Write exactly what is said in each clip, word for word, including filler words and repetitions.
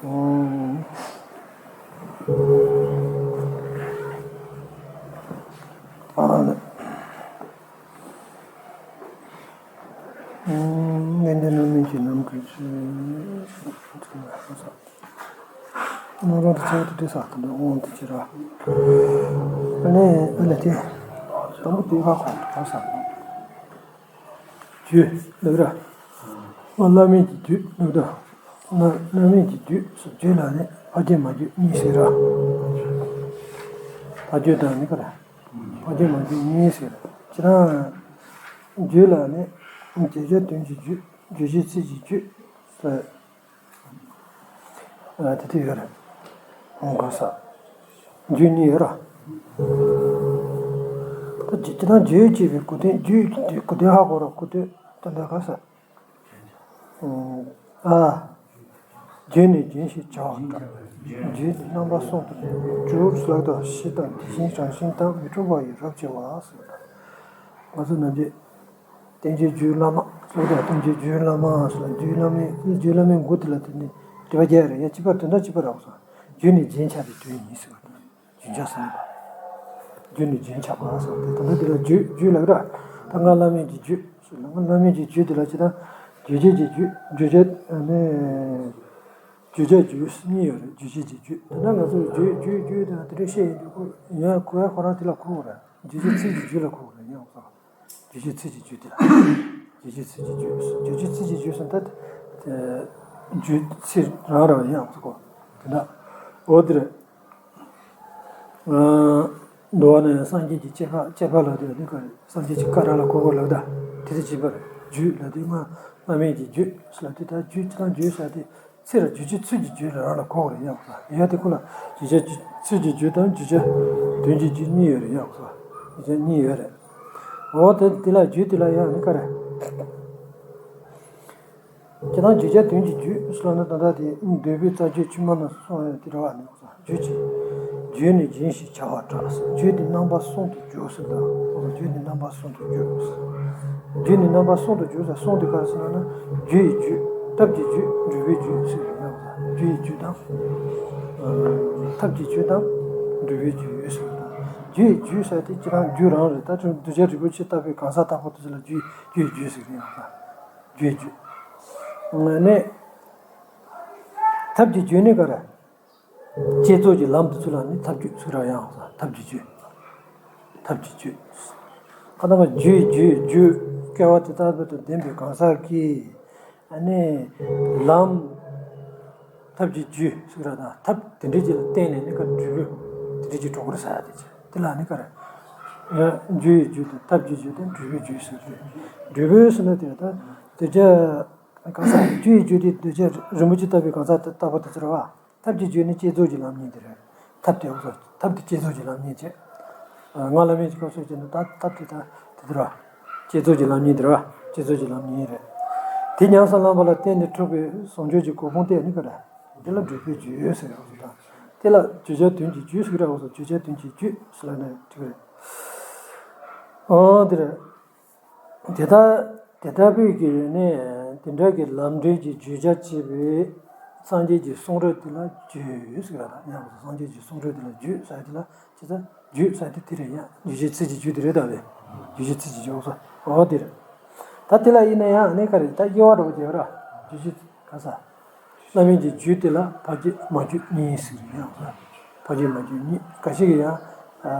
ཨོ། ཨ་ལ། ཨུམ། ནན་ཏན་རྣམ་སྨིན་གྱི་ནམ་མཁའི་ཚུལ། རྣམ་གྲངས་དེ་ཚོ་དེ་འདྲ་ས་དེ་འདྲ་དབང་དུ་བྱེད་ར། ཨ་ནི་ཨ་ལ་དེ། དང་པོ་དེ་ཁ་ཁོང་དུ་ག་ས། རྒྱུད་ལབ་ར། ཨ་བླ་མེད་ཀྱི་རྒྱུད་ལབ་ར། བླ་བླ་མེད་ཀྱི་རྒྱུད་སོགས་རྒྱུད་ལ་ནི་ཕ་རྒྱུད་མ་རྒྱུད་གཉིས་ཟེར་ར། ཕ་རྒྱུད་དང་ནི་ག་ར། ཕ་རྒྱུད་མ་རྒྱུད་གཉིས་ཟེར། ཇི་ལྟར་རྒྱུད་ལ་ནི་བརྗོད་བྱ་དོན་གྱི་རྒྱུད། རྗོད་བྱེད་ཚིག་གི་རྒྱུད་ཟེར། ཨ་དེ་དེ་ཡོད་རེད། ཨང་ག་ས། རྒྱུད་གཉིས་ཡོད་ར། ད་ཇི་ལྟར་རྒྱུད་ཅེས་པའི་གོ་དོན། རྒྱུད་ཀྱི་གོ་དོན་ཧ་གོ་ར། གོ་དོན་ད་ལྟ་ག་ས། ཨ། རྒྱུད་ནི་རྒྱུན་ཞེས་བྱ་བར་གྲགས། རྒྱུད་ནི་རྣམ་པ་གསུམ་དུ་འཇུག་ལབ་དུས་གཞི་དང་དེ་བཞིན་རང་བཞིན་དང་མི་འཁྲུགས་པ་ཡི་རབ་བྱེད་པ་ཟེར། ང་ཚོ་ནམ་རྒྱུན་བསྟན་བཅོས་རྒྱུད་བླ་མ་ཟེར་དུས། བསྟན་བཅོས་རྒྱུད་བླ་མ་ཟེར། རྒྱུད་བླ་མའི་རྒྱུད་བླ་མའི་མགོ་དེ་ལ་དེ་ནི་དྲི་བ་རྒྱག་རེད་ཡ། གཅིག་པ་དོན་དག་གཅིག་པ་རེད་ཟེར། རྒྱུད་ནི་རྒྱུན་ཆགས་པའི་དོན་ཡིན་ཟེར་བ་དང་། རྒྱུན་ཆགས་ཟེར་བ། རྒྱུད་ནི་རྒྱུན་ཆགས་པ་ཟེར་བ་དེ་དོན་དག་དེ་ལ་རྒྱུད་རྒྱུད་ལབ་ར། ད་སྔགས་བླ་མེད་ཀྱི་རྒྱུད་ཟེར་ན། སྔགས་བླ་མེད་ཀྱི་རྒྱུད་དེ་ལ་ཇི་ལྟར་རྗོད་བྱེད་ཀྱི་རྒྱུད། རྗོད་བྱེད་ཨ་ནི་བརྗོད་བྱ་རྒྱུད་གཉིས་ཡོད་རེད། རྗོད་བྱེད་ཀྱི་རྒྱུད། ད་ལྟ་ང་ཚོ་རྒྱུད་རྒྱུད་རྒྱུད་དེ་ལ་དེ་འདྲ་བཤད་ཡོང་རྒྱུ་ཁོ་ཡང་གོ་ཡ་ཁོ་རང་དེ་ལ་གོ་དགོས་རེད། རྗོད་བྱེད་ཚིག་གི་རྒྱུད་ལ་གོ་དགོས་རེད། ཡང་ཁོ་རང་། རྗོད་བྱེད་ཚིག་གི་རྒྱུད་དེ་ལ། རྗོད་བྱེད་ཚིག་གི་རྒྱུད། རྗོད་བྱེད་ཚིག་གི་རྒྱུད་ཟེར་ད། རྒྱུད་ཚིག་རང་རང་ཡང་ཁོ་དེ་འདྲ། འོ་དེ་རེད། ཨ། འདུལ་བ་ནི་སངས་རྒྱས་ཀྱི་བསྐྱེད་པ། བསྐྱེད་པ་ལབ་དུས་ནི་ག་རེ། སངས་རྒྱས་ཀྱི་བཀའ་རང་ལ་གོ་དགོས་ལབ་ད། དེ་དེ་བྱེད་པར་རྒྱུད་ལབ་དུས་སྔགས་བླ་མེད་ཀྱི་རྒྱུད་ལབ་དུས། ད་རྒྱུད་ཀྱི་དང་རྒྱུད་ཟེར་དེ། ཚིག་ར་རྗོད་བྱེད་ཚིག་གི་རྒྱུད་རང་ལ་གོ་དགོས་རེད་ཡང་ཁོ། ཡ་དེ་ཁོ་ལ་རྗོད་བྱེད་ཚིག་གི་རྒྱུད་དང་རྗོད་བྱེད་དོན་གྱི་རྒྱུད་གཉིས་ཡོད་རེད་ཡང་ཁོ། རྗོད་བྱེད་གཉིས་ཡོད་རེད། འོ་དེ་དེ་ལ་རྒྱུད་དེ་ལ་ཡང་ནི་ག་རེ། ཇི་ལྟར་རྗོད་བྱ་དོན་གྱི་རྒྱུད་ཟེར་ན་ད་ལྟ་དེ་འདོད་པའི་རྩ་རྒྱུད་ཕྱི་མ་ན་སོང་ཡོད་དེ་རེད་བ། ནི་རྒྱུད་ཀྱི། རྒྱུད་ནི་རྒྱུན་ཞེས་བྱ་བར་གྲགས། རྒྱུད་ནི་རྣམ་པ་གསུམ་དུ་འཇུག་ཟེར་ད། རྒྱུད་ནི་རྣམ་པ་གསུམ་དུ་འཇུག་ཟེར། རྒྱུད་ནི་རྣམ་པ་གསུམ་དུ་འཇུག་ཟེར། གསུམ་དེ་ག་རེ་ཟེར་ན། རྒྱུ་ཡི་རྒྱུད། ཐབས་ཀྱི་རྒྱུད། སྒྲུབ་པའི་རྒྱུད་ཟེར་ཡང་། རྒྱུ་ཡི་རྒྱུད་དང་། ཐབས་ཀྱི་རྒྱུད་དང་། སྒྲུབ་པའི་རྒྱུད་ཟེར་ད། རྒྱུ་ཡི་རྒྱུད་ཟེར་དེ་ཁྱེད་རང་རྒྱུད་རང་རེད། ད་གདུལ་བྱ་རིན་པོ་ཆེ་ལྟ་བུའི་གང་ཟག་ལྟ་བུ་དེ་ཚོ་ལ་རྒྱུ་རྒྱུ་ཡི་རྒྱུད་ཟེར་ཡང་། རྒྱུ་ཡི་རྒྱུད། ནས། ཐབས་ཀྱི་རྒྱུད་ནི་ག་རེ། བསྐྱེད་རྫོགས་ཀྱི་ལམ་དུ་ཚུལ་ལ་ནི་ཐབས་རྒྱུད་ཚུལ་ར་ཡང་། ཐབས་ཀྱི་རྒྱུད། ཐབས་ཀྱི་རྒྱུད། ཁ་ན་མ་རྒྱུའི་རྒྱུད་རྒྱུད་སྐལ་བ་དེ་ལྟ་བུ་དང་ལྡན་པའི་གང་ཟག་གིས་ཨ་ནི་ལམ། ཐབས་ཀྱི་རྒྱུད་ཟེར་ར་དང་། ཐབས་དེ་འདྲའི་རྒྱུད་ལ་བརྟེན་ནས་ནི་ག་འབྲས་བུ་དེ་འདྲའི་རྒྱུད་འགྲོ་གི་རེད་ཟེར་ཡ་དེ་བྱས། དེ་ལ་ནི་ག་རེ། ཡང་རྒྱུ་ཡི་རྒྱུད་དང་ཐབས་ཀྱི་རྒྱུད་དང་འབྲས་བུའི་རྒྱུད་ཟེར་ཏེ། འབྲས་བུ་ཟེར་ན་དེ་ད་དེ་ཅག་གང་ཟག་རྒྱུ་ཡི་རྒྱུད་དེ་གདུལ་བྱ་རིན་པོ་ཆེ་ལྟ་བུའི་གང་ཟག་ལྟ་བུ་དེ་ཚོ་རེད་བ། ཐབས་ཀྱི་རྒྱུད་ནི་བསྐྱེད་རྫོགས་ཀྱི་ལམ་གཉིས་དེ་རེད། ཐབས་དེ་འོ་ཟོ་ཐབས་དེ་བསྐྱེད་རྫོགས་ཀྱི་ལམ་གཉིས་བྱས། སྔགས་བླ་མེད་ཀྱི་སྐབས་སུ་བྱས་ན་ད་ཐབས་དེ་ད་དེ་དེ་རེད། བསྐྱེད་རྫོགས་ཀྱི་ལམ་གཉིས་དེ་རེད། བསྐྱེད་རྫོགས་ཀྱི་ལམ་གཉིས་རེད། དེ་ཉམས་སུ་བླངས་པ་ལ་བརྟེན་ནས་འཁྲུངས་པའི་བྱང་ཆུབ་ཀྱི་གོ་འཕང་དེ་ནི་ག་རེ། དེ་ལ་འབྲས་བུའི་རྒྱུ་ཟེར་རེད་འོ་ཟོ་ད། དེ་ལ་བརྗོད་བྱ་དོན་གྱི་རྒྱུ་ཟེར་རེད་འོ་ཟོ། བརྗོད་བྱ་དོན་གྱི་རྒྱུ་ཟེར་ལབ་ན་འགྲིག་གི་རེད། འོ་དེ་རེད། དེ་ལྟར་དེ་ལྟ་བུའི་གི་ནི་དེ་འདྲ་གི་ལམ་འབྲས་ཀྱི་བརྗོད་བྱ་བྱེད་པའི་སངས་རྒྱས་ཀྱི་གསུང་རབ་དེ་ལ་རྒྱུད་ཟེར་གི་རེད་ད། ཡང་སངས་རྒྱས་ཀྱི་གསུང་རབ་དེ་ལ་རྒྱུད་ཟེར་དེ་ལ་ཇི་ལྟར་རྒྱུད་ཟེར་དེ་དེ་རེད་ཡ། རྗོད་བྱེད་ཚིག་གི་རྒྱུད་དེ་རེད་ད་བས། རྗོད་བྱེད་ཚིག་གི་རྒྱུད་འོ་ཟོ། འོ་དེ་རེད། ད་དེ་ལ་ཡིན་ན་ཡང་ནི་ག་རེ་ད་དབྱེ་བ་འདྲ་པོ་བྱས་ར། རྗོད་བྱེད་ག་ས། བླ་མེད་ཀྱི་རྒྱུད་དེ་ལ་ཕ་རྒྱུད་མ་རྒྱུད་གཉིས་ཟེར་ཡང་ཟེར། ཕ་རྒྱུད་མ་རྒྱུད་གཉིས། འགའ་ཞིག་གིས་ཡང་།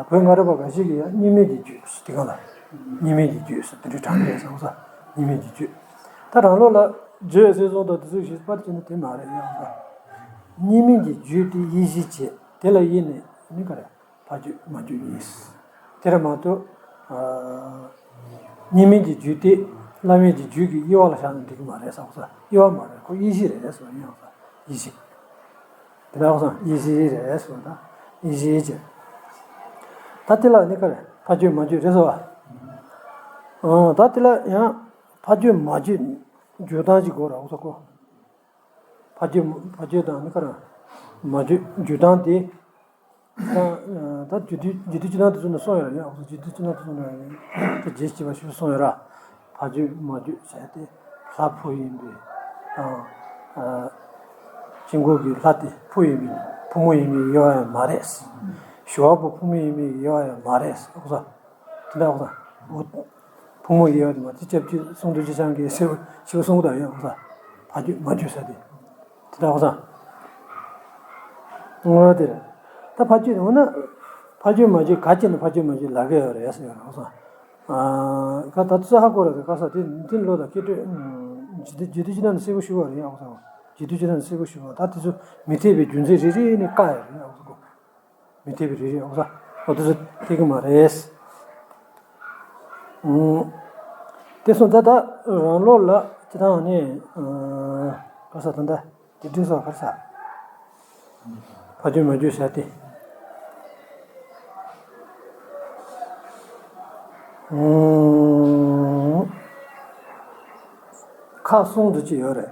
བོད་སྔ་རབས་པ་འགའ་ཞིག་གིས་ཡང་གཉིས་མེད་ཀྱི་རྒྱུད་ཟེར་དེ་གང་ལ། གཉིས་མེད་ཀྱི་རྒྱུད་ཟེར་དེ་འདྲའི་གྲངས་རེད་བསམ་ས། གཉིས་མེད་ཀྱི་རྒྱུད། ད་རང་ལུགས་ལ་རྗོད་བྱེད་སོང་དང་དེ་ཚོ་ཞིག་པར་བྱས་ན་དེ་མ་རེད་ཡང་ཟེར། གཉིས་མེད་ཀྱི་རྒྱུད་དེ་དབྱེ་གཞི་བྱས་དེ་ལ་དབྱེ་ནས་ནི་ག་རེ། ཕ་རྒྱུད་མ་རྒྱུད་གཉིས། དེ་ར་མ་གཏོགས། ཨ། གཉིས་མེད་ཀྱི་རྒྱུད་དེ་བླ་མེད་ཀྱི་རྒྱུད་ཀྱི་དབྱེ་བ་ལ་བཞག་ན་འགྲིག་གི་མ་རེད་བསམ་ས། དབྱེ་བ་མ་རེད། ཁོ་དབྱེ་གཞི་རེད་ཟེར་བ་ཡིན་ཡང་ས། དབྱེ་གཞི། དེ་ལ་བསམ་དབྱེ་གཞི་རེད་ཟེར་བ་དང་། དབྱེ་གཞི་བྱས། ད་དེ་ལ་ནི་ག་རེ་ཕ་རྒྱུད་མ་རྒྱུད་རེད་ཟེར་བ། ཨང་། ད་དེ་ལ་ཡང་ཕ་རྒྱུད་མ་རྒྱུད་འགྱུར་སྟངས་ཅིག་དགོས་ར་འོ་ས་ཁོ། ཕ་རྒྱུད་ཕ་རྒྱུད་དང་ནི་ག་རེ། མ་རྒྱུད་འགྱུར་སྟངས་དེ། ད་ད་རྒྱུད་སྡེ་རྒྱུད་སྡེ་སྤྱི་དང་དེ་ཚོ་ནས་གསུངས་ཡོད་རེད་ཡ། རྒྱུད་སྡེ་སྤྱི་དང་དེ་ཚོ་ནས་ད་རྒྱས་ཀྱི་བ་ཞུ་གསུངས་ཡོད་ར། ཕ་རྒྱུད་མ་རྒྱུད་ཟེར་ཏེ་ལྷ་ཕོ་ཡིན་པའི་དང་། ཨ། དཀྱིལ་འཁོར་གྱི་ལྷ་དེ་བུ་ཡིན་མིན་ཕོ་མོ་ཡིན་མིན་དབྱེ་བ་ཡང་མ་རེད། ཞི་བ་པོ་ཕོ་མོ་ཡིན་མིན་དབྱེ་བ་ཡང་མ་རེད། ཨོ་ས། དེ་འདྲ་ཨོ་ས། ཨོ། ཕོ་མོ་དབྱེ་བ་དེ་མ་ཚད་སྐྱབས་རྗེ་གསུང་དུ་ཅི་ཆང་གིས་ཞེས་པ་ཞེས་པ་གསུང་གི་ད་ཡོད་ཨོ་ས། ཕ་རྒྱུད་མ་རྒྱུད་ས་དེ། དེ་འདྲ་ཨོ་ས། ངོ་བོ་དེ་རེད། ད་ཕ་རྒྱུད་འོ་ན། ཕ་རྒྱུད་མ་རྒྱུད་ག་ཅི་ནས་ཕ་རྒྱུད་མ་རྒྱུད་ལབ་ཀྱི་ཡོད་རེད་ཟེར་ཡོད་རེད་ཨོ་ས། ཨ། ཁ་ད་ཚོ་ཧ་གོ་ར་རེད་ག་ས་དེ་དེ་ལོ་ད་སྐད་དྲོད། ཇི་དུས་ཇི་དུས་ཅི་ན་ནི་སེ་བོ་ཞུ་བ་རེད་ཨོ་ས། ཇི་དུས་ཅི་ན་ནི་སེ་བོ་ཞུ་བ་ད་དེ་ཚོ་མི་འཐད་པའི་རྒྱུ་མཚན་རེ་རེ་ནས་བཀག་ཡོད་རེད་ཨོ་ས། མི་འཐད་པའི་རེ་རེ་ཨོ་ས། ཨོ་དེ་ཚོ་འཐད་ཀྱི་མ་རེད། ཨུམ། དེ་སོང་ཙང་ད་རང་ལོགས་ལ་ཅི་ད་ནི་ག་ས་ད་ད། དེ་འདྲ་སོགས་གར་ས། ཕ་རྒྱུད་མ་རྒྱུད་བྱ་སྟེ། ཁག་གསུམ་དུ་ཅི་ཡོད་རེད།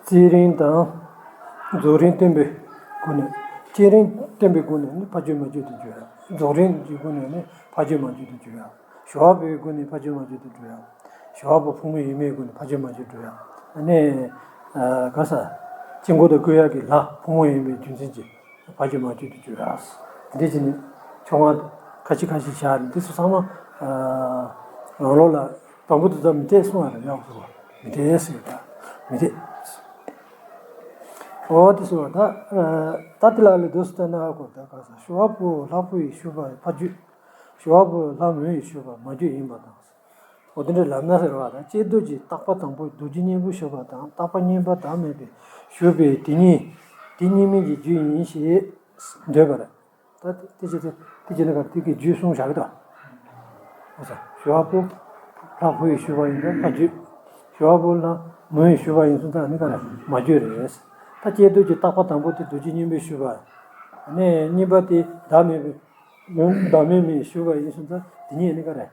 བསྐྱེད་རིམ་དང་། རྫོགས་རིམ་བསྟན་པའི་སྒོ་ནས། བསྐྱེད་རིམ་བསྟན་པའི་སྒོ་ནས་ནི་ཕ་རྒྱུད་མ་རྒྱུད་དུ་འགྱུར་ཡ། རྫོགས་རིམ་གྱི་སྒོ་ནས་ནི་ཕ་རྒྱུད་མ་རྒྱུད་དུ་འགྱུར་ཡ། ཞི་བ་པོའི་སྒོ་ནས་ཕ་རྒྱུད་མ་རྒྱུད་དུ་འགྱུར་ཡ། ཞི་བ་པོ་ཕོ་མོ་ཡིན་མིན་སྒོ་ནས་ཕ་རྒྱུད་མ་རྒྱུད་འགྱུར་ཡ། ཨ་ནི། ག་ས། དཀྱིལ་འཁོར་དུ་བཀོད་ཡ་གི་ལྷ་ཕོ་མོ་ཡིན་པའི་རྒྱུ་མཚན་གྱིས་ཕ་རྒྱུད་མ་རྒྱུད་དུ་འགྱུར་ཡ། དེ་འདྲ་བྱས་ནས་ཆོ་ག་ཁ་ཤས་ཁ་ཤས་བཞག་ནས་དེ་ཚོ་ཚང་མ། རང་ལོགས་ལ་དང་པོ་དེ་ཚོ་མི་འཐད་གསུང་ཡ་རེད་ཡག་སོ། མི་འཐད་ཟེར་ད། མི་འཐད། འོ་དེ་སོང་ད། ད་དེ་ལ་ལས་དུས་སུ་བལྟས་ན་ཨ་ཁོ་ད་ག་ས་ཞི་བ་པོ་ལྷ་ཕོ་ཡི་ཞུ་བ་ཕ་རྒྱུད། ཞི་བ་པོ་ལྷ་མོ་ཡི་ཞུ་བ་མ་རྒྱུད་ཡིན་པ་དང་། འོ་དེ་འདྲ་ལབ་ན་ཟེར་བ་དང་བསྐྱེད་རྡོ་རྗེ་རྟག་པ་དང་པོ་རྡོ་རྗེ་སྙིང་པོ་ཞུ་བ་དང་རྟག་པ་གཉིས་པ་བདག་མེད་པའི་ཞུ་བའི་དེ་གཉིས། དེ་གཉིས་མིན་གྱི་རྒྱུད་ཡིན་ཞེས་འདོད་པ་རེད། ད་དེ་ཅི་སྟེ་དེ་ཅི་ནི་ག་དེ་གི་རྒྱུད་གསུངས་བཞག་གི་ད། ཨོ་ས། ཞི་བ་པོ། ལྷ་ཕོ་ཡི་ཞུ་བ་ཡིན་ན་ལྷ་རྒྱུད། ཞི་བ་པོ་ལྷ་མོ་ཡི་ཞུ་བ་ཡིན་སོང་ཙང་ནི་ག་རེ་མ་རྒྱུད་རེད། ད་བསྐྱེད་རྡོ་རྗེ་རྟག་པ་དང་པོ་དེ་རྡོ་རྗེ་སྙིང་པོའི་ཞུ་བ། ནས་གཉིས་པ་དེ་བདག་མེད་པའི། བདག་མེད་མའི་ཞུ་བ་ཡིན་སོང་ཙང་དེ་གཉིས་ནི་ག་རེ།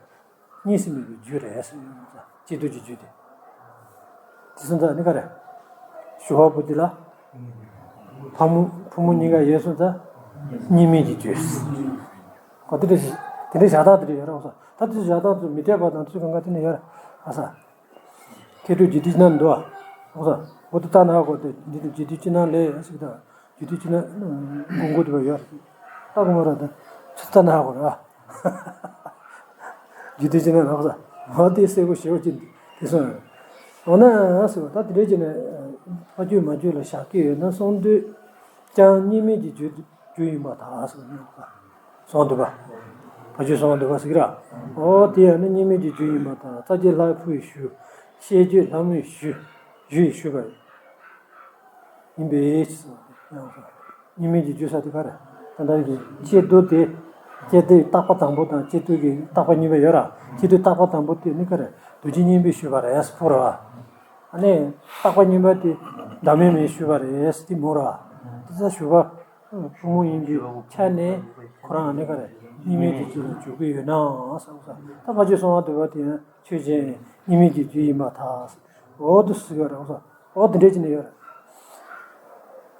གཉིས་སུ་མེད་པའི་རྒྱུད་རེད་ཟེར་ཡོང་ཙང་བསྐྱེད་རྡོ་རྗེ་རྒྱུད་དེ། དེ་སོང་ཙང་ནི་ག་རེ། ཞི་བ་པོ་དེ་ལ། ཕ་མོ་ཕོ་མོ་གཉིས་ཀ་ཡོད་སོང་ཙང་། གཉིས་མེད་ཀྱི་རྒྱུད། གོ་དེ་འདྲ་ཞིག་དེ་འདྲའི་བཞག་སྟངས་དེ་འདྲ་ཡོད་རེད་ཨོ་ས། ད་དེ་བཞག་སྟངས་དེ་མི་འཐད་པ་དང་ཚུལ་གང་ག་དེ་ནས་ཡོད་རེད་ཨ་ས། ཁྱེད་ཚོས་རྒྱུད་སྡེ་ཅི་ནང་འདུག་ཨ། ཨོ་ས། འོ་དེ་ལྟ་ན་ཧ་གོ་དེ་འདི་དེ་རྒྱུད་སྡེ་ཅི་ནང་ལས་ཟེར་གི་ད། རྒྱུད་སྡེ་ཅི་ནང་། མགོ་མགོ་དེ་བ་ཡོད། ལྟ་གི་མ་རེད་ད། ཚུལ་ལྟ་ན་ཧ་གོ་རེད་ཨ། རྒྱུད་སྡེ་ཅི་ནང་ལགས་ས། འོ་དེ་གསལ་པོ་ཞེ་པོ་ཅིག་དེ་སོང་། འོ་ན་ཟེར་བ་ད་དེ་འདྲ་བྱས་ནས། ཕ་རྒྱུད་མ་རྒྱུད་ལ་བཞག་གི་ཡོད་ན་གསུང་དུས། ཀྱང་གཉིས་མེད་ཀྱི་རྒྱུད་རྒྱུད་ཡིན་པར་ཐལ་ཟེར་ནས། གསང་འདུས་པ། ཕ་རྒྱུད་གསང་འདུས་པ་ཟེར་གི་ར། འོ་དེ་ཡང་ནི་གཉིས་མེད་ཀྱི་རྒྱུད་ཡིན་པར་ཐལ། རྩ་བརྒྱད་ལྷ་ཕོ་ཡི་ཞུ། ཤེས་བརྒྱད་ལྷ་མོ་ཡི་ཞུ། ཞུ་ཡི་ཞུ་བ་ཡིན་པས། གཉིས་མེད་ཀྱི་རྒྱུད་ས་དེ་ག་རེ། ད་ལྟ་གི་བསྐྱེད་རྡོ་དེ། བསྐྱེད་རྡོའི་རྟག་པ་དང་པོ་དང་བསྐྱེད་རྡོ་གི་རྟག་པ་གཉིས་པ་ཡོད་ར། བསྐྱེད་རྡོའི་རྟག་པ་དང་པོ་དེ་ནི་ག་རེ། རྡོ་རྗེ་སྙིང་པོའི་ཞུ་བ་རེད་ཕོ་ར། ཨ་ནི། རྟག་པ་གཉིས་པ་དེ། བདག་མེད་མའི་ཞུ་བ་རེད་དེ་མོ་ར། དེ་ཚ་ཞུ་བ། ཕོ་མོ་ཡིན་པའི་ཆ་ནས་ཁོ་རང་ནི་ག་རེ། གཉིས་མེད་ཀྱི་རྒྱུད་ལ་འཇུག་གི་ཡོད་ནའང་བསམ་ས། ད་ཕ་རྒྱུད་གསང་བ་འདུས་པ་དེ་ཡང་ཆོས་ཅན། གཉིས་མེད་ཀྱི་རྒྱུད་ཡིན་པར་ཐལ། འོ་དུ་སུ་ཡོད་རེད་བསམ། འོ་དེ་འདྲས་ཀྱི་ནི་ཡོད་རེད།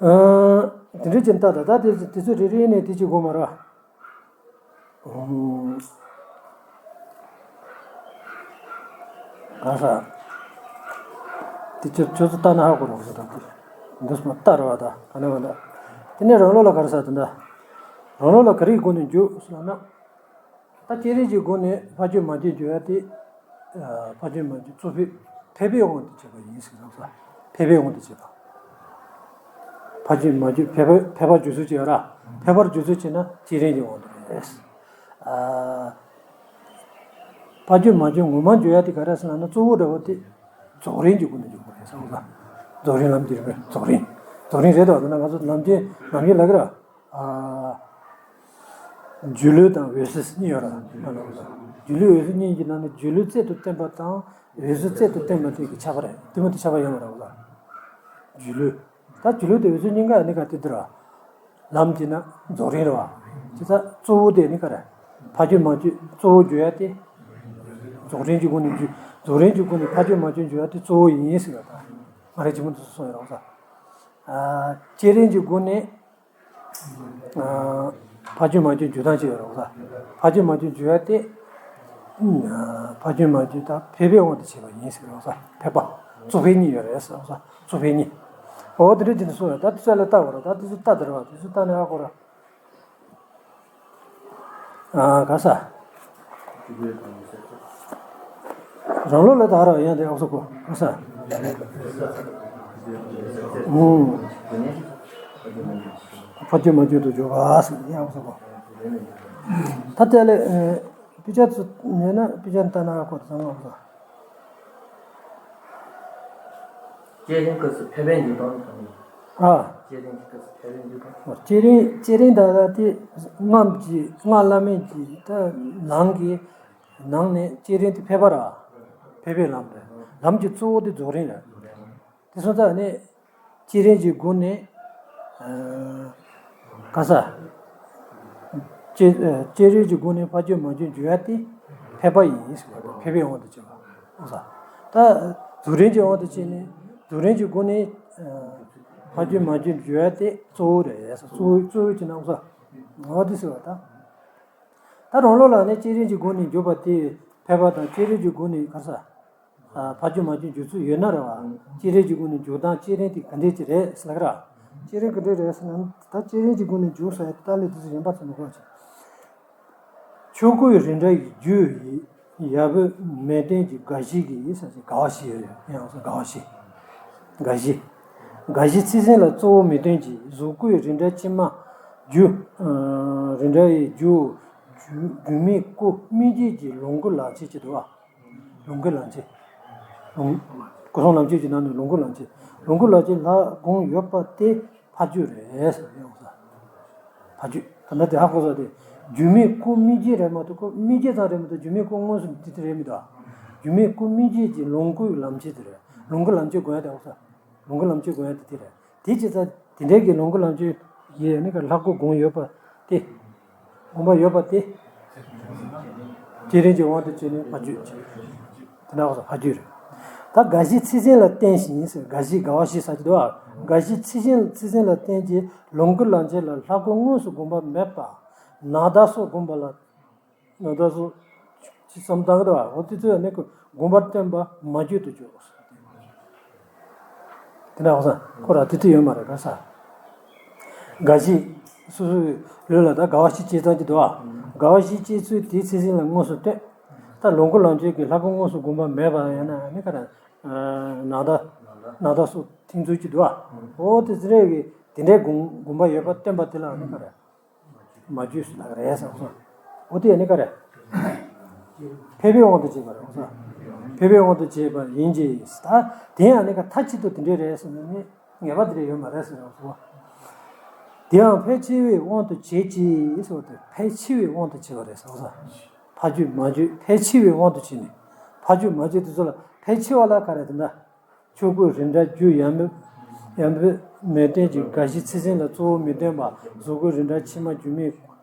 ཨ། དེ་འདྲས་ཀྱི་ནི་ད་ད་ད་དེ་དེ་ཚོ་རེ་རེ་ནས་དེ་ཅི་གོ་མ་ར། ཨུམ། ག་ས། དེ་ཁྱོད་ཁྱོད་ཚོ་ལྟ་ན་ཧ་གོ་རོགས་ཟེར་དང་དེ། འདི་སོང་ལྟ་ར་བ་ད་ག་ནས་བ་ད། དེ་ནས་རང་ལོ་ལ་ག་རེ་ཟེར་དེ་འདྲ། རང་ལོ་ལ་ག་རེའི་སྒོ་ནས་འཇུག་ཟེར་ན། ད་བསྐྱེད་རིམ་གྱི་སྒོ་ནས་ཕ་རྒྱུད་མ་རྒྱུད་འཇུག་ཡ་དེ། ཕ་རྒྱུད་མ་རྒྱུད་གཙོ་ཕལ་ཕལ་པའི་དབང་དུ་བྱས་པ་ཡིན་ཟེར་རོགས་ས། ཕལ་པའི་དབང་དུ་བྱས་པ། ཕ་རྒྱུད་མ་རྒྱུད་ཕལ་པ་ཕལ་པར་འཇུག་ཚུལ་བྱས་ཡོད་ར། ཕལ་པར་འཇུག་ཚུལ་བྱས་ན་བསྐྱེད་རིམ་གྱི་དབང་དུ་རེད། ཨ། ཕ་རྒྱུད་མ་རྒྱུད་ངོ་མ་འཇུག་ཡ་དེ་ག་རེ་ཟེར་ན་གཙོ་བོ་འདྲ་བོ་དེ། རྫོགས་རིམ་གྱི་སྒོ་ནས་འཇུག་དགོས་རེད་ཟེར་བ། རྫོགས་རིམ་ལམ་འདི་རེད་པས་རྫོགས་རིམ། རྫོགས་རིམ་རེད་དོ་ཟེར་ན་ང་ཚོ་ལམ་རྒྱུན་ལམ་རྒྱུན་ལབ་ཀྱི་ར། ཨ། སྒྱུ་ལུས་དང་འོད་གསལ་གཉིས་ཡོད་ར། སྒྱུ་ལུས་འོད་གསལ་གཉིས་ཀྱི་ནང་ནས་སྒྱུ་ལུས་རྩལ་དུ་བསྟན་པ་དང་འོད་གསལ་རྩལ་དུ་བསྟན་པ་དེ་གི་ཁྱད་པར་རེད། དེ་མོ་དེ་ཁྱད་པར་ཡོད་མ་རེད་བ། སྒྱུ་ལུས། ད་སྒྱུ་ལུས་དེ་འོད་གསལ་གཉིས་ཀ་ནི་ག་དེ་འདི་ར། ལམ་དེ་ན་རྫོགས་རིམ་རེད་བ། དེ་ད་གཙོ་བོ་དེ་ནི་ག་རེ། ཕ་རྒྱུད་མ་རྒྱུད་གཙོ་བོ་འཇུག་ཡ་དེ། རྫོགས་རིམ་གྱི་སྒོ་ནས་འཇུག་རྫོགས་རིམ་གྱི་སྒོ་ནས་ཕ་རྒྱུད་མ་རྒྱུད་འཇུག་ཡ་དེ་གཙོ་བོ་ཡིན་ཟེར་བ་དང་། ང་རེ་ཇི་མོ་དུ་སོང་ཡོད་རེད་བ། ཨ། བསྐྱེད་རིམ་གྱི་སྒོ་ནས། ཨ། ཕ་རྒྱུད་མ་རྒྱུད་འཇུག་སྟངས་ཅིག་ཡོད་རེད་བ། ཕ་རྒྱུད་མ་རྒྱུད་འཇུག་ཡ་དེ། ཨ། ཕ་རྒྱུད་མ་རྒྱུད་དང་ཕལ་པའི་དབང་དུ་བྱས་པ་ཡིན་ཟེར་བ། ཕལ་པ། གཙུག་ཕུད་གཉིས་ཡོད་རེད་ཟེར་བ། གཙུག་ཕུད་གཉིས། འོ་དེ་འདྲ་དེ་འདྲ་གསུངས་ཡོད། ད་དེ་ཚོ་ལ་ལྟ་དགོས་རེད། ད་དེ་ཚོ་ལྟ་དེ་རེད་བ། དེ་ཚོ་ལྟ་ནས་ཧ་གོ་ར། ཨ་ག་ས། རང་ལུགས་ལ་ད་ར་ཡང་དེ་ཨོ་སོ་གོ་ག་ས། ཨུམ། ཕ་རྒྱུད་མ་རྒྱུད་དུ་འཇུག་པ་ཟེར་ཡང་ཨོ་སོ་གོ། ད་དེ་ལས་ཨ་དཔེ་ཆ་ཚོ་ཉན་ན་དཔེ་ཆ་ལྟ་ན་ཨ་གོ་ཚང་མ་ཨོ་སོ། བསྐྱེད་རིམ་སྐབས་སུ་ཕེབས་པའི་འཇུག་སྟངས་དང་། ཨ། བསྐྱེད་རིམ་གྱི་སྐབས་སུ་ཕེབས་པའི་འཇུག་སྟངས། བསྐྱེད་རིམ་བསྐྱེད་རིམ་ད་ལྟ་དེ་སྔགས་ཀྱི་སྔགས་བླ་མེད་ཀྱི་ད་ལམ་གྱི་ནང་ནས་བསྐྱེད་རིམ་དེ་ཕེབས་པ་ར། ཕེབས་པའི་ལམ་རེད། ལམ་གྱི་གཙོ་བོ་དེ་རྫོགས་རིམ་རེད། དེ་སོང་ཙང་ནི་བསྐྱེད་རིམ་གྱི་སྒོ་ནས་ཨ་ག་ས། བསྐྱེད་ཨ་བསྐྱེད་རིམ་གྱི་སྒོ་ནས་ཕ་རྒྱུད་མ་རྒྱུད་འཇུག་ཡ་དེ་ཕེབས་པ་ཡིན་ཟེར་བ་དང་། ཕེབས་པའི་དབང་དུ་བྱས་པ། ཨོ་ས། ད་རྫོགས་རིམ་གྱི་དབང་དུ་བྱས་ནས་རྫོགས་རིམ་གྱི་སྒོ་ནས་ཨ་ཕ་རྒྱུད་མ་རྒྱུད་འཇུག་ཡ་དེ་གཙོ་བོ་རེད་ཟེར། གཙོ་བོ་གཙོ་བོ་བྱས་ན་ཨོ་ས། འོ་དེ་ཟེར་བ་དང་། ད་རང་ལུགས་ལ་ནི་བསྐྱེད་རིམ་གྱི་སྒོ་ནས་འཇུག་པ་དེ་ཕེབས་པ་དང་། བསྐྱེད་རིམ་གྱི་སྒོ་ནས་ག་ས། ཨ་ཕ་རྒྱུད་མ་རྒྱུད་འཇུག་ཚུལ་ཡོད་ན་རེད་བ། བསྐྱེད་རིམ་གྱི་སྒོ་ནས་འཇུག་སྟངས་བསྐྱེད་རིམ་དེ་ག་འདྲས་ཅིག་རེད་ཟེར་ལབ་ཀྱི་ར། བསྐྱེད་རིམ་ག་འདྲས་རེད་ཟེར་ན། ད་བསྐྱེད་རིམ་གྱི་སྒོ་ནས་འཇུག་ཟེར་ཡ་དེ་ལས་དེ་ཚོ་གཞན་པ་ཚོ་མི་དགོས་ཅིག་ཆོས་སྐུའི་རིགས་འདྲ་ཡི་རྒྱུ་ཡི་ཡབ་མེས་སྟོན་གྱི་དགའ་བཞི་གི་ཟེར་ཅིག་དགའ་བ་བཞི་ཡོད་ཡང་སོ། དགའ་བ་བཞི། དགའ་བཞི། དགའ་བཞི་ཚིག་ཟིན་ལ་གཙོ་བོ་མེས་སྟོན་གྱི་གཟུགས་སྐུའི་རིགས་འདྲ་ཕྱི་མ་རྒྱུ། ཨ་རིགས་འདྲ་ཡི་རྒྱུ། རྒྱུ་རྒྱུ་མེད་སྐུ་སྨིག་རྒྱུ་གྱི་ལོངས་སྐུ་ལམ་བྱེད་ཅེས་འདུག་བ། ལོངས་སྐུ་ལམ་བྱེད། ལོངས་སྐུ་གསུམ་ལམ་བྱེད་ཀྱི་ནང་ནས་ལོངས་སྐུ་ལམ་བྱེད། ལོངས་སྐུ་ལམ་བྱེད་ལྷ་སྒོམ་ཡོད་པ་དེ་ཕ་རྒྱུད་རེད་ཟེར་ཡོང་ས། ཕ་རྒྱུད། ད་ལྟ་དེ་ཧ་གོ་ས་དེ། རྒྱུ་མེད་སྐུ་སྨིག་རྒྱུ་རེད་མ་གཏོགས། སྐུ་སྨིག་རྒྱུ་ཙམ་རེད་མ་གཏོགས། རྒྱུ་མེད་སྐུ་དངོས་སུ་དེ་དེ་རེད་མི་འདུག་རྒྱུ་མེད་སྐུ་སྨིག་རྒྱུ་གྱི་ལོངས་སྐུའི་ལམ་བྱེད་དེ་རེད། ལོངས་སྐུ་ལམ་བྱེད་དགོས་ཡ་དེ་ཧ་གོ་ས། ལོངས་སྐུ་ལམ་བྱེད་དགོས་ཡ་དེ་དེ་རེད། དེ་བྱས་ཙང་དེ་འདྲའི་གི་ལོངས་སྐུ་ལམ་བྱེད་ཡས་ནི་ག་ལྷ་སྐུ་སྒོམ་ཡོད་པ་དེ། སྒོམ་པ་ཡོད་པ་དེ། བསྐྱེད་རིམ་གྱི་དབང་དུ་བྱས་ནས་ཕ་རྒྱུད། དེ་འདྲ་བ་ཕ་རྒྱུད་རེད། ད་དགའ་བཞི་ཚིག་ཟིན་ལ་བརྟེན་ཞིང་ཟེར། དགའ་བཞི་དགའ་བ་བཞི་ཟེར་གྱི་འདུག་ཨ། དགའ་བཞི་ཚིག་ཟིན་ཚིག་ཟིན་ལ་བརྟེན་གྱི་ལོངས་སྐུ་ལམ་བྱེད་ལ་ལྷ་སྐུ་དངོས་སུ་སྒོམ་པ་མེད་པ། ནཱ་ད་སོགས་སྒོམ་པ་ལ། ནཱ་ད་སོགས་ཅི་བསམ་བཏང་གི་འདུག་ཨ། འོ་དེ་ཚོ་ནི་སྒོམ་པར་བསྟན་པ་མ་རྒྱུད་དུ་འཇུག་དེ་འདྲ་ཧོ་ས་ཁོ་ར་དེ་དུས་ཡོད་མ་རེད་ག་ས། དགའ་བཞི། སོ་སོའི་ལུས་ལ་ད་དགའ་བ་བཞི་སྐྱེས་ཙང་གྱི་འདུག་ཨ། དགའ་བ་བཞི་སྐྱེས་ཚུལ་དེའི་ཚིག་ཟིན་ལ་དངོས་སུ་ལྟོས། ད་ལོངས་སྐུ་ལམ་བྱེད་ཀྱི་ལྷ་སྐུ་དངོས་སུ་སྒོམ་པ་མེད་པ་ཡང་ན་ནི་ག་ར། ནཱ་ད། ནཱ་ད་སོགས་ཐིམ་ཚུལ་གྱི་འདུག་ཨ། འོ་དེ་ཚེ་རེ་གི་དེ་འདྲའི་སྒོམ་སྒོམ་པ་ཡོད་པ་བསྟན་པ་དེ་ལ་ནི་ག་ར། མ་བརྗོད་ཟེར་ལབ་རེད་ཟེར་གསུངས། འོ་དེ་ཡང་ནི་ག་རེ། ཕལ་པའི་དབང་དུ་བྱས་པ་རེད་གསུངས། ཕལ་པའི་དབང་དུ་བྱས་པ་ཡིན་གྱི། ད་དེ་ཡང་ནི་ག་མཐའ་གཅིག་ཏུ་དེ་འདྲས་རེད་ཟེར་ནས་ནི་ངེས་པ་དེ་འདྲས་ཡོད་མ་རེད་ཟེར་གསུངས། དེ་ཡང་ཕལ་ཆེ་བའི་དབང་དུ་བྱས་ཀྱི་ཟེར་བ་དེ་ཕལ་ཆེ་བའི་དབང་དུ་བྱས་པ་རེད་ཟེར་གསུངས། ཕ་རྒྱུད་མ་རྒྱུད་ཕལ་ཆེ་བའི་དབང་དུ་བྱས་ནས། ཕ་རྒྱུད་མ་རྒྱུད་དེ་ཚོ་ལ་ཕལ་ཆེ་བ་ལ་ག་རེ་དེ་འདྲ། ཆོས་སྐུའི་རིགས་འདྲ་རྒྱུ་ཡབ་མེས། ཡབ་མེས་སྟོན་གྱི་དགའ་བཞི་ཚིག་ཟིན་ལ་གཙོ་བོ་མེས་སྟོན་པ། གཟུགས་སྐུའི་རིགས་འདྲ་ཕྱི་མ་རྒྱུ་མེད་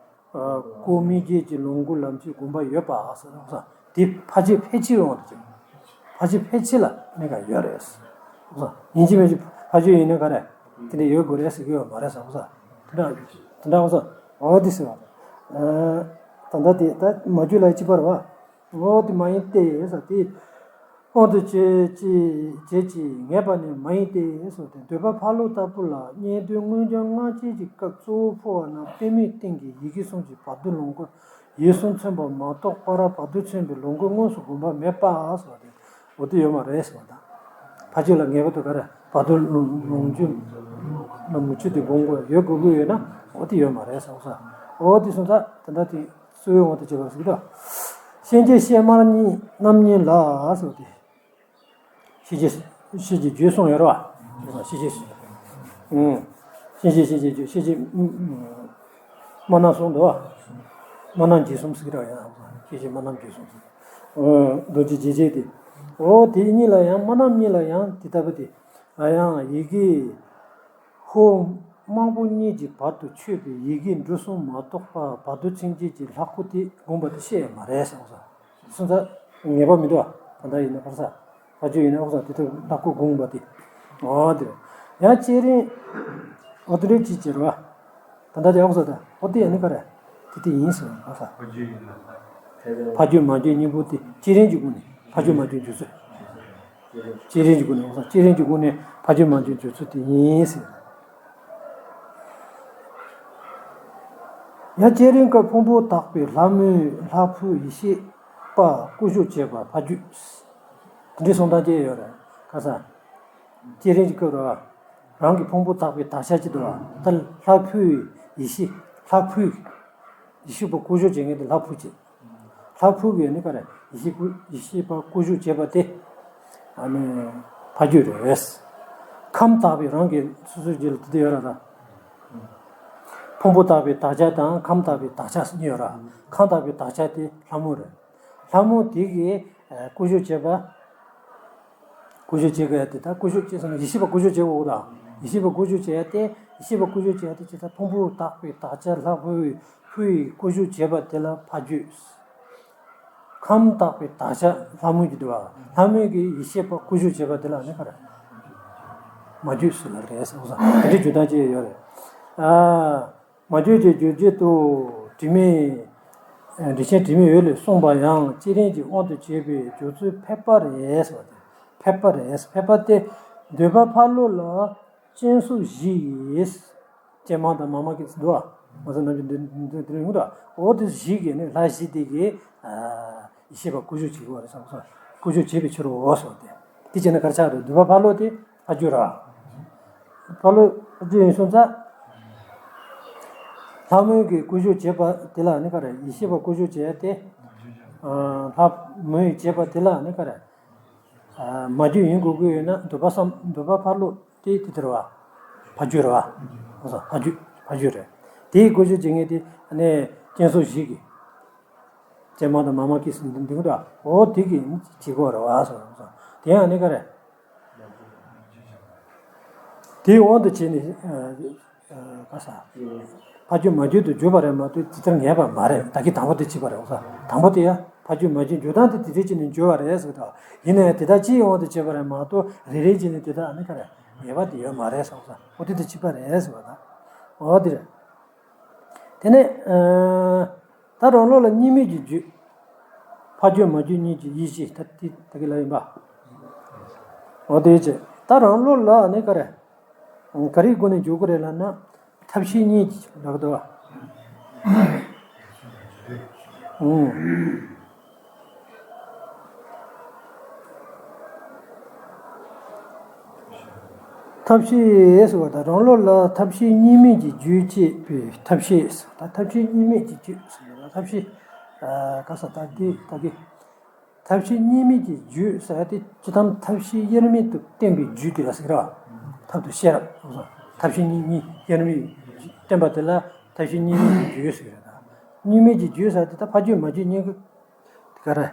སྐུ་སྨིག་རྒྱུ་གྱི་ལོངས་སྐུ་ལམ་བྱེད་སྒོམ་པ་ཡོད་པ་ཟེར་གསུངས། དེ་ཕལ་ཆེར་ཕལ་ཆེ་བའི་དབང་དུ་བྱས། ཕལ་ཆེར་ཕལ་ཆེ་ལ་ནི་ག་ཡོད་རེད་ཟེར་གསུངས། ཡིན་གཅིག་མིན་གཅིག་ཕ་རྒྱུད་ཡིན་ན་ག་རེ། དེ་འདྲ་ཡོད་དགོས་རེད་ཟེར་གྱི་ཡོད་མ་རེད་ཟེར་གསུངས། དེ་འདྲ་དེ་འདྲ་གསུངས། འོ་དེ་ཟེར་བ། ད་ལྟ་དེ་ད་མ་རྒྱུད་ལ་གཅིག་པ་རེད་བ། འོ་དེ་མ་ཡིན་ཏེ་ཟེར་དེ། དབང་དུ་བྱས་ཀྱི་བྱས་ཀྱི་ངེས་པ་ནི་མ་ཡིན་ཏེ་ཟེར་ཏེ། འདོད་པ་ཕ་རོལ་ལྟ་བུ་ལ་གཉེན་འདུན་མངོན་བྱང་སྔ་ཕྱི་གི་སྐབས་གཙོ་བོ་འཕོ་བ་ན་པདྨའི་སྟེང་གི་ཡི་གེ་གསུམ་གྱི་བར་དོའི་ལོངས་སྐུ་ཡིད་གསུམ་མཚོན་པ་མ་གཏོགས་པར་བར་དོ་མཚོན་པའི་ལོངས་སྐུ་དངོས་སུ་སྒོམ་པ་མེད་པ་ཟེར་བ་དེ་འོ་དེ་ཡོད་མ་རེད་ཟེར་བ་དང་། ཕ་རྒྱུད་ལ་ངེས་པར་དུ་ག་རེ་བར་དོ་ལོངས་སྐུ་ལ་མུ་མཆུ་དེ་སྒོམ་དགོས་ཡོད་དགོས་ཀྱི་ཡོད་ན་འོ་དེ་ཡོད་མ་རེད་ཟེར་བ། འོ་དེ་སོང་ཙང་དེ་འདྲ་དེ། གཙོ་བོའི་དབང་དུ་བྱས་པ་ཟེར་གྱི་འདུག་གཤིན་རྗེ་གཤེད་དམར་གཉིས་རྣམ་གཉིས་ལ་ཟེར་བ་དེ། གཤིན་རྗེ་གཤེད་ཀྱི་རྒྱུད་གསུངས་ཡོད་རེད་བ། གཤིན་རྗེ་ཨུམ། གཤིན་རྗེ་གཤེད་ཀྱི་རྒྱུད་གཤིན་རྗེ་ཨུམ། དམར་ནག་གསུམ་འདུག་བ། དམར་ནག་འཇིགས་གསུམ་ཟེར་གྱི་རེད་བ་ཡང་། གཤིན་རྗེ་དམར་ནག་འཇིགས་གསུམ་ཟེར། ཨུམ། རྡོ་རྗེ་འཇིགས་བྱེད་དེ། འོ་དེ་གཉིས་ལ་ཡང་དམར་ནག་གཉིས་ལ་ཡང་དེ་ལྟ་བུ་དེ། ཡང་ཡི་གེ་ཧོ། དམར་པོ་གཉིས་ཀྱི་བར་དུ་ཆོད་པའི་ཡི་གེ་འབྲུ་གསུམ་མ་གཏོགས་པ་བར་དོ་མཚོན་བྱེད་ཀྱི་ལྷ་སྐུ་དེ་སྒོམ་པ་དེ་བཤད་ཡོད་མ་རེད་ཟེར་གསུངས། སོང་ཙང་ངེས་པ་མི་འདུག་བ། ད་ལྟ་ཡིན་ན་ཕར་ས། ཕ་རྒྱུད་ཡིན་ན་ཕར་ས་དེ་ཐུག་ལྷ་སྐུ་སྒོམ་པ་དེ། འོ་དེ་རེད། ཡང་བསྐྱེད་རིམ། འོ་དེ་འདྲའི་ཅིག་བྱེད་རོགས། ད་ལྟ་དེ་ཕར་ས་ད་འོ་དེ་ཡང་ནི་ག་རེ། དེ་དེ་ཡིན་ཟེར་ཕར་ས། ཕ་རྒྱུད་མ་རྒྱུད་གཉིས་པོ་དེ་བསྐྱེད་རིམ་གྱི་སྒོ་ནས་ཕ་རྒྱུད་མ་རྒྱུད་འཇུག་ཚུལ། བསྐྱེད་རིམ་གྱི་སྒོ་ནས་འོང་ས། བསྐྱེད་རིམ་གྱི་སྒོ་ནས་ཕ་རྒྱུད་མ་རྒྱུད་འཇུག་ཚུལ་དེ་ཡིན་ཟེར། ཡང་བསྐྱེད་རིམ་སྐབས་ཕུང་པོ་དག་པའི་ལྷ་མོས་ལྷ་ཕུག་ཡེ་ཤེས་པ་བསྐུལ་ཞོག་བྱེད་པ་ཕ་རྒྱུད། འདི་གསུང་སྟངས་ཅི་ཡོད་རེད་ཁ་ས། བསྐྱེད་རིམ་གྱི་སྐབས་རེད་བ། རང་གི་ཕུང་པོ་དག་པའི་དག་ཆ་ཅིག་འདུག་བ། ད་ལྷ་ཕུག་ཡེ་ཤེས་ལྷ་ཕུག་ཡེ་ཤེས་པ་བསྐུལ་ཞོག་བྱེད་མཁན་དེ་ལྷ་ཕུག་ཅིག་ལྷ་ཕུག་གི་ནི་ག་རེ་ཡེ་ཤེས་བསྐུལ་ཡེ་ཤེས་པ་བསྐུལ་ཞོག་བྱེད་པ་དེ། ཨ་ནི་ཕ་རྒྱུད་རེད། ཁམས་དག་པའི་རང་གི་སོ་སོའི་རྒྱུད་ལ་དེ་དེ་ཡོད་ར་ད། ཕུང་པོ་དག་པའི་དག་ཆ་དང་ཁམས་དག་པའི་དག་ཆ་གཉིས་ཡོད་ར། ཁམས་དག་པའི་དག་ཆ་དེ་ལྷ་མོ་རེད། ལྷ་མོ་དེ་གི་ཨ་བསྐུལ་ཞོག་བྱེད་པ། བསྐུལ་ཞོག་བྱེད་དགོས་ཡ་དེ་ད་བསྐུལ་ཞོག་བྱེད་ཟེར་ན་ཡེ་ཤེས་པ་བསྐུལ་ཞོག་བྱེད་དགོས་དང་། ཡེ་ཤེས་པ་བསྐུལ་ཞོག་བྱེད་ཡ་དེ་ཡེ་ཤེས་པ་བསྐུལ་ཞོག་བྱེད་ཡ་དེ་ཅི་ད་ཕུང་པོ་དག་པའི་དག་ཆ་ལྷ་ཕུག་ཕུག་ཡེ་བསྐུལ་ཞོག་བྱེད་པ་དེ་ལ་ཕ་རྒྱུད། ཁམས་དག་པའི་དག་ཆ་ལྷ་མོ་གི་འདུལ་བ། ལྷ་མོ་གི་ཡེ་ཤེས་པ་བསྐུལ་ཞོག་བྱེད་པ་དེ་ལ་ནི་ག་རེ། མ་རྒྱུད་ཟེར་ལ་རེད་ཟེར་བ་དེ་འདྲའི་འཇུག་སྟངས་ཅིག་ཡོད་རེད། ཨ། མ་རྒྱུད་ཀྱི་རྒྱུད་རྒྱུད་དུ་དྲི་མེད། ཨ་འགྲེལ་ཆེན་དྲི་མེད་འོད་ལས་གསུངས་པ་ཡང་བསྐྱེད་རིམ་གྱི་དབང་དུ་བྱས་པའི་སྦྱོར་ཚུལ་ཕལ་པ་རེད་ཟེར་བ་དེ། ཕལ་པ་རེད། ཕལ་པ་སྟེ། འདོད་པ་ཕ་རོལ་ལ་སྤྱན་སོགས་བཞི་ཡིས། ཅན་མ་དང་མ་མ་གི་འདུག་ཨ། ང་ཚོ་ནམ་རྒྱུན་འདི་འདི་འདི་ཡོང་འདུག་ཨ། འོ་དེ་བཞི་གིས་ནི་ལྷ་བཞི་དེ་གིས་ཨ་ཡེ་ཤེས་པ་བསྐུལ་ཞོག་བྱེད་དགོས་རེད་བསམ་སོང་། བསྐུལ་ཞོག་བྱེད་པའི་ཕྱིར་རོ་གསུངས་ཏེ། དེ་བྱས་ན་ག་རེ་ཆགས་རེད། འདོད་པ་ཕ་རོལ་དེ་ཕ་རྒྱུད་ར། ཕ་རོལ་ཕ་རྒྱུད་ཡིན་སོང་ཙང་། ལྷ་མོ་གིས་བསྐུལ་ཞོག་བྱེད་པ་དེ་ལ་ནི་ག་རེ་ཡེ་ཤེས་པ་བསྐུལ་ཞོག་བྱེད་ཡ་དེ། ཨ་ལྷ་མོས་བྱེད་པ་དེ་ལ་ནི་ག་རེ། ཨ་མ་རྒྱུད་ཡིན་དགོས་ཀྱི་ཡོད་ན་འདོད་པ་བསམ་འདོད་པ་ཕ་རོལ་དེ་དེ་དེ་རེད་བ། ཕ་རྒྱུད་རེད་བ། ཨོ་ཙང་ཕ་རྒྱུད་ཕ་རྒྱུད་རེད། དེའི་བསྐུལ་ཞོག་བྱེད་མཁན་དེ་ཨ་ནི་སྤྱན་ཟུར་བཞི་གི། ཅན་མ་དང་མ་མ་ཀི་སི་འདི་འདི་འདུག་ཨ། འོ་དེ་གི་བྱེད་དགོས་རེད་བ་ཟེར་བ་སོང་། དེ་ཡང་ཨ་ནི་ག་རེ། དེའི་དབང་དུ་བྱས་ནས་ཨ་ཨ་ག་ས། ཕ་རྒྱུད་མ་རྒྱུད་དུ་གྱུར་པ་རེད་མ་གཏོགས་ཇི་ལྟར་ངེས་པ་མ་རེད། ད་གི་དང་པོ་དེ་གཅིག་པ་རེད་ཨོ་ཙང་། དང་པོ་དེ་ཡང་ཕ་རྒྱུད་མ་རྒྱུད་འགྱུར་སྟངས་དེ་དེ་འདྲས་བྱས་ནས་འགྱུར་བ་རེད་ཟེར་གི་འདུག་ཡིན་ནའི་དེ་དག་སྤྱིའི་དབང་དུ་བྱས་པ་རེད་མ་གཏོགས་རེ་རེ་བྱས་ནས་དེ་དག་ཨ་ནི་ག་རེ་ངེས་པ་དེ་ཡོད་མ་རེད་ཟེར་བ་དང་། འོ་དེ་དེ་གཅིག་པ་རེད་ཟེར་བ་དང་། འོ་དེ་རེད། དེ་ནས་ཨ་ད་རང་ལུགས་ལ་གཉིས་མེད་ཀྱི་རྒྱུད། ཕ་རྒྱུད་མ་རྒྱུད་གཉིས་ཀྱི་དབྱེ་གཞི་ད་དེ་ད་གི་ལ་ཡིན་པ། འོ་དེ་བྱས་ད་རང་ལུགས་ལ་ནི་ག་རེ། ག་རེའི་སྒོ་ནས་འཇོག་གི་རེད་ལབ་ན། ཐབས་ཤེས་གཉིས་ཀྱི་ལག་དོ། ཨུང་། ཐབས་ཤེས་ཟེར་བ་དང་རང་ལུགས་ལ་ཐབས་ཤེས་གཉིས་མེད་ཀྱི་རྒྱུད་ཅེས་པའི་ཐབས་ཤེས་ཟེར་བ་དང་ཐབས་ཤེས་གཉིས་མེད་ཀྱི་རྒྱུད་ཟེར་བ་ཐབས་ཤེས། ཨ་ག་ས་ད་གི་ད་གི་ཐབས་ཤེས་གཉིས་མེད་ཀྱི་རྒྱུད་ཟེར་ཏེ་སྤྱི་བཏང་ཐབས་ཤེས་དབྱེར་མེད་དུ་བསྟན་པའི་རྒྱུད་དེ་ལ་ཟེར་བ། ཐབས་དང་ཤེས་རབ་སོགས་ཐབས་ཤེས་གཉིས་གཉིས་དབྱེར་མེད་བསྟན་པ་དེ་ལ་ཐབས་ཤེས་གཉིས་མེད་ཀྱི་རྒྱུད་ཟེར་བ་དང་། གཉིས་མེད་ཀྱི་རྒྱུད་ཟེར་ཏེ་ད་ཕ་རྒྱུད་མ་རྒྱུད་གཉིས་ཀ་དེ་ག་རེ།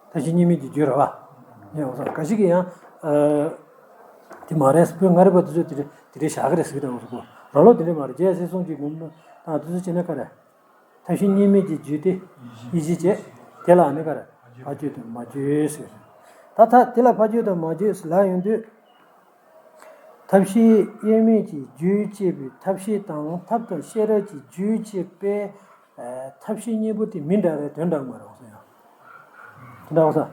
ཐབས་ཤེས་གཉིས་མེད་ཀྱི་རྒྱུད་རེད་བ། ཡང་འོ་ས་ག་ཞིག་གི་ཡང་། དེ་མ་རེད་བོད་སྔ་རབས་པ་དེ་ཚོས་དེ་རེད་དེ་རེད་བཞག་གི་རེད་ཟེར་གི་འདུག་འོ་ས་ཁོ་རང་ལོ་དེ་འདྲས་མ་རེད་རྒྱལ་སྲས་གསུམ་གྱི་སྒོམ་དང་དེ་ཚོ་བྱས་ན་ག་རེ། ཐབས་ཤེས་གཉིས་མེད་ཀྱི་རྒྱུད་དེ་ཡིད་བྱེད་བྱེད། དེ་ལ་ནི་ག་རེ། ཕ་རྒྱུད་དང་མ་རྒྱུད་ཟེར། ད་ཐ་དེ་ལ་ཕ་རྒྱུད་དང་མ་རྒྱུད་ཟེར་ལབ་ཡོང་དུས། ཐབས་ཤེས་དབྱེར་མེད་ཀྱི་རྒྱུད་ཅེས་པའི་ཐབས་ཤེས་དང་ཐབས་དང་ཤེས་རབ་ཀྱི་རྒྱུད་ཅེས་པའི་ཐབས་ཤེས་གཉིས་པོ་དེ་མི་འདྲ་རེད་དོན་འདྲ་མ་རེད་ཟེར་ཡང་། དེ་འདྲ་བ་ས།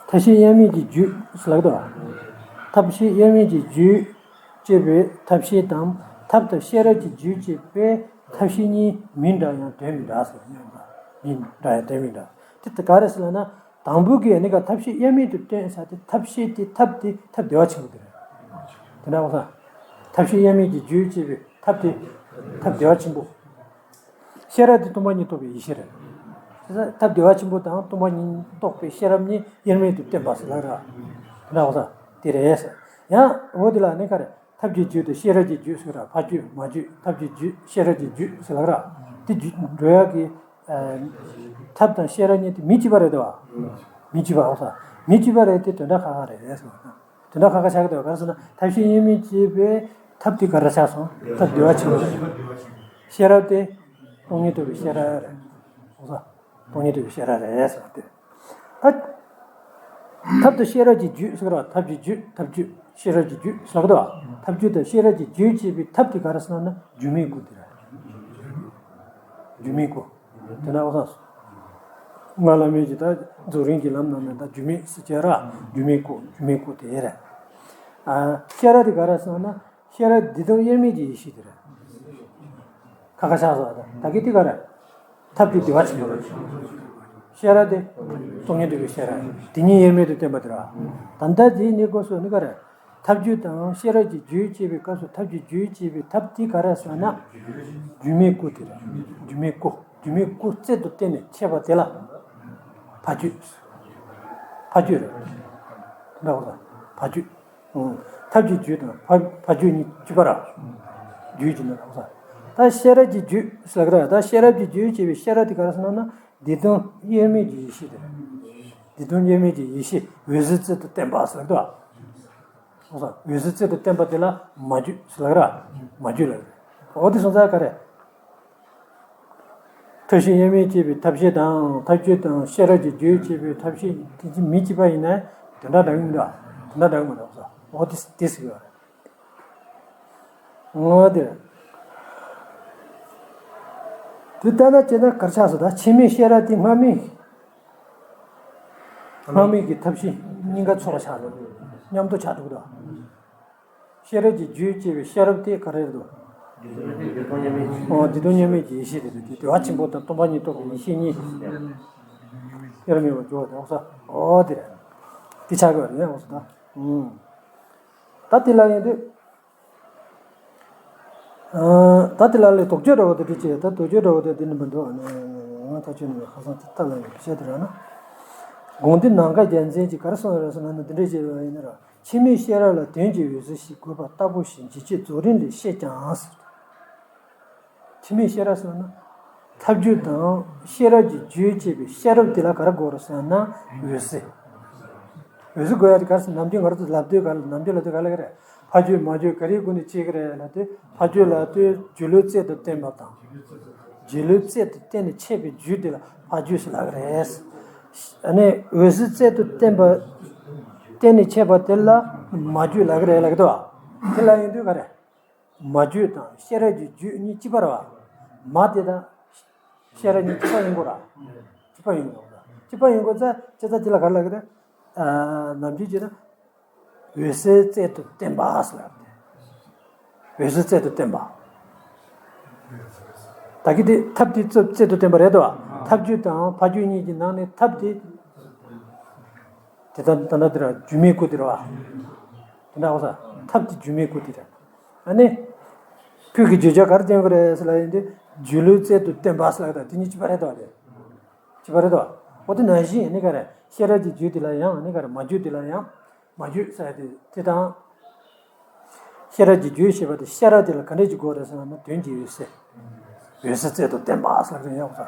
ཐབས་ཤེས་དབྱེར་མེད་ཀྱི་རྒྱུད་ཟེར་ལབ་འདུག་ཐབས་ཤེས་དབྱེར་མེད་ཀྱི་རྒྱུད་ཅེས་པའི་ཐབས་ཤེས་དང་ཐབས་དང་ཤེས་རབ་ཀྱི་རྒྱུད་ཅེས་པའི་ཐབས་ཤེས་གཉིས་མི་འདྲ་ཡང་དོན་མི་འདྲ་ཟེར་ཡང་མི་འདྲ་ཡང་དོན་མི་འདྲ། དེ་ལྟ་ག་རེ་ཟེར་ལབ་ན། དང་པོ་གིས་ནི་ག་ཐབས་ཤེས་དབྱེར་མེད་དུ་བསྟན་ས་དེ་ཐབས་ཤེས་དེ་ཐབས་དེ་ཐབས་བདེ་བ་ཆེན་པོ་དེ་རེད། དེ་འདྲ་བ་ས། ཐབས་ཤེས་དབྱེར་མེད་ཀྱི་རྒྱུད་ཅེས་པའི་ཐབས་དེ་ཐབས་བདེ་བ་ཆེན་པོ། ཤེས་རབ་དེ་སྟོང་པ་ཉིད་རྟོགས་པའི་ཡེ་ཤེས་རེད། ཐབས་བདེ་བ་ཆེན་པོ་དང་སྟོང་པ་ཉིད་རྟོགས་པའི་ཤེས་རབ་གཉིས་དབྱེར་མེད་དུ་བསྟན་པ་ཟེར་ལབ་ར། དེ་འདྲ་བ་ས་དེ་རེད། ཡང་འོ་དེ་ལ་ནི་ག་རེ། ཐབས་ཀྱི་རྒྱུད་དང་ཤེས་རབ་ཀྱི་རྒྱུད་ཟེར་ར། ཕ་རྒྱུད་མ་རྒྱུད་ཐབས་ཀྱི་རྒྱུད་ཤེས་རབ་ཀྱི་རྒྱུད་ཟེར་ལབ་ར། དེ་རྒྱུད་འགྲོ་ཡག་གི་ཐབས་དང་ཤེས་རབ་གཉིས་དེ་མི་གཅིག་པ་རེད་དོ། མི་གཅིག་པ་འོ་ས། མི་གཅིག་པ་རེད་དེ་དོན་དག་ཁག་ཁག་རེད་ཟེར་བ་དང་། དོན་དག་ཁག་ཁག་ཆགས་ཀྱི་འདུག་ག་རེ་ཟེར་ན་ཐབས་ཤེས་དབྱེར་མེད་ཅེས་པའི་ཐབས་དེ་ག་རེ་ཆགས་སོང་། ཐབས་བདེ་བ་ཆེན་པོ། ཤེས་རབ་དེ་སྟོང་ཉིད་རྟོགས་པའི་ཤེས་རབ་རེད། འོ་ས། སྟོང་ཉིད་རྟོགས་པའི་ཤེས་རབ་རེད་ཟེར་བ་དེ། ད། ཐབས་དང་ཤེས་རབ་ཀྱི་རྒྱུད་ཟེར་བ་ཐབས་ཀྱི་རྒྱུད་ཐབས་རྒྱུད་ཤེས་རབ་ཀྱི་རྒྱུད་ཟེར་གི་འདུག་ཐབས་རྒྱུད་དང་ཤེས་རབ་ཀྱི་རྒྱུད་ཅེས་པའི་ཐབས་དེ་ག་རེ་ཟེར་ན་སྒྱུ་མའི་སྐུ་དེ་རེད། སྒྱུ་མའི་སྐུ། དེ་ན་འོ་ས། སྔགས་བླ་མེད་ཀྱི་ད་རྫོགས་རིམ་གྱི་ལམ་ནང་ནས་ད་སྒྱུ་མའི་སྲིད་ཀྱི་ར། སྒྱུ་མའི་སྐུ། སྒྱུ་མའི་སྐུ་དེ་རེད། ཨ། ཤེས་རབ་དེ་ག་རེ་སོང་ན། ཤེས་རབ་བདེ་སྟོང་དབྱེར་མེད་ཀྱི་ཡེ་ཤེས་དེ་རེད། ཁ་ཁ་ཤག་སོགས་ད་གི་དེ་ག་རེད། ཐབས་ཀྱི་བདེ་བ་ཆེན་པོ་རེད། ཤེས་རབ་དེ་སྟོང་ཉིད་རྟོགས་པའི་ཤེས་རབ། དེ་ཉིད་དབྱེར་མེད་དུ་བསྟན་པ་དེ་རེད། ད་ལྟ་དེའི་གནས་སྐབས་སུ་ནི་ག་རེད། ཐབས་རྒྱུད་དང་ཤེས་རབ་ཀྱི་རྒྱུད་ཅེས་པའི་སྐབས་སུ་ཐབས་ཀྱི་རྒྱུད་ཅེས་པའི་ཐབས་དེ་ག་རེ་ཟེར་ན། སྒྱུ་མའི་སྐུ་དེ་རེད། སྒྱུ་མའི་སྐུ། སྒྱུ་མའི་སྐུ་རྩལ་དུ་བསྟན་ནས་འཆད་པ་དེ་ལ་ཕ་རྒྱུད། ཕ་རྒྱུད་རེད། འདྲ་བོ་དང་ཕ་རྒྱུད། ཨང་། ཐབས་ཀྱི་རྒྱུད་དང་ཕ་ཕ་རྒྱུད་གཉིས་གཅིག་པ་ར། རྒྱུད་ཀྱི་ནང་ལ་ས། ད་ཤེས་རབ་ཀྱི་རྒྱུད་ཟེར་གི་ར། ད་ཤེས་རབ་ཀྱི་རྒྱུད་ཅེས་པའི་ཤེས་རབ་དེ་ག་རེ་ཟེར་ན། བདེ་སྟོང་དབྱེར་མེད་ཀྱི་ཡེ་ཤེས་དེ་རེད། བདེ་སྟོང་དབྱེར་མེད་ཀྱི་ཡེ་ཤེས་འོད་གསལ་རྩལ་དུ་བསྟན་པ་ཟེར་གི་འདུག་འོད་གསལ་རྩལ་དུ་བསྟན་པ་དེ་ལ་མ་རྒྱུད་ཟེར་ལབ་ར། མ་རྒྱུད་ལབ་རེད། འོ་དེ་སོང་ཙང་ག་རེ། ཐབས་ཤེས་དབྱེར་མེད་ཅེས་པའི་ཐབས་ཤེས་དང་ཐབས་རྒྱུད་དང་ཤེས་རབ་ཀྱི་རྒྱུད་ཅེས་པའི་ཐབས་ཤེས་དེ་གཅིག་མི་གཅིག་པ་ཡིན་ན་དེ་འདྲ་འདྲ་གི་མི་འདུག་དེ་འདྲ་འདྲ་གི་མི་འདུག་འོ་དེ་དེ་ཟེར་གི་རེད། འོ་དེ་རེད། དེ་ལྟ་ན་ཅི་ན་གར་ཆགས་སོ། ད་ཕྱི་མའི་ཤེས་རབ་དེ་སྔ་མའི། སྔ་མའི་གི་ཐབས་ཤེས་གཉིས་ཀ་ཚོགས་པ་ཆགས་འགྲོ། མཉམ་དུ་ཆགས་འགྲོ་གི་འདུག་ཤེས་རབ་ཀྱི་རྒྱུད་ཅེས་པའི་ཤེས་རབ་དེ་ག་རེ་རེད་འདུག་འོ་བདེ་སྟོང་དབྱེར་མེད་ཀྱི་ཡེ་ཤེས་དེ་རེད། དེ་བདེ་བ་ཆེན་པོ་དང་སྟོང་པ་ཉིད་རྟོགས་པའི་ཡེ་ཤེས་གཉིས། དབྱེར་མེད་པར་འགྱུར་བ་དེ་འོ་ས། འོ་དེ་རེད། དེ་ཆགས་ཀྱི་རེད་འོ་ས། ད་ད་དེ་ལ་ཡིན་དུས། ད་དེ་ལ་ལས་དོགས་གཅོད་འདྲ་བོ་དེ་འདྲ་བྱས། ད་དོགས་གཅོད་འདྲ་བོ་དེ་འདི་ནི་མི་འདུག་ཨ་ནི་ང་ཐག་ཆོད་ནི་ཁ་སང་དེ་ལྟ་ལ་ཡོད་བཤད་དེ་ར་ན། དགོངས་འདུས་ནམ་མཁའ་རྒྱལ་མཚན་གྱིས་ག་རེ་གསུངས་ཡོད་རེད་ཟེར་ན་ནི་འདི་འདྲ་བྱས་ཡོད་ཡིན་ན་ར། ཕྱི་མའི་ཤེས་རབ་ལ་དོན་གྱི་འོད་གསལ་ཞེས་དགོས་པ་ལྟ་བུ་ཞིག་འཇིགས་བྱེད་རྫོགས་རིམ་ལས་ཤེས་ཀྱང་ཟེར། ཕྱི་མའི་ཤེས་རབ་ཟེར་ན། ཐབས་རྒྱུད་དང་ཤེས་རབ་ཀྱི་རྒྱུད་ཅེས་པའི་ཤེས་རབ་དེ་ལ་ག་རེ་དགོས་རེད་ཟེར་ན་འོད་གསལ། འོད་གསལ་དགོས་ཡ་དེ་ག་རེ་ཟེར། ནམ་རྒྱུན་ང་རང་ཚོ་ལབ་དུས་ག་ལ་ནམ་རྒྱུན་ལབ་དུས་ག་ལ་ག་རེ། ཕ་རྒྱུད་མ་རྒྱུད་ག་རེའི་སྒོ་ནས་ཕྱེ་གི་རེད་ལབ་དུས་ཕ་རྒྱུད་ལབ་དུས་སྒྱུ་ལུས་རྩལ་དུ་བསྟན་པ་དང་། སྒྱུ་ལུས་རྩལ་དུ་བསྟན་ནས་འཆད་པའི་རྒྱུད་དེ་ལ་ཕ་རྒྱུད་ཟེར་ལབ་ཀྱི་རེད། ཨ་ནི་འོད་གསལ་རྩལ་དུ་བསྟན་པ། བསྟན་ནས་འཆད་པ་དེ་ལ་མ་རྒྱུད་ལབ་ཀྱི་རེད་ལབ་ཀྱི་འདུག་དེ་ལ་ཡིན་དུས་ག་རེ། མ་རྒྱུད་དང་ཤེས་རབ་ཀྱི་རྒྱུད་གཉིས་གཅིག་པ་རེད་བ། མ་དེ་དང་། ཤེས་རབ་གཉིས་གཅིག་པ་ཡིན་དགོས་ར། གཅིག་པ་ཡིན་དགོས་ར། གཅིག་པ་ཡིན་དགོས་ཙང་ཅི་ཙང་དེ་ལ་ག་རེ་ལབ་ཀྱི་རེད། ནམ་རྒྱུན་བྱས་ན། འོད་གསལ་རྩལ་དུ་བསྟན་པ་ཟེར་ལབ་དེ། འོད་གསལ་རྩལ་དུ་བསྟན་པ། ད་གི་དེ་ཐབས་དེ་རྩལ་རྩལ་དུ་བསྟན་པ་རེད་དོ། ཐབས་རྒྱུད་དང་ཕ་རྒྱུད་གཉིས་ཀྱི་ནང་ནས་ཐབས་དེ། དེ་ལྟར་ད་ལྟ་དེ་ར་སྒྱུ་མའི་སྐུ་དེ་ར་བ། དེ་འདྲ་འོ་ས། ཐབས་དེ་སྒྱུ་མའི་སྐུ་དེ་ར། ཨ་ནི། ཁོས་ཀྱི་བརྗོད་བྱ་ག་རེ་སྟོན་གྱི་རེད་ཟེར་ལབ་ཡིན་དུས་སྒྱུ་ལུས་རྩལ་དུ་བསྟན་པ་ཟེར་ལབ་ད་དེ་གཉིས་གཅིག་པ་རེད་དོ་རེད། གཅིག་པ་རེད་དོ། འོ་དེ་ནང་བཞིན་ཨ་ནི་ག་རེ་ཤེས་རབ་ཀྱི་རྒྱུད་དེ་ལ་ཡང་ཨ་ནི་ག་རེ་མ་རྒྱུད་དེ་ལ་ཡང་མ་རྒྱུད་ཟེར་དེ་དེ་དང་། ཤེས་རབ་ཀྱི་རྒྱུད་ཞེས་པ་དེ་ཤེས་རབ་དེ་ལ་ག་འདྲས་ཀྱི་དགོས་རེད་ཟེར་ན་དོན་གྱི་འོད་གསལ། འོད་གསལ་རྩལ་དུ་བསྟན་པ་ཟེར་གྱི་ཡོད་ས།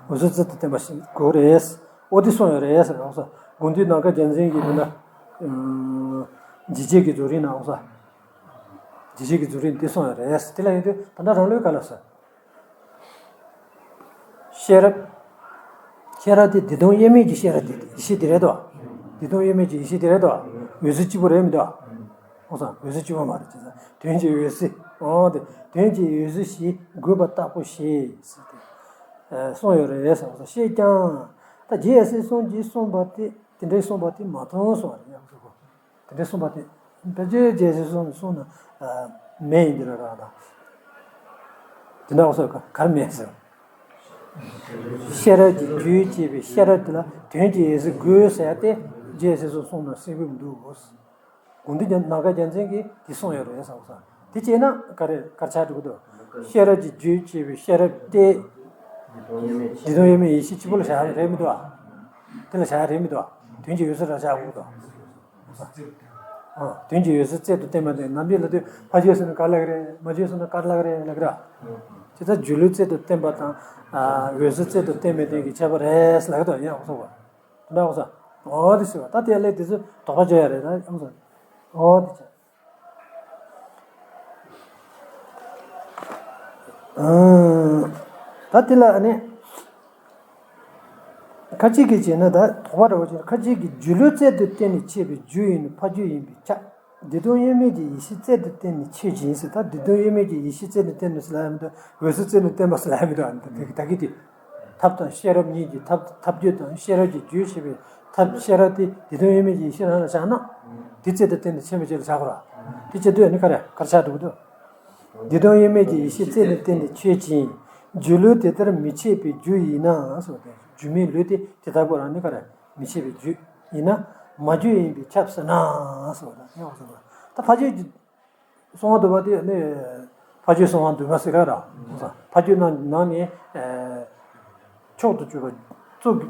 འོད་གསལ་རྩལ་དུ་བསྟན་པ་ཞིག་དགོས་རེད། འོ་དེ་གསུངས་ཡོད་རེད་ཟེར་ཡོད་ས། དགོངས་འདུས་ནམ་མཁའ་རྒྱལ་མཚན་གྱིས་དེ་ན། འཇིགས་བྱེད་ཀྱི་རྫོགས་རིམ་ན་འོ་ས། འཇིགས་བྱེད་ཀྱི་རྫོགས་རིམ་དེ་གསུངས་ཡོད་རེད། དེ་ལ་ཡིན་དུས་ད་ལྟ་རང་ལུགས་ག་ལ་ཟེར། ཤེས་རབ། ཤེས་རབ་དེ་བདེ་སྟོང་དབྱེར་མེད་ཀྱི་ཤེས་རབ་དེ་ཡེ་ཤེས་དེ་རེད་དོ། བདེ་སྟོང་དབྱེར་མེད་ཀྱི་ཡེ་ཤེས་དེ་རེད་དོ། འོད་གསལ་གཅིག་པོ་རེད་མི་འདུག་འོ་ཙང་འོད་གསལ་གཅིག་པོ་མ་རེད་ཅེས་དོན་གྱི་འོད་གསལ། འོ་དེ་དོན་གྱི་འོད་གསལ་ཞེས་དགོས་པ་ལྟ་བུ་ཞེས་ཟེར་ཏེ། གསུངས་ཡོད་རེད་ཟེར་བ་ཤེས་ཀྱང་། ད་རྗེ་ཡབ་སྲས་གསུམ་གྱིས་གསུངས་པ་དེ་དེ་འདྲའི་གསུངས་པ་དེ་མ་མཐོང་གསུངས་པ་རེད་ཡང་གསུངས་གོ། དེ་འདྲའི་གསུངས་པ་དེ། ཕལ་ཆེར་རྗེ་ཡབ་སྲས་གསུམ་གསུངས་ན། མེད་ཡིན་འདི་ར་ར་ད། དེ་འདྲ་བ་སོགས་ག་གར་མེད་ཟེར། ཤེས་རབ་ཀྱི་རྒྱུད་ཅེས་པའི་ཤེས་རབ་དེ་ལ་དོན་གྱི་འོད་གསལ་དགོས་ཟེར་ཏེ་རྗེ་ཡབ་སྲས་གསུམ་གསུངས་ན་གསལ་པོ་མི་འདུག་དགོངས་འདུས་ནམ་མཁའ་རྒྱལ་མཚན་གྱིས་དེ་གསུངས་ཡོད་རེད་ཟེར་བ་ས། དེ་བྱས་ན་ག་རེ་གར་ཆགས་འགྲོ་གི་འདུག་ཤེས་རབ་ཀྱི་རྒྱུད་ཅེས་པའི་ཤེས་རབ་དེ། བདེ་སྟོང་དབྱེར་མེད་ཡེ་ཤེས་གཅིག་པུ་ལ་བཞག་ཡ་རེད་མི་འདུག་ཨ། དེ་ལ་བཞག་ཡ་རེད་མི་འདུག་ཨ། དོན་གྱི་འོད་གསལ་ར་བཞག་དགོས་འདུག་ཨ། དོན་གྱི་འོད་གསལ་རྩལ་དུ་བསྟན་པ་དེ་ནམ་རྒྱུན་ལ་དུས་ཕ་རྒྱུད་ཟེར་ན་ག་ལ་གི་རེད། མ་རྒྱུད་ཟེར་ན་ག་ལ་གི་རེད་ལ་གི་ར། དེ་ལྟར་སྒྱུ་ལུས་རྩལ་དུ་བསྟན་པ་དང་། འོད་གསལ་རྩལ་དུ་བསྟན་པའི་དོན་གྱི་ཁྱད་པར་རེད་ལ་གི་དོ་ཡང་འོ་ས་བ། དེ་འདྲ་འོ་ས། འོ་དེ་ཟེར་བ་ད་དེ་ལས་དེ་ཚོ་དོགས་པ་བརྗོད་ཡ་རེད་ད་ཡང་ས། འོ་དེ་ཆ། ད་དེ་ལ་ཨ་ནི། ཁ་ཅིག་གིས་བྱས་ན་ད་དོགས་པ་འདྲ་བོ་བྱས་ན་ཁ་ཅིག་གིས་སྒྱུ་ལུས་རྩལ་དུ་བསྟན་ནས་འཆད་པའི་རྒྱུ་ཡིན་ནི་ཕ་རྒྱུད་ཡིན་པས་ཁྱབ། བདེ་སྟོང་དབྱེར་མེད་ཀྱི་ཡེ་ཤེས་རྩལ་དུ་བསྟན་ནས་འཆད་ཅིང་ཟེར། ད་བདེ་སྟོང་དབྱེར་མེད་ཀྱི་ཡེ་ཤེས་རྩལ་དུ་བསྟན་ནས་ཟེར་ལ་ཡ་མི་འདུག་འོད་གསལ་རྩལ་དུ་བསྟན་པ་ཟེར་ལ་ཡ་མི་འདུག་ཨ་ནི་ད་གི་དེ། ཐབས་དང་ཤེས་རབ་གཉིས་ཀྱི་ཐབས་ཐབས་རྒྱུད་དང་ཤེས་རབ་ཀྱི་རྒྱུད་ཞེས་པའི་ཐབས་ཤེས་རབ་དེ་བདེ་སྟོང་དབྱེར་མེད་ཀྱི་ཡེ་ཤེས་རང་ལ་བཞག་ན། དེ་རྩལ་དུ་བརྟེན་ནས་ཆེན་པོའི་རྒྱུད་ལ་བཞག་དགོས་ར། དེ་བྱེད་དུས་ནི་ག་རེ་ག་རེ་ཆགས་འགྲོ་གི་འདུག་བདེ་སྟོང་དབྱེར་མེད་ཀྱི་ཡེ་ཤེས་རྩལ་དུ་བརྟེན་ཏེ་ཆོད་ཅིང་། སྒྱུ་ལུས་དེ་ལྟར་མི་ཕྱེད་པའི་རྒྱུ་ཡིན་ན་ཟེར་བ་དེ། སྒྱུ་མའི་ལུས་དེ་དེ་ལྟ་བུ་རང་ནི་ག་རེ་མི་ཕྱེད་པའི་རྒྱུ་ཡིན་ན། མ་རྒྱུ་ཡིན་པས་ཁྱབ་ཟེར་ན་ཟེར་བ་དང་ཡང་ཟེར་བ། ད་ཕ་རྒྱུད་ཀྱི་གསང་བ་འདུས་པ་དེ་ནི་ཕ་རྒྱུད་གསང་བ་འདུས་པ་ཟེར་ག་ར། ཕ་རྒྱུད་ནང་ནང་ནས་མཆོག་ཏུ་གྱུར་པ་གཙོ་གི་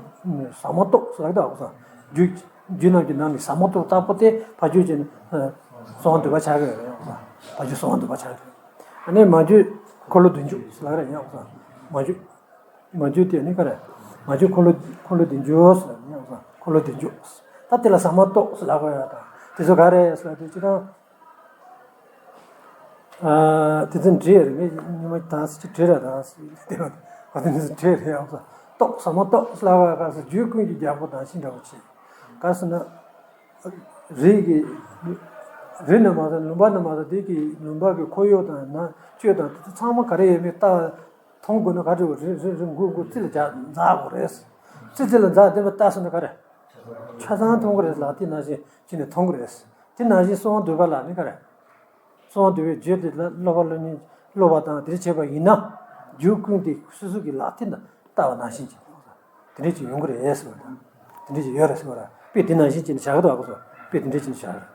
ཟབ་མོ་ཏོག་ཟེར་ག་ར། རྒྱུད་རྒྱུད་རྣམས་ཀྱི་ནང་ནས་ཟབ་མོ་ཏོག་ལྟ་བུ་དེ་ཕ་རྒྱུད་ཀྱི་གསང་བ་འདུས་པ་ཆགས་ཀྱི་ཡོད་རེད། ཕ་རྒྱུད་གསང་བ་འདུས་པ་ཆགས་ཀྱི་ཡོད། ཨ་ནི་མ་རྒྱུད་འཁོར་ལོ་བདུན་ཅུ་ཟེར་ག་ར་ཡང་། མ་རྒྱུད། མ་རྒྱུད་དེ་ནི་ག་རེ། མ་རྒྱུད་འཁོར་ལོ་འཁོར་ལོ་བདུན་ཅུ་ཟེར་ནི་འཁོར་ལོ་བདུན་ཅུ། ད་དེ་ལ་ཟབ་མོ་ཏོག་ཟེར་ལབ་དགོས་ཡ་དང་དེ་ཚོ་ག་རེ་ཟེར་དུས་ཅི་དང་། ཨ་དེ་ཚོ་འདྲེས་རེད། ངས་ཉི་མ་དང་སི་ཅི་འདྲེས་ར་དང་སི་དེ་བ་དེ་ཚོ་འདྲེས་རེད་ཡང་ཟེར། ཏོག་ཟབ་མོ་ཏོག་ཟེར་ལབ་དགོས་ཡ། ག་ཟེར་རྒྱུད་ཀུན་གྱི་རྒྱལ་པོ་དང་ཤིང་འདྲ་བོ་ཆེ། ག་ཟེར་ན། རིགས་ཀྱི། རིགས་ནི་མ་ཟད་ལུང་པ་ནི་མ་ཟད་དེ་གི་ལུང་པ་གི་ཁོར་ཡུག་དང་ན་ཆོས་དང་དེ་ཚོ་ཚང་མ་ག་རེ་ཡོད་མེད་ལྟ་མཐོང་དགོས་ན་ག་རེ་རེད། རེད་རེད་མགོ་མགོ་རྩིས་ལ་འཛག་དགོས་རེད། རྩིས་རྩིས་ལ་འཛག་བསྡད་པ་ལྟ་སོང་ན་ག་རེ། ཆ་ཚང་མཐོང་གི་རེད་ལ། དེ་ནང་བཞིན་བྱས་ནས་མཐོང་གི་རེད། དེ་ནང་བཞིན་གསང་བ་འདུས་པ་ལ་ནི་ག་རེ། གསང་བ་འདུས་པའི་རྒྱུད་དེ་ལ་སློབ་པ་སློབ་གཉེར་སློབ་པ་དང་དེར་བྱེད་པ་ཡིན་ན། རྒྱུད་ཀུན་དེ་སོ་སོ་གི་ལག་མཐིལ་དང་ལྟ་བ་ནང་བཞིན་གྱི། དེ་འདྲ་ཅིག་ཡོང་གི་རེད་ཟེར་བ་དང་། དེ་འདྲ་ཅིག་ཡོད་རེད་ཟེར་བ་ར། དཔེ་དེ་ནང་བཞིན་བྱས་ནས་བཞག་གི་འདུག་ག་སོ། དཔེ་དེ་འདྲ་བྱས་ནས་བཞག་གི་རེད།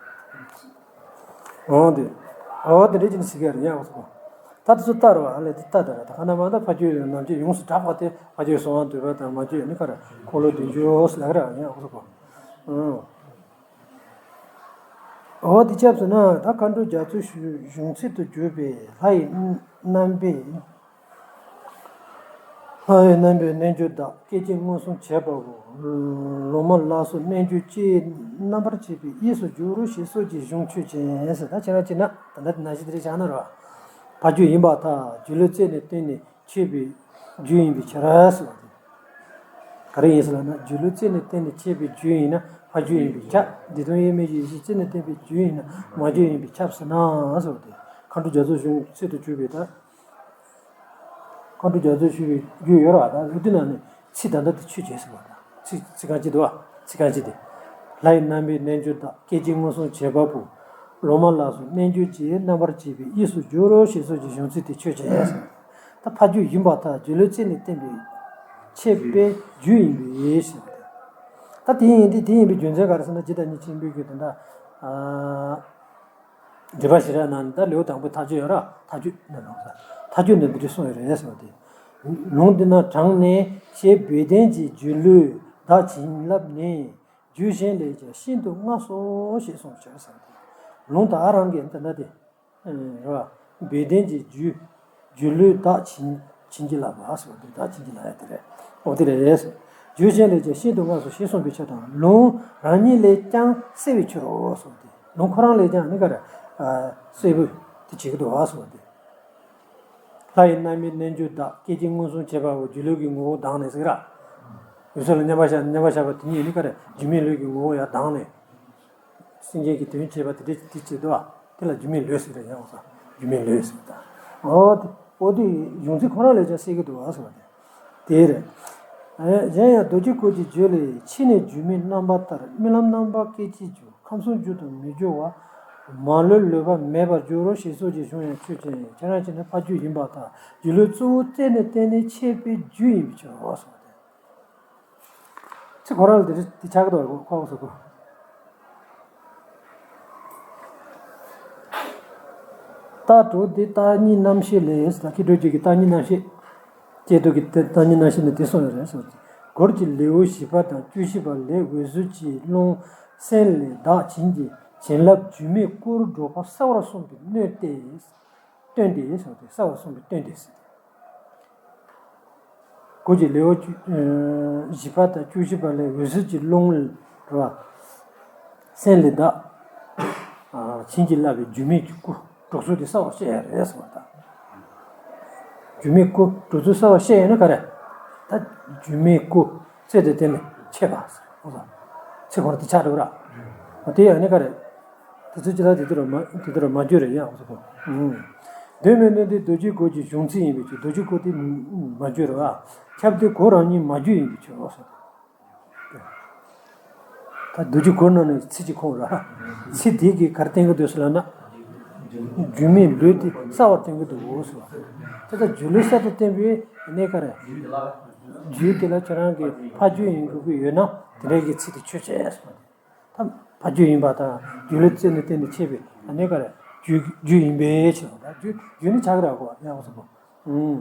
འོ་དེ། འོ་དེ་འདྲ་བྱས་ནས་ཟེར་གི་རེད་ཡང་སོ། ད་དེ་ཚོ་ལྟ་ར་བ་ཨ་ལས་དེ་ལྟ་ད་ར། ད་ག་ན་མ་ད་ཕ་རྒྱུད་ནམ་རྒྱུན་ཡོངས་སུ་གྲགས་པ་དེ་ཕ་རྒྱུད་གསང་བ་འདུས་པ་དང་མ་རྒྱུད་ནི་ག་རེ་འཁོར་ལོ་བདུན་ཅུ་ཟེར་གི་རེད་ཡང་སོ་གོ། ཨང་། འོ་དེ་ཆགས་སོང་ན་ད་མཁའ་འགྲོ་རྒྱ་མཚོའི་གཞུང་ཚིག་ཏུ་གྱུར་པའི་ལྷ་ཡི་རྣམ་པའི། ལྷ་ཡི་རྣམ་པའི་རྣལ་འབྱོར་བདག་སྐད་ཅིག་མངོན་སུམ་བྱེད་པ་པོ། ལོ་མ་ལ་སོགས་རྣལ་འབྱོར་སྤྱི་ཡི་རྣམ་པར་བཅད་པའི་གཡས་སུ་སྦྱོར་རོ་ཞེས་སོགས་ཀྱི་གཞུང་ཆོས་ཅན་ཟེར། ད་ཁྱེད་རང་བྱས་ན་ད་ལྟ་དེ་ནང་བཞིན་དེ་རེད་བཞག་ན་རོ། ཕ་རྒྱུད་ཡིན་པར་ཐལ། སྒྱུ་ལུས་རྩལ་ནི་བརྟེན་ནས་ཆོད་པའི་རྒྱུ་ཡིན་པའི་ཕྱིར་ཟེར་བ་དེ། ག་རེ་ཡིན་ཟེར་ལབ་ན་སྒྱུ་ལུས་རྩལ་ནི་བརྟེན་ནས་ཆོད་པའི་རྒྱུ་ཡིན་ན་ཕ་རྒྱུད་ཡིན་པས་ཁྱབ། བདེ་སྟོང་དབྱེར་མེད་ཀྱི་ཡེ་ཤེས་རྩལ་ནི་བརྟེན་པའི་རྒྱུ་ཡིན་ན་མ་རྒྱུད་ཡིན་པས་ཁྱབ་ཟེར་ན་ཟེར་བ་དེ། མཁའ་འགྲོ་རྒྱ་མཚོའི་གཞུང་ཚིག་ཏུ་གྱུར་པའི་ད། མཁའ་འགྲོ་རྒྱ་མཚོའི་གཞུང་གི་རྒྱུད་ཡོད་ར་བ་དང་། འོ་དེ་ནང་ནས་ཚིག་ད་ལྟ་དེ་ཆོས་ཅན་ཟེར་བ་དང་། ཚིག་ཚིག་རྐང་གཅིག་འདུག་བ། ཚིག་རྐང་གཅིག་དེ། ལྷ་ཡི་རྣམ་པའི་རྣལ་འབྱོར་བདག་སྐད་ཅིག་མངོན་སུམ་བྱེད་པ་པོ། ལོ་མ་ལ་སོགས་རྣལ་འབྱོར་སྤྱི་ཡི་རྣམ་པར་བཅད་པའི་གཡས་སུ་སྦྱོར་རོ་ཞེས་སོགས་ཀྱི་གཞུང་ཚིག་དེ་ཆོས་ཅན་ཟེར། ད་ཕ་རྒྱུད་ཡིན་པར་ཐལ། སྒྱུ་ལུས་རྩལ་ནི་བརྟེན་པའི་ཆོད་པའི་རྒྱུ་ཡིན་པས་ཟེར་བ་དེ། ད་དེ་ཡིན་དེ་དེ་ཡིན་པའི་རྒྱུ་མཚན་ག་རེ་ཟེར་ན་ཇི་ལྟར་ཉིད་ཆེན་པོའི་གི་དེ་འདྲ། འགྲེལ་པ་ཞེ་དྲག་ནང་ད་ལེའུ་དང་པོའི་མཐའ་དཔྱོད་ཡོད་ར། མཐའ་དཔྱོད་ནི་ལུང་ས། མཐའ་དཔྱོད་ནི་འདི་འདྲ་གསུངས་ཡོད་རེད་ཟེར་བ་དེ། ལུང་འདི་ན་དྲངས་ནས་ཞེས་བོད་བསྟན་གྱི་སྒྱུ་ལུས་བདག་བྱིན་རླབས་ནི། རྒྱུད་གཞན་ལས་ཀྱང་ཤིན་ཏུ་མངའ་གསོལ་ཞེས་གསུངས་ཕྱིར་ཟེར་བ་དེ། ལུང་ད་རང་གི་འདི་འདྲ་དེ། རེད་བ། བོད་བསྟན་གྱི་སྒྱུ། སྒྱུ་ལུས་བདག་བྱིན་བྱིན་གྱིས་བརླབས་པ་ཟེར་བ་དེ། བདག་བྱིན་གྱིས་བརླབས་ཡ་དེ་རེད། འོ་དེ་རེད་ཟེར། རྒྱུད་གཞན་ལས་ཀྱང་ཤིན་ཏུ་མངའ་གསོལ་ཞེས་གསུངས་པའི་ཕྱིར་དང་། ལུང་རང་ཉིད་ལས་ཀྱང་གསལ་བའི་ཕྱིར་རོ་ཟེར་བ་དེ། ལུང་ཁོ་རང་ལས་ཀྱང་ནི་ག་རེ། གསལ་པོ་དེ་བྱེད་ཀྱི་འདུག་བ་ཟེར་བ་དེ། ལྷ་ཡི་རྣམ་སྨིན་རྣལ་འབྱོར་བདག་སྐད་ཅིག་མངོན་སུམ་བྱེད་པ་པོ། སྒྱུ་ལུས་ཀྱི་ངོ་བོ་དྭངས་ནས་ཟེར་ར། འོད་གསལ་ལ་མཉམ་པར་བཞག་མཉམ་པར་བཞག་པ་དེ་ཉིད་ནི་ག་རེ། སྒྱུ་མའི་ལུས་ཀྱི་ངོ་བོ་ཡང་དྭངས་ནས། སེམས་ཅན་གྱི་དོན་བྱེད་པ་དེ་འདྲ་དེ་བྱེད་དོ། དེ་ལ་སྒྱུ་མའི་ལུས་ཟེར་རེད་ཡང་ཟེར། སྒྱུ་མའི་ལུས་ཟེར་ད། འོ་དེ་འོ་དེ་གཞུང་ཚིག་ཁོ་རང་ལས་ཀྱང་གསལ་གྱི་འདུག་བ་ཟེར་བ་དེ། དེ་རེད། གཞན་ཡང་རྡོ་རྗེ་སྐུ་གི་རྒྱུད་ལས་ཕྱི་ནས་སྒྱུ་མའི་རྣམ་པ་ལྟར་རྨི་ལམ་རྣམ་པ་སྐད་ཅིག་སྒྱུ། ཁམས་གསུམ་རྒྱུ་དང་མི་འགྱུར་བ། མ་ལུས་ལུས་པ་མེད་པར་འགྱུར་རོ་ཞེས་སོགས་ཀྱི་གཞུང་ཡང་ཆོས་ཅན། ཁྱེད་རང་བྱས་ན་ཕ་རྒྱུད་ཡིན་པར་ཐལ། སྒྱུ་ལུས་གཙོ་བོ་རྩལ་ནས་བརྟེན་ནས་ཆོད་པའི་རྒྱུ་ཡིན་པའི་ཕྱིར་རོ་ཟེར་བ་དེ། ཚིག་ཁོ་རང་ལ་དེ་དེ་ཆགས་ཀྱི་འདུག་ཁོ་ཁོ་སོ་ཁོ། རྟགས་དྲུག་དེ་རྟགས་གཉིས་རྣམ་བཤད་ལས་ཟེར། ད་སྐྱེ་འགྲོ་རྒྱུད་ཀྱི་རྟགས་གཉིས་རྣམ་བཤད། སྐྱེ་འགྲོ་གི་རྟགས་གཉིས་རྣམ་བཤད་ནི་དེ་གསུངས་ཡོད་རེད་ཟེར། སྒོར་གྱི་ལེའུ་བཞི་པ་དང་བཅུ་བཞི་པ་ལས་འོད་ཟེར་གྱི་རླུང་སེམས་ལས་བདག་བྱིན་གྱིས་བྱིན་རླབས་སྒྱུ་མའི་སྐུར་འགྲོ་པ་གསལ་བར་གསུངས་པའི་སྣོད་དེ། སྟོན་ཏེ་ཟེར་བ་དེ། གསལ་བར་གསུངས་པའི་སྟོན་ཏེ་ཟེར། སྒོར་གྱི་ལེའུ་བཅུ་བཞི་པ་དང་བཅུ་བཞི་པ་ལས་འོད་ཟེར་གྱི་རླུང་རེད་བ། སེམས་ལས་བདག་བྱིན་གྱིས་བརླབས་པའི་སྒྱུ་མའི་སྐུ་གྲུབ་ཚུལ་དེ་གསལ་བར་བཤད་ཡ་རེད་ཟེར་བ་དང་། སྒྱུ་མའི་སྐུ་གྲུབ་ཚུལ་གསལ་བར་བཤད་ཡ་ནི་ག་རེ། ད་སྒྱུ་མའི་སྐུ་རྩལ་དུ་བཏོན་ནས་ཆོད་པ་ཟེར། ཚིག་ཁོ་རང་དེ་ཆགས་འགྲོ་ར། འོ་དེ་ཡང་ནི་ག་རེ། དེ་ཚོ་ཅི་ལ་དེ་དུ་ར་མ་དེ་དུ་ར་མ་བརྗོད་རེད་ཡ། འོ་ཚོ་ཁོ། འདོད་མི་ནུས་དེ་རྡོ་རྗེ་གུར་གྱི་གཞུང་ཚིག་ཡིན་པའི་ཕྱིར། རྡོ་རྗེ་གུར་དེ་མ་བརྗོད་རེད་བ། ཁྱབ་བརྡལ་གུར་རང་ཉིད་མ་བརྗོད་ཡིན་པའི་ཕྱིར་རོ་ཟེར། ད་རྡོ་རྗེ་གུར་ནང་ནས་ཚིག་གཅིག་ཁོང་ར། ཚིག་དེ་གིས་ག་རེ་བསྟན་གྱི་འདུག་ཟེར་ལབ་ན། སྒྱུ་མའི་ལུས་དེ་གསལ་བར་བསྟན་གྱི་འདུག་ཟེར་བ། དེ་ལྟར་སྒྱུ་ལུས་གསལ་དུ་བསྟན་པའི་གནས་ག་རེ། རྒྱུད་དེ་ལ་ཁྱེད་རང་གིས་ཕ་རྒྱུད་ཡིན་དགོས་ཀྱི་ཡོད་ན་དེ་འདྲའི་གི་ཚིག་དེ་ཆོས་ཅན་ཟེར་བ། ད་ཕ་རྒྱུད་ཡིན་པ་དང་སྒྱུ་ལུས་རྩལ་ནས་བརྟེན་ནས་ཆད་པའི་གནས་ག་རེ། རྒྱུད་རྒྱུད་ཡིན་པའི་ཕྱིར་རོ། རྒྱུད་རྒྱུད་ནི་ཆགས་ར་གོ་ཡང་ཟེར་གོ། ཨུམ།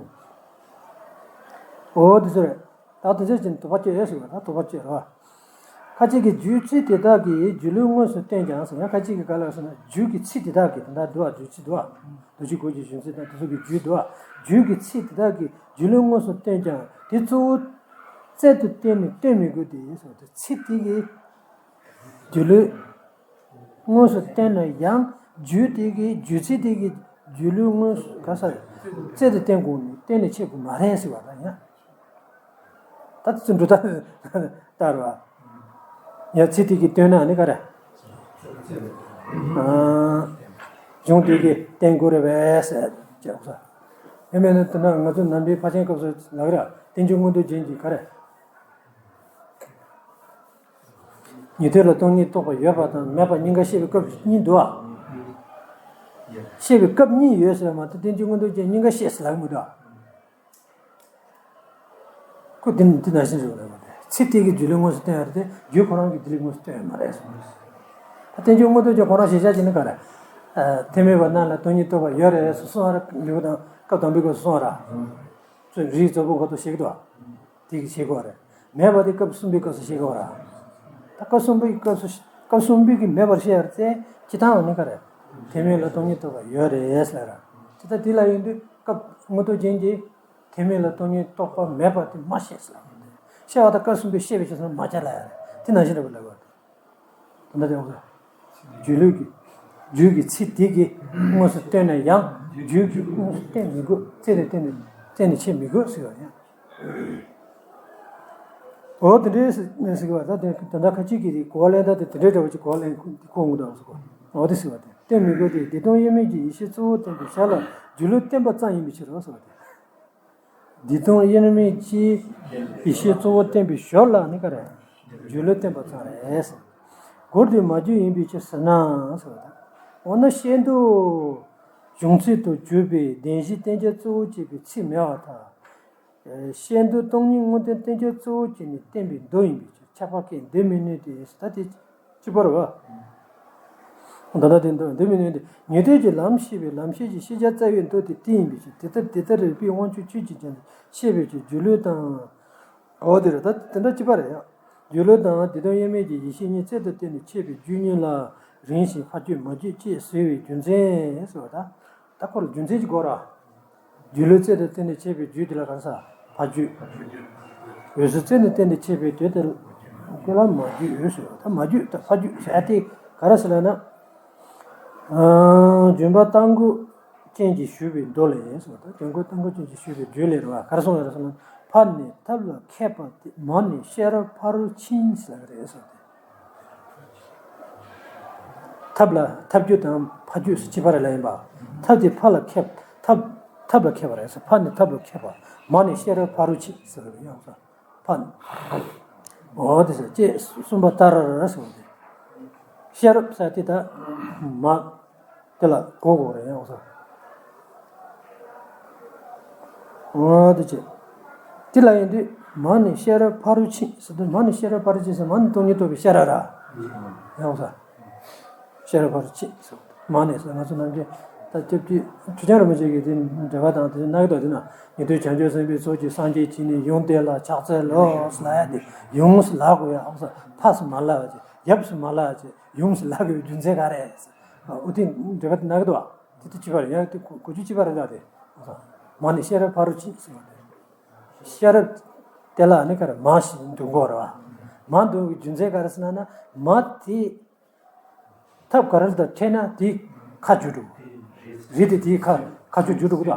འོ་དེ་ཚོ་རེད། ད་དེ་ཚོ་ཅན་དུ་བ་སྐྱེ་ཡོད་ཟེར་བ་ད་དུ་བ་སྐྱེ་རོ། ཁ་ཅིག་གིས་རྒྱུད་ཚིག་དེ་དག་གིས་སྒྱུ་ལུས་དངོས་སུ་བསྟན་ཀྱང་ཟེར་ཡང་ཁ་ཅིག་གིས་ག་ལ་ཟེར་ན་རྒྱུད་ཀྱི་ཚིག་དེ་དག་གིས་ད་ལྟ་འདུལ་བ་རྒྱུད་ཚིག་འདུལ་བ། རྡོ་རྗེ་གུར་གྱི་གཞུང་ཚིག་དང་དེ་ཚོ་གི་རྒྱུད་འདུལ་བ། རྒྱུད་ཀྱི་ཚིག་དེ་དག་གིས་སྒྱུ་ལུས་དངོས་སུ་བསྟན་ཀྱང་དེ་གཙོ་བོ་རྩལ་དུ་བཏོན་ནས་སྟོན་མི་དགོས་ཏེ་ཟེར་བ་དེ་ཚིག་དེ་གིས་སྒྱུ་ལུས་དངོས་སུ་བསྟན་ན་ཡང་རྒྱུད་དེ་གིས་རྒྱུད་ཚིག་དེ་གིས་སྒྱུ་ལུས་དངོས་སུ་ག་ས་རྩལ་དུ་བསྟན་དགོས་ནས་བསྟན་ནས་ཆད་དགོས་མ་རེད་ཟེར་བ་དང་ཡང་། ད་ཚིག་འབྲུ་ད་ལྟར་བ། ཡང་ཚིག་དེ་གིས་བསྟན་ན་ནི་ག་རེ། གཞུང་དེ་གིས་བསྟན་དགོས་རེད་པས་ཟེར་ཅེས་སོ། ཡང་མིན་ན་དེ་ན་ང་ཚོ་ནམ་པའི་ཕལ་ཆེན་སྐབས་སུ་ལག་ར་བསྟན་བཅོས་མངོན་རྟོགས་རྒྱན་གྱི་ག་རེ། ཉན་ཐོས་ལ་སྟོང་ཉིད་རྟོགས་པ་ཡོད་པ་དང་མེད་པ་གཉིས་ཀ་བཤད་པའི་སྐབས་གཉིས་འདུག་ཨ། བཤད་པའི་སྐབས་གཉིས་ཡོད་ཟེར་མ་གཏོགས་བསྟན་བཅོས་མངོན་རྟོགས་རྒྱན་གཉིས་ཀ་བཤད་ཟེར་ལབ་མི་འདུག་ཨ། ཁོ་འདི་འདི་ནང་བཞིན་རེད་ལབ་པ་རེད། ཚིག་དེ་གིས་རྒྱུད་ལུས་དངོས་སུ་བསྟན་ཡ་རེད་དེ་རྒྱུད་ཁོ་རང་གིས་རྒྱུད་ལུས་དངོས་སུ་བསྟན་ཡ་མ་རེད་གསུངས་རེད། ད་བསྟན་བཅོས་མངོན་རྟོགས་རྒྱན་ཁོ་རང་གཞིར་བཞག་བྱས་ན་ག་རེ། ཐེག་དམན་པ་རྣམས་ལ་སྟོང་ཉིད་རྟོགས་པ་ཡོད་རེད་གསུངས་ར་ལེའུ་དང་སྐབས་དང་པོའི་སྐབས་སུ་གསུངས་ར། རིགས་རྫོགས་པོ་འགོ་ཐོག་བཤད་ཀྱི་འདུག་ཨ། དེ་གི་བཤད་དགོས་རེད། མེད་པ་དེ་སྐབས་གསུམ་པའི་སྐབས་སུ་བཤད་དགོས་ར། ད་སྐབས་གསུམ་པའི་སྐབས་སུ་སྐབས་གསུམ་པའི་གི་མེད་པར་བཤད་ཡ་རེད་ཙེ་སྤྱི་བཏང་ནི་ག་རེ། ཐེག་དམན་ལ་སྟོང་ཉིད་རྟོགས་པ་ཡོད་རེད་ཟེར་ར། ཅི་ལྟར་དེ་ལ་ཡོང་དུས་སྐབས་མངོན་རྟོགས་རྒྱན་གྱིས་ཐེག་དམན་ལ་སྟོང་ཉིད་རྟོགས་པ་མེད་པ་དེ་མ་བཤད་ཟེར་ར། བཤད་པ་དང་སྐབས་གསུམ་པའི་བཤད་པའི་ཕྱིར་ཟེར་ན་མ་བྱ་ལ་ཡ་རེད་དེ་ནང་བཞིན་རེད་པ་ལབ་པ་རེད། ད་ལྟ་དེ་འོང་ས། སྒྱུ་ལུས་ཀྱི། རྒྱུད་ཀྱི་ཚིག་དེ་གིས་དངོས་སུ་བསྟན་ན་ཡང་རྒྱུད་ཀྱིས་དངོས་སུ་བསྟན་མི་དགོས་རྩལ་ནས་བསྟན་ནས་བསྟན་ནས་ཆད་མི་དགོས་ཟེར་བ་ཡང་། འོ་དེ་འདྲའི་ཟེར་གི་བ་ད་དེ་ད་ལྟ་ཁ་ཅིག་གིས་གོ་བ་ལེན་ད་དེ་དེ་འདྲའི་འདྲ་བ་ཅིག་གོ་བ་ལེན་ཁོ་ངུ་དང་ཟེར་གོ་འོ་དེ་ཟེར་བ་དེ་བསྟན་མི་དགོས་ཏེ་བདེ་སྟོང་དབྱེར་མེད་ཀྱི་ཡེ་ཤེས་གཙོ་བོ་བསྟན་པའི་ཞར་ལ་སྒྱུ་ལུས་བསྟན་པ་ཙམ་ཡིན་པའི་ཕྱིར་རོ་ཟེར་བ་དེ། བདེ་སྟོང་དབྱེར་མེད་ཀྱི་ཡེ་ཤེས་གཙོ་བོ་བསྟན་པའི་ཞོར་ལ་ནི་ག་རེ། སྒྱུ་ལུས་བསྟན་པ་ཙམ་རེད། གུར་དེ་མ་བརྗོད་ཡིན་པའི་ཕྱིར་ཟེར་ན་ཟེར་བ་དང་། འོ་ན་ཤེས་འདོད་གཞུང་ཚིག་ཏུ་གྱུར་པའི་བདེན་བཞིའི་བསྟན་བྱ་གཙོ་བོ་བྱེད་པའི་ཚིག་མེད་པར་ཐལ། ཤེས་འདོད་སྟོང་ཉིད་དངོས་བསྟན་བསྟན་བྱ་གཙོ་བོ་བྱས་ནས་བསྟན་པའི་མདོ་ཡིན་པའི་ཕྱིར་ཁྱབ་པ་སྐད་འདོད་མི་ནུས་ཏེ་ཟེར་ད་དེ། གཅིག་པ་རེད་བ། ད་ལྟ་དེ་འདོད་འདོད་མི་ནུས་ཏེ་ཉན་ཐོས་ཀྱི་ལམ་ཤེས་པའི་ལམ་ཤེས་ཀྱི་ཤེས་བྱ་རྩ་བའི་མདོ་དེ་དེ་ཡིན་པའི་ཕྱིར་དེ་ལྟར་དེ་ལྟར་རིགས་པས་དབང་ཕྱུག་ཆོས་ཀྱི་རྒྱལ་མཚན་ཤེས་པའི་ཕྱིར་སྒྱུ་ལུས་དང་། འོ་དེ་རེད་ད་དེ་འདྲ་གཅིག་པ་རེད་ཡ། སྒྱུ་ལུས་དང་བདེ་སྟོང་དབྱེར་མེད་ཀྱི་ཡེ་ཤེས་གཉིས་རྩལ་དུ་བཏོན་ནས་འཆད་པའི་རྒྱུ་གཉིས་ལ་རིང་ཞིང་ཕ་རྒྱུད་མ་རྒྱུད་ཅེས་ཟེར་བའི་རྒྱུ་མཚན་ཟེར་བ་ད། ད་ཁོ་ལ་རྒྱུ་མཚན་ཅིག་དགོས་ར། སྒྱུ་ལུས་རྩལ་དུ་བཏོན་ནས་འཆད་པའི་རྒྱུད་དེ་ལ་གང་ཟག་ཕ་རྒྱུད། འོད་གསལ་རྩལ་དུ་བཏོན་ནས་འཆད་པའི་རྒྱུད་དེ་དེ་ལ་མ་རྒྱུད་འོད་གསལ་ད་མ་རྒྱུད་ད་ཕ་རྒྱུད་ཟེར་ཡ་དེ་ག་རེ་ཟེར་ལབ་ན། ཨ། ལྗོན་པ་རྟ་མགོ་ཅན་གྱིས་ཞུས་པའི་མདོ་ལས་ཟེར་བ་ད་ལྗོན་པ་རྟ་མགོ་ཅན་གྱིས་ཞུས་པའི་རྒྱུད་ལས་རེད་བ་ག་རེ་གསུངས་ཡོད་རེད་ཟེར་ན་ཕ་ནི་ཐབས་ལ་མཁས་པ་སྟེ་མ་ནི་ཤེས་རབ་ཕ་རོལ་ཕྱིན་ཟེར་གི་རེད་ཟེར་བ་དེ། ཐབས་ལ་ཐབས་རྒྱུད་དང་ཕ་རྒྱུད་སུ་གཅིག་པ་རེད་ལ་ཡིན་པ། ཐབས་དེ་ཕ་ལ་མཁས་ཐབས་ཐབས་ལ་མཁས་པ་རེད་ཟེར་ཕ་ནི་ཐབས་ལ་མཁས་པ་མ་ནི་ཤེས་རབ་ཕ་རོལ་ཕྱིན་ཟེར་བའི་ཡང་ཟེར་ཕ་ནི། འོ་དེ་ཟེར་ཅེས་གསུངས་པ་ལྟར་ཟེར་བ་དེ། ཤེས་རབ་ཟེར་དེ་ད་མ། དེ་ལ་གོ་དགོས་རེད་ཡང་ཟེར། འོ་དེ་ཅེ། དེ་ལ་ཡིན་དུས་མ་ནི་ཤེས་རབ་ཕ་རོལ་ཕྱིན་ཟེར་དུས་མ་ནི་ཤེས་རབ་ཕ་རོལ་ཕྱིན་ཟེར་མ་ནི་སྟོང་ཉིད་རྟོགས་པའི་ཤེས་རབ་ར། ཡང་ཟེར། ཤེས་རབ་ཕ་རོལ་ཕྱིན་ཟེར། མ་ནི་ཟེར་ང་ཚོ་ནམ་རྒྱུན་ད་སྐྱབས་རྗེ་ཆོས་རྒྱལ་རིན་པོ་ཆེ་གིས་དེ་འགྲེལ་པ་དང་དེ་གནང་གི་འདུག་དེ་ན་ཉན་ཐོས་བྱང་ཆུབ་སེམས་དཔའི་ཚོགས་ཀྱིས་སངས་རྒྱས་བྱས་ནས་ཡུམ་དེ་ལ་ཕྱག་འཚལ་ལོ་ཟེར་ལབ་ཡ་དེ་ཡུམ་ཟེར་ལབ་དགོས་ཡ་ཨང་ཟེར་ཕ་ཟེར་མ་ལབ་ཡ་ཅེ་ཡབ་ཟེར་མ་ལབ་ཡ་ཅེ་ཡུམ་ཟེར་ལབ་དགོས་པའི་རྒྱུ་མཚན་ག་རེ་ཟེར། འོ་དེ་འགྲེལ་པ་དེ་གནང་གི་འདུག་བ། དེ་དེ་གཅིག་པ་རེད་ཡང་དེ་གོ་གོ་རྒྱུ་གཅིག་པ་རེད་ད་དེ། མ་ནི་ཤེས་རབ་ཕ་རོལ་ཕྱིན་ཟེར་བ་དེ། ཤེས་རབ་དེ་ལ་ནི་ག་རེ་མ་ཞིག་འདོན་དགོས་རེད་བ། མ་འདོན་གྱི་རྒྱུ་མཚན་ག་རེ་ཟེར་ན་ན་མ་དེ་ཐབས་ག་རེ་དང་འཕྲད་ན་དེ་ཁ་བསྒྱུར་འགྲོ། རེད་དེ་དེ་ཁ་ཁ་བསྒྱུར་བསྒྱུར་འགྲོ་གི་འདུག་བ།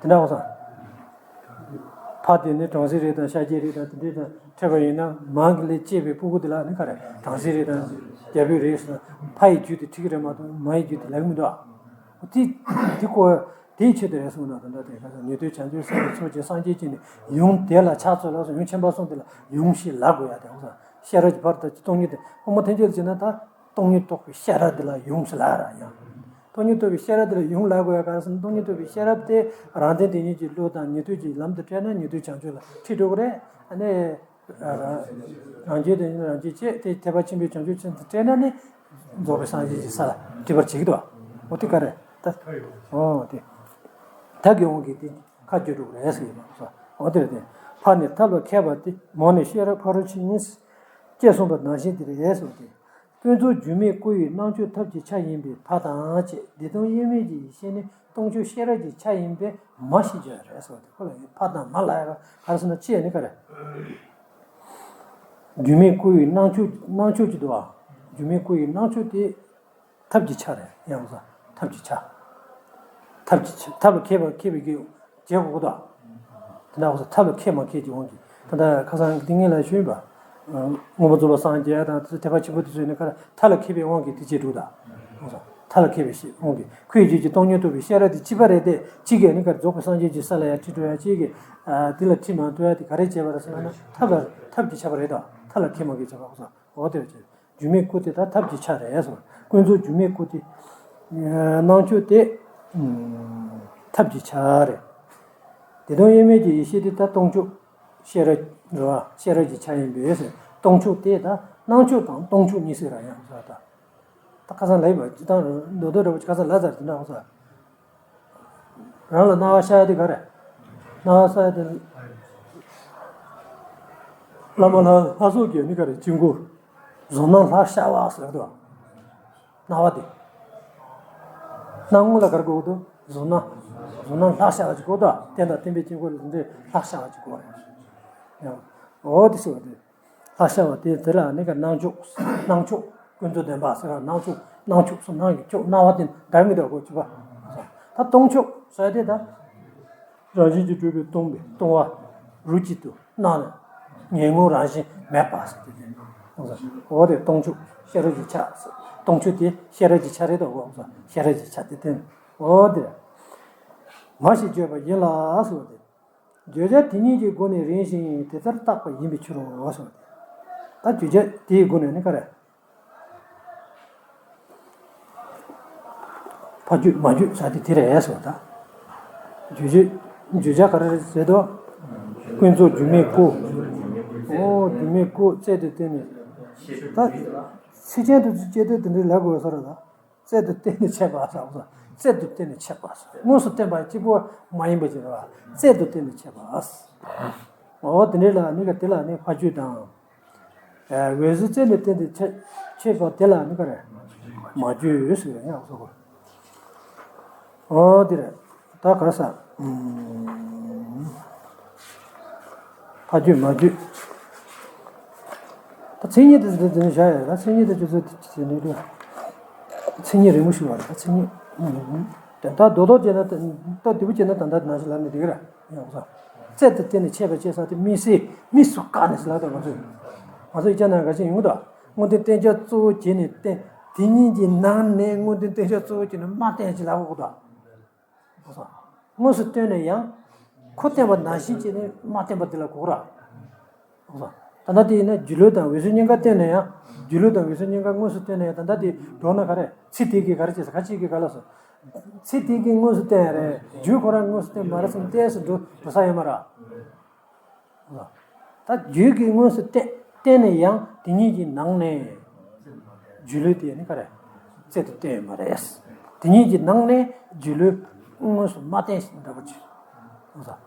དེ་འདྲ་བ་སང་། ཕ་དེ་ནི་བྲམ་ཟེའི་རིགས་དང་ཤཱཀྱའི་རིགས་དང་དེ་འདྲའི་དང་འཕྲད་པ་ཡིན་ན་མ་གི་ལས་སྐྱེས་པའི་སྤུ་གུ་དེ་ལ་ནི་ག་རེ་བྲམ་ཟེའི་རིགས་དང་རྒྱལ་པོའི་རིགས་སུ་ཕ་ཡི་རྒྱུད་དེ་ཁྲིད་ཀྱི་རེད་མ་གཏོགས་མ་ཡི་རྒྱུད་དེ་ལབ་ཀྱི་མི་འདུག་ཨ། དེ་དེ་ཀོ་དེའི་ཆེད་དུ་རེད་གསུངས་ན། ད་ལྟ་དེ་ག་ས་ཉན་ཐོས་བྱང་ཆུབ་སེམས་དཔའི་ཚོགས་ཀྱིས་སངས་རྒྱས་བྱས་ནས་ཡུམ་དེ་ལ་ཕྱག་འཚལ་ལོ་གསུངས། ཡུམ་ཆེན་པོ་གསུམ་དེ་ལ་ཡུམ་ཞེས་ལབ་དགོས་ཡ་དེ་འོ་ས། ཤེས་རབ་ཀྱི་ཕ་རོལ་ཏུ་ཕྱིན་སྟོང་ཉིད་དེ་དབུ་མ་ཐལ་འགྱུར་ལ་བྱས་ན་ད། སྟོང་ཉིད་རྟོགས་པའི་ཤེས་རབ་དེ་ལ་ཡུམ་ཟེར་ལབ་ར་ཡང་། སྟོང་ཉིད་རྟོགས་པའི་ཤེས་རབ་དེ་ལ་ཡུམ་ལབ་དགོས་ཡ་ག་རེ་ཟེར་ན། སྟོང་ཉིད་རྟོགས་པའི་ཤེས་རབ་དེ་རང་དོན་དེ་ཉིད་ཀྱི་བློ་དང་ཉན་ཐོས་ཀྱི་ལམ་དུ་བཀྲལ་ན་ཉན་ཐོས་བྱང་ཆུབ་ལ་ཁྲིད་འགྲོ་གི་རེད། ཨ་ནི། རང་རྒྱུད་དེ་རང་རྒྱུད་བཅས་ཏེ་ཐེག་པ་ཆེན་པོའི་བྱང་ཆུབ་ཅན་དུ་བཀྲལ་ན་ནི། རྫོགས་པའི་སངས་རྒྱས་ཀྱི་ས་ལ་ཁྲིད་པར་བྱེད་ཀྱི་འདུག་འོ་དེ་ག་རེ་ད། འོ་དེ། ཐབས་ཀྱི་དབང་གིས་དེ་ཁ་བསྒྱུར་འགྲོ་གི་རེད་ཟེར་གྱི་འདུག་འོ་དེ་རེད་དེ། ཕར་ནི་ཐབས་ལ་མཁས་པ་སྟེ། མར་ནི་ཤེས་རབ་ཕ་རོལ་ཕྱིན་ཡིན། ཅེས་གསུངས་པ་ནང་བཞིན་དེ་རེད་ཟེར་བ་སྟེ། ཀུན་རྫོབ་སྒྱུ་མའི་སྐུ་ཡི་སྣང་ཕྱོགས་ཐབས་ཀྱི་ཆ་ཡིན་པས་ཕ་དང་བཅས། བདེ་སྟོང་དབྱེར་མེད་ཀྱི་ཡེ་ཤེས་ནི་སྟོང་ཕྱོགས་ཤེས་རབ་ཀྱི་ཆ་ཡིན་པས་མ་ཞེས་བརྗོད་རེད་ཟེར་བ་སྟེ། ཁོ་ལ་ཕ་དང་མ་ལབ་ཡ་ག་རེ་ཟེར་ན། ཅི་ཡ་ནི་ག་རེ། སྒྱུ་མའི་སྐུ་ཡི་སྣང་ཕྱོགས། སྣང་ཕྱོགས་ཅིག་འདུག་བ། སྒྱུ་མའི་སྐུ་ཡི་སྣང་ཕྱོགས་དེ་ཐབས་ཀྱི་ཆ་རེད། ཡང་ཟེར་ཐབས་ཀྱི་ཆ། ཐབས་ཀྱི་ཆ། ཐབས་ལ་མཁས་པ་མཁས་པའི་གི་བྱེད་དགོས་ཀྱི་འདུག་དེ་འདྲ་འོ་ས། ཐབས་ལ་མཁས་མ་མཁས་ཀྱི་དབང་གིས། ད་ལྟ་ཁ་སང་གི་ཏིང་ངེ་ལ་ཞུས་པ། མངོན་པར་རྫོགས་པར་སངས་རྒྱས་དང་དེ་ཚོ་ཐེག་པ་ཆེན་པོ་དེ་ཚོ་ནི་ག་རེ། ཐབས་ལ་མཁས་པའི་དབང་གིས་དེ་བྱེད་འགྲོ་ད། འོ་ས། ཐབས་ལ་མཁས་པའི་ཤེས་དབང་གིས། ཁོའི་རྒྱུད་ཀྱི་སྟོང་ཉིད་རྟོགས་པའི་ཤེས་རབ་དེ་གཅིག་པ་རེད་དེ། གཅིག་གིས་ནི་ག་རེ། རྫོགས་པའི་སངས་རྒྱས་ཀྱི་ས་ལ་ཡང་ཁྲིད་འགྲོ་ཡ། གཅིག་གིས་དེ་ལ་ཁྲིད་མ་ཐུབ་ཡ་དེ་ག་རེ་བྱས་པ་རེད་ཟེར་ན། ཐབས་ལ། ཐབས་ཀྱི་ཆ་པ་རེད་དོ། ཐབས་ལ་མཁས་མ་མཁས་བྱས་པ། འོ་ས། འོ་དེ་རེད། སྒྱུ་མའི་སྐུ་དེ་ད་ཐབས་ཀྱི་ཆ་རེད་ཟེར། ཀུན་རྫོབ་སྒྱུ་མའི་སྐུ་དེ། སྣང་ཕྱོགས་དེ་ཐབས་ཀྱི་ཆ་རེད། བདེ་སྟོང་དབྱེར་མེད་ཀྱི་ཡེ་ཤེས་དེ་ད་སྟོང་ཕྱོགས་ཤེས་རབ་རེད་བ། ཤེས་རབ་ཀྱི་ཆ་ཡིན་པས་ཟེར། སྟོང་ཕྱོགས་དེ་ད་སྣང་ཕྱོགས་དང་སྟོང་ཕྱོགས་གཉིས་ཟེར་ར་ཡང་ཟེར་ད། ད་ཁ་སང་ལབ་པ་ཅི་དང་མདོ་མདོ་འདྲ་བོ་ཅིག་ཁ་སང་ལབ་ཚར་དེ་འདྲ་འོ་ས། རང་ལ་སྣང་བ་ཤར་ཡ་དེ་ག་རེ། སྣང་བ་ཤར་ཡ་དེ། བླ་མ་ལྷ་ལྷ་ཚོགས་ཀྱིས་ནི་ག་རེ། དཀྱིལ་འཁོར་གཟུགས་སྣང་ལྷར་ཤར་བ་ཟེར་དོ། སྣང་བ་དེ། སྣང་ངོ་ལ་ག་རེ་གོ་གི་འདུག་གཟུགས་སྣང་། གཟུགས་སྣང་ལྷར་ཤར་བ་ཅིག་གོ་དོ། རྟེན་དང་བརྟེན་པའི་དཀྱིལ་འཁོར་ལ་འདི་ལྷར་ཤར་བ་ཅིག་གོ་རེད། ཡང་། འོ་དེ་ཟེར་བ་དེ། ལྷར་ཤར་བ་དེ་དེ་ལ་ནི་ག་སྣང་ཕྱོགས། སྣང་ཕྱོགས། ཀུན་རྫོབ་བདེན་པ་ཟེར་བ་སྣང་ཕྱོགས། སྣང་ཕྱོགས་སུ་སྣང་གི་ཕྱོགས། སྣང་བ་དེ་འདྲ་མི་འདྲ་གོ་ཅི་པ། ད་སྟོང་ཕྱོགས་ཟེར་དེ་ད། རང་བཞིན་གྱིས་གྲུབ་པའི་སྟོང་པའི་སྟོང་བ་རུ་གཅིག་ཏུ་སྣང་ནས་ངེས་ངོ་རང་བཞིན་མེད་པ་ཟེར་དེ་དེ། འོ་དེ་སྟོང་ཕྱོགས་ཤེས་རབ་ཀྱི་ཆ་ཟེར། སྟོང་ཕྱོགས་དེ་ཤེས་རབ་ཀྱི་ཆ་རེད་དོ། འོ་ཤེས་རབ་ཀྱི་ཆ་དེ་སྟོན། འོ་དེ་མ་ཞེས་བརྗོད་པ་ཡིན་ལ་ཟེར་བ་དེ། བརྗོད་བྱ་དེ་ཉིད་ཀྱི་སྒོ་ནས་རིང་ཞིང་དེ་ལྟར་བརྟགས་པ་ཡིན་པའི་ཕྱིར་རོ་ཟེར། ད་བརྗོད་བྱ་དེའི་སྒོ་ནས་ནི་ག་རེ། ཕ་རྒྱུད་མ་རྒྱུད་ཟེར་དེ་དེ་རེད་ཟེར་བ་ད། བརྗོད་བྱ་བརྗོད་བྱ་ག་རེ་རེད་ཟེར་དོ། ཀུན་རྫོབ་སྒྱུ་མའི་སྐུ། འོ་སྒྱུ་མའི་སྐུ་རྩལ་དུ་བཏོན་ནས། ད་ཚིག་ཅན་དུ་སྐྱེ་དུས་དེ་འདྲའི་ལབ་དགོས་ས་རེད་ད། རྩལ་དུ་བཏོན་ནས་འཆད་པ་ཟེར་བ། རྩལ་དུ་བཏོན་ནས་འཆད་པ་ཟེར། དངོས་སུ་བསྟན་པ་གཅིག་པོ་མ་ཡིན་པ་ཅིག་རེད་བ། རྩལ་དུ་བཏོན་ནས་འཆད་པ་ཟེར། འོ་དེ་འདྲའི་ལ་ནི་ག་དེ་ལ་ནི་ཕ་རྒྱུད་དང་། འོད་གསལ་རྩལ་ནས་བསྟན་ཏེ་འཆད་འཆད་པ་དེ་ལ་ནི་ག་རེ། མ་རྒྱུད་ཟེར་ཡང་སོ་གོ། འོ་དེ་རེད། ད་ག་རེ་ཟེར། ཕ་རྒྱུད་མ་རྒྱུད། ད་མཚན་ཉིད་དེ་ཚོ་དེ་ནས་བཞག་ཡོད་ལ། མཚན་ཉིད་དེ་ཚོ་དེ་ནས་རེད། མཚན་ཉིད་རིང་པོ་ཞིག་བར་ད་མཚན་ཉིད། དེ་ད་རྡོག་རྡོག་བྱས་ན་ད་བདེ་པོ་བྱས་ན་ད་ལྟ་ནང་བཞིན་ལབ་ནས་དེ་ག་རེད། ཡང་ས། རྩལ་དུ་བཏོན་ནས་འཆད་པ་བྱེད་ས་དེ་དམིགས་བསལ་དམིགས་སུ་བཀར་ནས་ཟེར་ལབ་ད་ང་ཚོས། ང་ཚོ་ཡིག་ཆ་ནང་འགའ་ཤས་ཡོང་གི་འདུག་དངོས་བསྟན་བསྟན་བྱ་གཙོ་བོ་བྱས་ནས་བསྟན། དེ་ཉིད་ཀྱི་ནང་ནས་དངོས་བསྟན་བསྟན་བྱ་གཙོ་བོ་བྱས་ནས་མ་བསྟན་ཞེས་ལབ་དགོས་འདུག་དངོས་སུ་བསྟན་ནས་ཡང་། ཁོ་བསྟན་པ་ནང་བཞིན་བྱས་ནས་མ་བསྟན་པ་དེ་ལ་གོ་ར། ད་ལྟ་དེ་ཡིན་ན་སྒྱུ་ལུས་དང་འོད་གསལ་གཉིས་ཀ་བསྟན་ནས་ཡང་། སྒྱུ་ལུས་དང་འོད་གསལ་གཉིས་ཀ་དངོས་སུ་བསྟན་ནས་ཡང་ད་ལྟ་དེ་འགྲོ་ན་ག་རེ། ཚིག་དེ་གིས་ག་རེ་བྱས་ས་ཁ་ཅིག་གིས་ག་ལ་སོ། ཚིག་དེ་གིས་དངོས་སུ་བསྟན་ཡ་རེད། རྒྱུད་ཁོ་རང་དངོས་སུ་བསྟན་མ་རེད་བསམ་ཏོག་ཙམ་འགྲོ་འགྲོ་ས་ཡོད་མ་རེད། ད་རྒྱུད་ཀྱིས་དངོས་སུ་བསྟན་བསྟན་ནས་ཡང་དེ་ཉིད་ཀྱི་ནང་ནས་སྒྱུ་ལུས་དེ་ནི་ག་རེ། རྩལ་དུ་བསྟན་ཡོད་མ་རེད། དེ་ཉིད་ཀྱི་ནང་ནས་སྒྱུ་ལུས་དངོས་སུ་མ་བསྟན་ཞིག་འདྲ་པོ་ཅིག་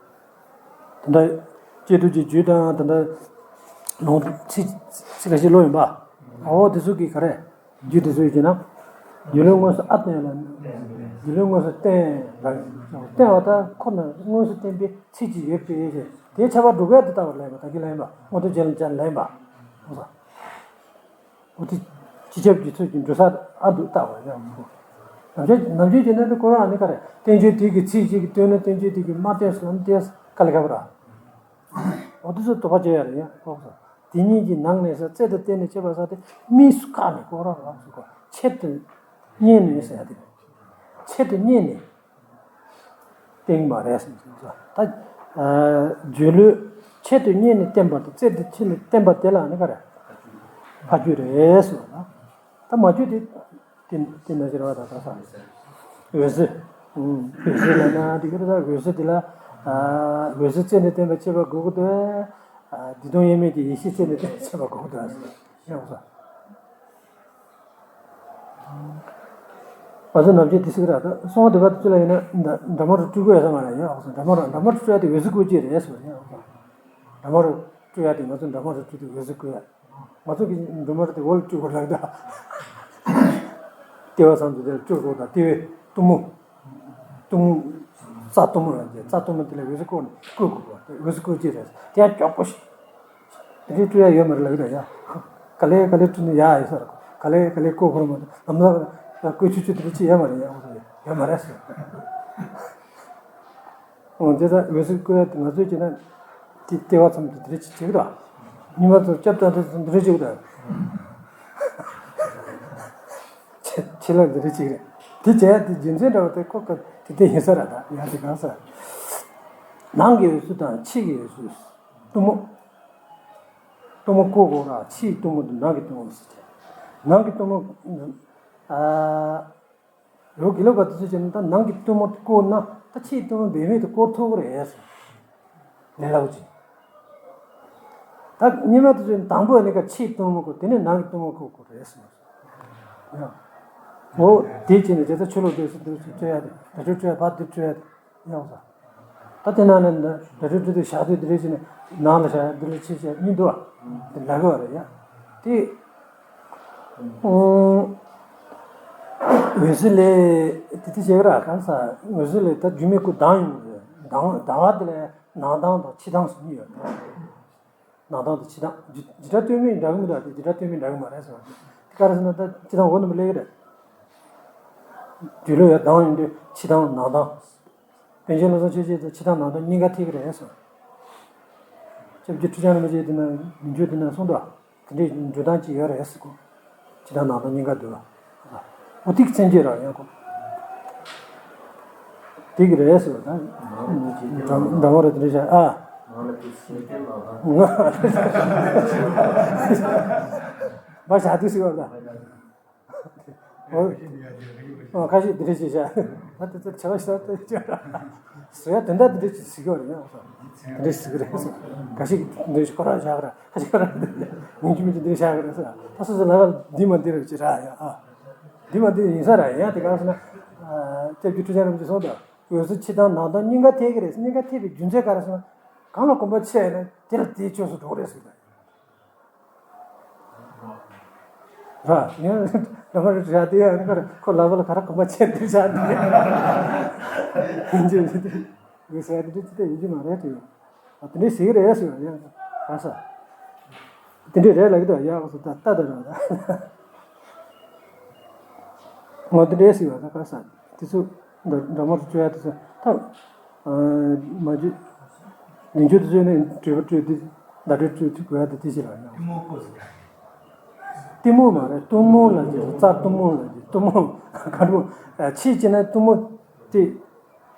ད་ལྟ་སྐྱེས་བུ་གི་རྒྱུད་དང་ད་ལྟ་ལུང་ཚིག་ཚིག་ཁ་ཤས་ཀློག་ཡིན་པ། འོ་དེ་ཚོ་གིས་ག་རེ། རྒྱུད་དེ་ཚོ་ཡིན་ན། སྒྱུ་ལུས་དངོས་སུ་ཨ་བསྟན་ལ། སྒྱུ་ལུས་དངོས་སུ་བསྟན་ལ། བསྟན་པ་ད་ཁོ་ན་དངོས་སུ་བསྟན་པའི་ཚིག་ཅིག་ཡོད་པས་ཞེས་དེའི་ཁྱད་པར་སྒྲུབ་ཡ་དེ་ལྟ་བུར་ལེན་པ། ད་གིན་ལེན་པ་དངོས་དོན་ཅན་ལ་ཅན་ལེན་པ། འོ་ས། འོ་དེ་སྤྱི་ཁྱབ་ཀྱི་ཚུལ་གྱིས་འགྲོ་ས་ཨ་འདུག་ལྟ་བར་ཡང་མི་དགོས། ནམ་རྒྱུན་ནམ་རྒྱུན་གྱི་གནད་དུ་ཁོ་རང་ནི་ག་རེ། བསྟན་བཅོས་དེ་གི་ཚིག་གཅིག་གིས་སྟོན་ན་བསྟན་བཅོས་དེ་གིས་མ་བསྟན་སོང་ན་བསྟན་དཀའ་ལས་ཁག་པོ་ར། འོ་དེ་ཚོ་དོགས་པ་བྱེད་ཡ་རེད་ཡ་ཁོག་ས། དེ་ཉིད་ཀྱི་ནང་ནས་ས་རྩལ་དུ་བསྟན་ནས་བྱེད་པ་ས་དེ་དམིགས་སུ་བཀར་ནས་ཁོ་རང་རང་སུ་ཁོ་ཆེད་དུ་གཉེར་ནས་ཟེར་ཡ་དེ་རེད། ཆེད་དུ་གཉེར་ནས་བསྟན་པ་རེད་ཟེར་ད། སྦྱོར་ལུས་ཆེད་དུ་གཉེར་ནས་བསྟན་པ་དང་རྩལ་དུ་ཁྱེར་ནས་བསྟན་པ་དེ་ལ་ནི་ག་རེ། ཕ་རྒྱུད་རེད་ཟེར་བ་ན། ད་མ་རྒྱུད་དེ་དེ་དེ་ན་ཟེར་བ་ད་ད་ས་འོད་གསལ། འོད་གསལ་ལ་ན་དེ་ག་རེ། ད་འོད་གསལ་དེ་ལ་འོད་གསལ་རྩལ་ནས་བསྟན་པ་ཁྱད་པར་དགོས་ཀྱི་འདུག་བདེ་སྟོང་དབྱེར་མེད་ཀྱི་ཡེ་ཤེས་རྩལ་ནས་བསྟན་པ་ཁྱད་པར་དགོས་ཀྱི་འདུག་ཡང་ས། ང་ཚོ་ནམ་རྒྱུན་དེ་ཟེར་གི་ར། ད་གསང་བ་སྡུད་པ་དེ་ཚོ་ལ་ཡིན་ན་འདྲ་མ་རུ་སྤྲུལ་དགོས་ཡ་ས་མ་རེད། ཡང་འདྲ་མ་རུ་འདྲ་མ་རུ་སྤྲུལ་ཡ་དེ་འོད་གསལ་སྐུ་སྐྱེ་རེད་ཟེར་བ་ཡང་འདྲ་མ་རུ་སྤྲུལ་ཡ་དེ། ང་ཚོ་འདྲ་མ་རུ་སྤྲུལ་དུས་འོད་གསལ་སྐུ་ཡ། ང་ཚོ་གི་འདྲ་མ་རུ་དེ་འོག་ལ་སྤྲུལ་དགོས་ལབ་ད། ལྟེ་བ་ཙམ་དུ་དེ་ལ་སྤྲུལ་དགོས་ད། ལྟེ་བའི་གཏུམ་མོ། གཏུམ་མོ། རྩ་གཏུམ་མོ་ལ་རྩ་གཏུམ་མོ་དེ་ལ་འོད་གསལ་སྐུ་སྐུ་དགོས་པ་དེ་འོད་གསལ་སྐུ་སྐྱེ་རེད། དེ་ཡང་མགྱོགས་པོ་ཞིག་དེ་འདྲའི་སྤྲོ་ཡ་ཡོད་མ་རེད་ལབ་ཀྱི་འདུག་ཡ། ག་ལེ་ག་ལེ་སྤྲོ་ནས་ཡ་ཡོད་ས་རེད། ག་ལེ་ག་ལེ་བཀོད་ཁོར་མ་འདུག་ལམ་ལ་བཀོད་ཆུ་ཆུ་དེ་འདྲ་ཅི་ཡོད་མ་རེད། ཡ་ཡོད་མ་རེད་ཟེར། འོ་དེ་ད་འོད་གསལ་བཀོད་ཡ་དེ་ང་ཚོས་བྱས་ན་དེ་ལྟེ་བ་ཙམ་དུ་དེ་འདྲ་ཅི་བྱེད་ཀྱི་འདུག་ཉི་མ་ཚོ་སྐྱབས་དང་དེ་འདྲ་བྱེད་ཀྱི་འདུག་ཆེ་ཆེ་ལ་འདི་འདྲ་ཅིག་རེད། དེ་བྱས་དེ་རྒྱུ་མཚན་འདྲ་བ་དེ་ཁོ་ཁ་དེ་དེ་ཡིན་ས་ར། ད་ཡང་དེ་གང་ས། ནང་གི་འོད་གསལ་དང་ཕྱི་གི་འོད་གསལ། གཏུམ་མོ། གཏུམ་མོ་བཀོད་དགོས་ར། ཕྱིའི་གཏུམ་མོ་དང་ནང་གི་གཏུམ་མོ་ཟེར་ཏེ། ནང་གི་གཏུམ་མོ། ཨ། རོ་གི་ལོ་ག་དུས་ཚོད་ཅིག་ན་ད་ནང་གི་གཏུམ་མོ་བཀོད་ན་ད་ཕྱིའི་གཏུམ་མོ་འབད་མེད་དུ་བཀོད་ཐུབ་ཀྱི་རེད་ཟེར། ལས་སླ་པོ་ཅིག་ད་སྔོན་མ་དུས་ཚོད་དང་པོ་ནས་ཀ་ཕྱིའི་གཏུམ་མོ་བཀོད། དེ་ནས་ནང་གི་གཏུམ་མོ་བཀོད་དགོས་རེད་ཟེར། ཡ། འོ་དེ་བྱས་ནས་དེ་ཚོ་ཆུ་ལོག་དུས་སུ་དུས་སུ་སྤྲོད་ཡ་དེ། ད་སྤྲོད་སྤྲོད་ཡ་བར་དུ་སྤྲོད་ཡ་དེ། ཡག་པོ་ས། ད་དེ་ནང་ནས་འདི་འདྲ་འདྲ་འདྲ་ཞག་དུས་འདི་རེད་ཟེར་ནས་ནང་ལ་བཞག་འདི་ལ་ཕྱི་བཞག་གཉིས་འདུག་བ། དེ་ལབ་ཀྱི་བ་རེད་ཡ། དེ་འོད་གསལ་ལས་དེ་དེ་བྱེད་ཀྱི་ར། གང་ས་འོད་གསལ་ལས་ད་རྒྱུ་མེད་ཀུན་ལྡང་ཡོང་གི་རེད། ལྡང་ལྡང་བ་དེ་ལས་ནང་ལྡང་དང་ཕྱི་ལྡང་ཟེར་གཉིས་ཡོད་རེད། ནང་ལྡང་དང་ཕྱི་ལྡང་། རྒྱུ་རྒྱུ་འབྲས་ལྟོས་མེད་འདྲ་གི་མི་འདུག་དེ་རྒྱུ་འབྲས་ལྟོས་མེད་འདྲ་གི་མ་རེད་ཟེར་བ་དེ། དེ་ག་རེ་ཟེར་ན་ད་ཕྱི་ལྡང་འོ་ནི་མི་ལེགས་རེད། རྒྱུ་ལོ་ཡ་ལྡང་ཡོང་དུས་ཕྱི་ལྡང་ནང་ལྡང་། པཎ་ཆེན་བློ་བཟང་ཆོས་རྒྱན་དང་ཕྱི་ལྡང་ནང་ལྡང་གཉིས་ཀ་ཐེག་གི་རེད་ཟེར། སྐྱབས་རྗེ་ཁྲི་བྱང་རིན་པོ་ཆེ་དེ་ན་མི་འགྱུར་དེ་ན་གསུངས་འདུག་དེ་འདྲའི་འགྲོ་སྟངས་ཅིག་ཡོད་རེད་ཟེར་གོ། ཕྱི་ལྡང་ནང་ལྡང་གཉིས་ཀ་འདུག་འོ་ཐིག་མཚན་བརྗོད་ར་ཡང་གོ། དེ་གི་རེད་ཟེར་བ་དང་། འདྲ་མོ་རེད་དེ་འདྲ་བྱ་ཨ། བ་བྱ་དུས་ཟེར་བ་དང་། ཨོ། ཨོ་ཁ་ཤས་འདི་འདྲ་ཞིག་བྱ། ད་དེ་ཚོ་བྱ་བ་ཞིག་ད་དེ་བྱ། ཟེར་ཡ་དོན་དག་འདི་འདྲ་ཞིག་ཟེར་གྱི་ཡོད་རེད་ཡང་། འདི་འདྲ་ཟེར་གྱི་རེད་ཟེར། ཁ་ཤས་འདི་འདྲ་ཞིག་ཁོ་རང་བཞག་གི་རེད། ཁ་ཤས་ཁོ་རང་འདི་འདྲ་ཡིན་གཅིག་མིན་གཅིག་འདི་འདྲ་བཞག་གི་རེད་ཟེར། ད་སོ་སོ་ལ་ལ་འདི་མ་འདི་རེད་ཅེས་ར་ཡ་ཨ། འདི་མ་འདི་ཡིན་ས་ར་ཡ་དེ་ག་རེ་ཟེར་ན། སྐྱབས་རྗེ་ཁྲི་བྱང་རིན་པོ་ཆེས་གསུངས་དང་། འོད་གསལ་ཕྱི་ལྡང་ནང་ལྡང་གཉིས་ཀ་ཐེག་གི་རེད། གཉིས་ཀ་ཐེག་པའི་རྒྱུ་མཚན་ག་རེ་ཟེར་ན། གང་ལ་གོམས་པ་ཆེ་ཡིན་ན་དེ་ལ་དེའི་ཆོས་སུ་འགྲོ་གི་རེད་ཟེར་གི་རེད། ར། ངས་ལ་མ་རེད་ར་དེ་ཡང་ཁོ་ལ་ཁོ་ལ་བ་ལ་ག་ར་གོམ་པ་ཆེ་འདི་ཆ་འདི། ཡིན་གྱི་ཡིན་གྱི་ཡིན་གྱི་མ་རེད་དེ། ཨ་དེ་འདྲའི་ཟིག་རེད་ཟེར་བ་ཡང་ག་ས། དེ་འདྲའི་རེད་ལབ་ཀྱི་འདུག་ཡག་སོ་ད་ལྟ་ད་ར་ད། ངོ་དེ་འདྲའི་ཟིག་བ་ད་ག་ས། དེ་ཚོ་འདྲ་འདྲ་མོ་ཚོ་བཅོས་ཡ་དེ་ཚོ་ད། མ་བཅོས། ལན་བཅོས་དེ་ཚོ་ནི་གྲོས་པ་སྤྲོད་དེ་བརྡ་སྤྲོད་སྤྲོད་དེ་དགོས་ཡ་དེ་དེ་ཞིག་ལ་ཡང་། གཏུམ་མོ་བཀོད་ཟེར། གཏུམ་མོ་མ་རེད། གཏུམ་མོ་ལ་ཅི་རྩ་གཏུམ་མོ་ལ་ཅི་གཏུམ་མོ་ག་རུ་ཆེས་ཅི་ན་གཏུམ་མོ་དེ་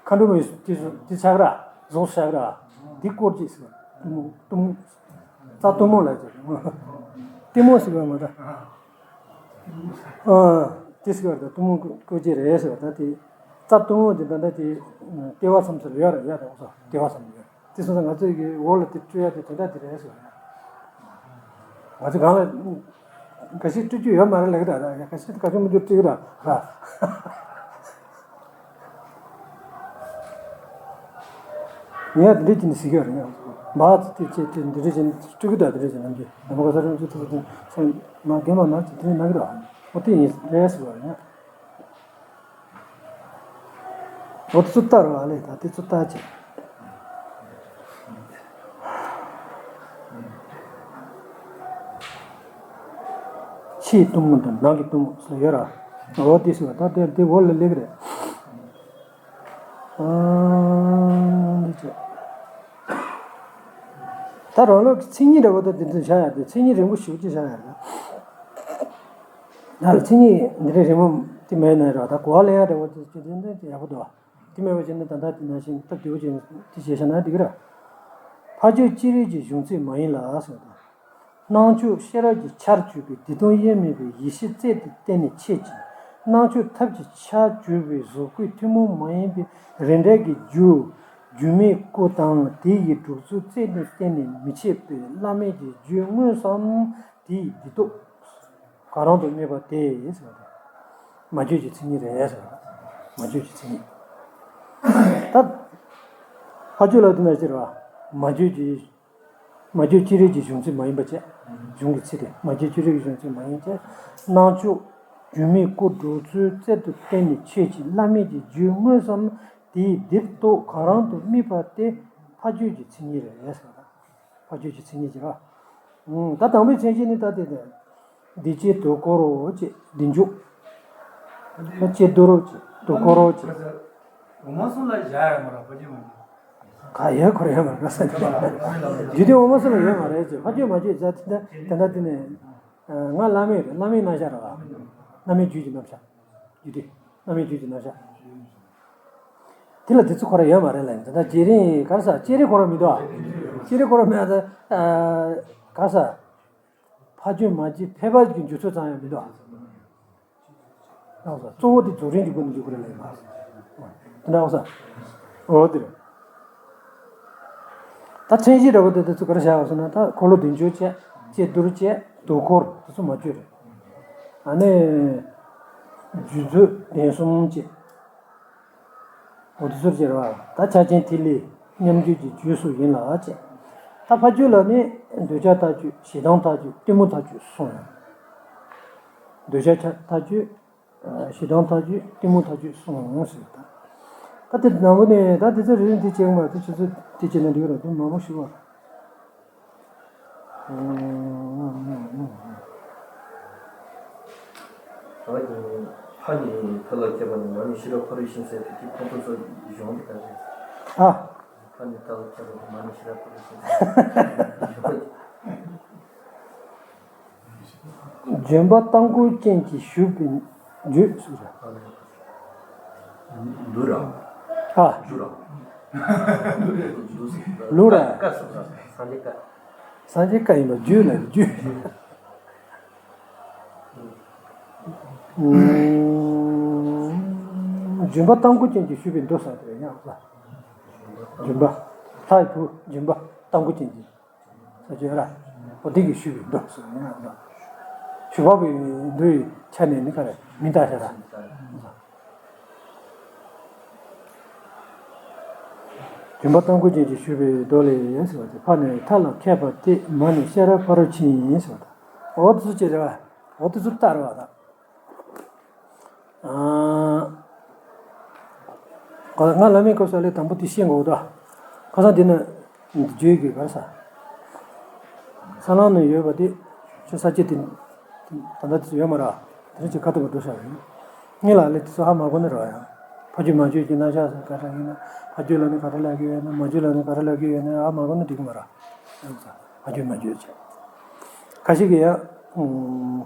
མཁའ་འགྲོ་མའི་དེ་ཚོ་དེ་ཆགས་ར་རྫོགས་ཆགས་ར་དེ་སྐོར་ཅིག་ཟེར་བ། གཏུམ་མོ་གཏུམ་མོ་རྩ་གཏུམ་མོ་ལ་ཅི་གཏུམ་མོ་ཟེར་བ་མ་རེད། ཨ་དེ་ཟེར་བ་ད་གཏུམ་མོ་བཀོད་ཅིག་རེད་ཟེར་བ་ད་དེ་རྩ་གཏུམ་མོ་དེ་ད་ལྟ་དེ་ལྟེ་བ་མཚམས་སུ་ཡོད་ར་ཡ་ད་འོ་ལྟེ་བ་མཚམས་ཡོད། དེ་སོང་ཙང་ང་ཚོས་ཀྱི་འོག་ལ་དེ་སྤྲོད་ཡ་དེ་དོན་དག་དེ་རེད་ཟེར་བ་ཡ། ང་ཚོ་གང་ལ་ག་ཤེད་སྤྲོད་རྒྱུ་ཡོད་མ་རེད་ལབ་ཀྱི་ར། ག་ཤེད་ག་ཤེད་མི་འདུག་སྤྲོད་ཀྱི་ར་ར། ངས་དེ་འདྲས་ཀྱི་ནི་ཟེར་གྱི་ར། ངས་མ་ཚོ་དེ་བྱས་དེ་འདི་འདྲས་ཀྱི་ནི་སྤྲོད་ཀྱི་ད་དེ་འདྲས་ཀྱི་ནམ་རྒྱུན་ནམ་ག་ས་རང་ཚོ་དེ་ཚོ་དེ་སོང་མ་རྒན་མ་མ་ཚོ་དེ་འདྲས་ན་གི་ར། འོ་དེ་ཡིན་རེད་ཟེར་བ་ཡ། འོ་དེ་ཚོ་ལྟ་རོགས་ཨ་ལས་ད་དེ་ཚོ་ལྟ་ཅི། ཕྱིའི་གཏུམ་མོ་དང་ནང་གི་གཏུམ་མོ་ཟེར་ཡོད་ར། འོ་དེ་ཟེར་བ་ད་དེ་དེ་འོག་ལ་སླེབས་རེད། ཨ་འདི་ཅི། ད་རང་ལུགས་ཀྱི་མཚན་ཉིད་འདྲ་བོ་ད་དེ་ཚོ་བཞག་ཡ་དེ་མཚན་ཉིད་རིང་པོ་ཞེ་པོ་ཅིག་བཞག་ཡ་རེད། ང་ལ་མཚན་ཉིད་འདི་འདྲའི་རིང་མོ་ དེ་མེད་ན་ར་ད་གོ་བ་ལེན་ཡ་འདྲ་བོ་དེ་ཅི་དེ་འདྲ་ཡག་པོ་འདུག་དེ་མེད་པ་བྱས་ན་ད་ལྟ་དེ་ནང་བཞིན་སྟབས་བདེ་བོ་ཅིག་དེ་བྱས་བཞག་ན་འགྲིག་གི་ར། ཕ་ཆོས་ཅི་རིགས་ཀྱི་གཞུང་ཚིག་མ་ཡིན་ལ་ཟེར་བ་དང་། སྣང་ཕྱོགས་ཤེས་རབ་ཀྱི་ཆར་གྱུར་པའི་བདེ་སྟོང་དབྱེར་མེད་པའི་ཡེ་ཤེས་རྩལ་དུ་བསྟན་ནས་འཆད་ཅིང་། སྣང་ཕྱོགས་ཐབས་ཀྱི་ཆར་གྱུར་པའི་གཟུགས་སྐུའི་ཐུན་མོང་མ་ཡིན་པའི་རིགས་འགྲེ་གི་རྒྱུ། སྒྱུ་མའི་སྐུ་དང་དེ་ཡི་སྒྲུབ་ཚུལ་རྩལ་དུ་བསྟན་ནས་མི་འཆད་པའི་བླ་མེད་ཀྱི་རྒྱུད་དངོས་སམ། དེ་ཡི་བདེ་སྟོབས། གང་རུང་དུ་དམིགས་པ་སྟེ་ཟེར་བ་དང་། མ་བརྗོད་ཀྱི་མཚན་ཉིད་རེད་ཟེར་བ་དང་། མ་བརྗོད་ཀྱི་མཚན་ཉིད། ད། ཕ་ཆོས་ལ་དེ་ན་ཅི་རེད་བ། མ་བརྗོད་ཀྱི། མ་བརྗོད་ཅི་རིགས་ཀྱི་གཞུང་ཚིག་མ་ཡིན་པ་བཅས། གཞུང་གི་ཚིག་དེ་མ་བརྗོད་ཅི་རིགས་ཀྱི་གཞུང་ཚིག་མ་ཡིན་བཅས། སྣང་ཕྱོགས། སྒྱུ་མའི་སྐུ་སྒྲུབ་ཚུལ་རྩལ་དུ་བསྟན་ནས་འཆད་ཅིང་བླ་མེད་ཀྱི་རྒྱུད་དངོས་སམ། དེ་ཡི་བདེ་སྟོབས་གང་རུང་དུ་དམིགས་པ་སྟེ། ཕ་ཆོས་ཀྱི་མཚན་ཉིད་རེད་ཟེར་བ་དང་། ཕ་ཆོས་ཀྱི་མཚན་ཉིད་ཀྱི་ར། ཨང་། ད་དང་པོའི་མཚན་གཞི་ནི་ད་དེ་དེ། བདེ་བྱེད་དོ་ཁོར་རོ་ཅེས་བདེ་འཇུག་ད་ཅེས་དོ་རོ་ཅེས་དོ་ཁོར་རོ་ཅེས། འོ་མ་སོང་ལ་བཞག་ཡ་མ་ར་ཕ་ཆོས་མ་ག་ཡ་ཁོར་ཡ་མ་ར་ས་རྒྱུད་དེ་འོ་མ་སོང་ལ་ཡོད་མ་རེད་ཅེས་ཕ་ཆོས་མ་ཆོས་ཟ་དེ་འདྲ་དེ་འདྲ་དེ་ནས། ང་བླ་མེད་རེད། བླ་མེད་རྣམ་གཞག་རེད་བ། བླ་མེད་རྒྱུད་ཀྱི་རྣམ་གཞག་རྒྱུད་སྡེ། བླ་མེད་རྒྱུད་ཀྱི་རྣམ་གཞག་དེ་ལ་དེ་ཚོ་ཁོ་ར་ཡོད་མ་རེད་ལ་ཡིན་ད་ལྟ་བརྗེ་རེས་ག་རེ་ཟ་བརྗེ་རེས་ཁོ་ར་མི་འདུག་ཨ། བརྗེ་རེས་ཁོ་ར་མེད་ད། ག་རེ་ཟ། ཕ་ཆོས་མ་བརྗེ་ཕལ་པ་གི་འཇུག་ཚུལ་ཙམ་ཡང་མི་འདུག་ཨ། གཙོ་བོ་དེ་རྫོགས་རིམ་གྱི་སྒོ་ནས་འཇུག་གི་རེད་ལ་ཡིན་པ། དེ་འདྲ་འོ་ས། འོ་དེ་རེད། ད་མཚན་གཞི་འདྲ་བོ་དེ་དེ་ཚོ་ག་རེ་བྱ་བ་སོང་ན་ད་འཁོར་ལོ་བདུན་ཅུ་བཅས་བཅས་བསྡུར་བཅས་དོ་ཁོར་དེ་ཚོ་མ་བརྗོད་རེད། ཨ་ནི། རྒྱུད་ཚོད་བདུན་གསུམ་བཅས། འོ་དེ་ཚོར་བཅས་རེད་བ། ད་ཆ་ཅན་ཐིག་ལེ་མཉམ་རྒྱུད་ཀྱི་རྒྱུད་སོགས་ཡིན་ལ་བཅས། ད་ཕ་རྒྱུད་ལ་ནི་འདོད་ཆགས་ཐག་ཆོད་ཞེ་སྡང་ཐག་ཆོད་གཏི་མུག་ཐག་ཆོད་གསུམ་ཡོད། འདོད་ཆགས་ཐག་ཆོད། ཞེ་སྡང་ཐག་ཆོད་གཏི་མུག་ཐག་ཆོད་གསུམ་ཟེར་ད། ད་དེ་ནང་པོ་ནས་ད་དེ་ཚོ་རེ་རེ་འདི་བྱེད་དགོས་མ་རེད་དེ་ཆུ་ཚོད་དེ་བྱས་ན་འགྲིག་རེད་དེ་མང་པོ་ཞུ་བ། ཕ་ནི་ཕ་ལ་སྐྱེས་པ་ནི་མ་ནི་ཤེས་རབ་ཕ་རོལ་ཕྱིན་ཟེར་དེ་དུས་ཁོང་ཚོ་ཚོ་གཞུང་འདི་ལྟར་རེད། ཨ། ཕ་ནི་ཕ་ལ་སྐྱེས་པ་ནི་མ་ནི་ཤེས་རབ་ཕ་རོལ་ཕྱིན་ཟེར། ལྗོན་པ་ལྟ་མགོ་ཅན་གྱིས་ཞུས་པའི་རྒྱུད་ཟེར་ར། འདུ་ར། ཨ། འདུ་ར། ལུ་ར། བཀའ་སོགས་ར་སངས་རྒྱས་བཀའ། སངས་རྒྱས་བཀའ་ཡིན་པ་རྒྱུད་ལ་རྒྱུད། ལྗོན་པ་ལྟ་མགོ་ཅན་གྱིས་ཞུས་པའི་མདོ་ཟེར་དེ་ཡང་ལ། ལྗོན་པ། ལྷའི་བུ་ལྗོན་པ་ལྟ་མགོ་ཅན་གྱིས། ས་བཅད་ར། འོ་དེ་གིས་ཞུས་པའི་མདོ་ཟེར་ཡང་ལ། ཞུ་བ་པའི་མདོའི་ཆ་ནས་ནི་ག་རེ་མི་ལྟ་ཤ་ར། ལྗོན་པ་ལྟ་མགོ་ཅན་གྱིས་ཞུས་པའི་མདོ་ལས་ཡིན་ཟེར་བ་དེ་ཕ་ནི་མཐའ་ལ་ཁད་པ་སྟེ་མ་ནི་ཤེས་རབ་ཕ་རོལ་ཕྱིན་ཡིན་ཟེར་བ་དང་། འོ་དེ་ཚོ་ཅི་རེད་བ། འོ་དེ་ཚོ་ལྟར་བ་དང་། ང་བླ་མའི་སྐབས་སུ་ལས་དང་པོ་དེ་ཤེས་དགོས་དོ། ཁ་སང་འདི་ན་བརྗོད་ཀྱི་གར་ས། ས་ལམ་ན་ཡོད་པ་དེ་ཁྱོད་ས་སྐྱེ་དེ་ད་ལྟ་དེ་ཚོ་ཡོད་མ་ར། དེ་རིང་ཅིག་ཁ་ཐུག་པ་འགྲོ་ཤག་ཡིན། ངས་ལ་ལས་དེ་ཚོ་ཧ་མ་གོ་ནི་ར་ཡང་། ཕ་རྒྱུད་མ་རྒྱུད་ཀྱི་རྣམ་གཞག་ས་ག་ར་ཡིན་ན་ཕ་རྒྱུད་ལ་ནི་ག་ར་ལབ་ཀྱི་ཡོད་ན་མ་རྒྱུད་ལ་ནི་ག་ར་ལབ་ཀྱི་ཡོད་ན་ཧ་མ་གོ་ནི་འགྲིག་གི་མ་ར། ཕ་རྒྱུད་མ་རྒྱུད་ཅེས། ཁ་ཤས་ཀྱིས་ཡང་།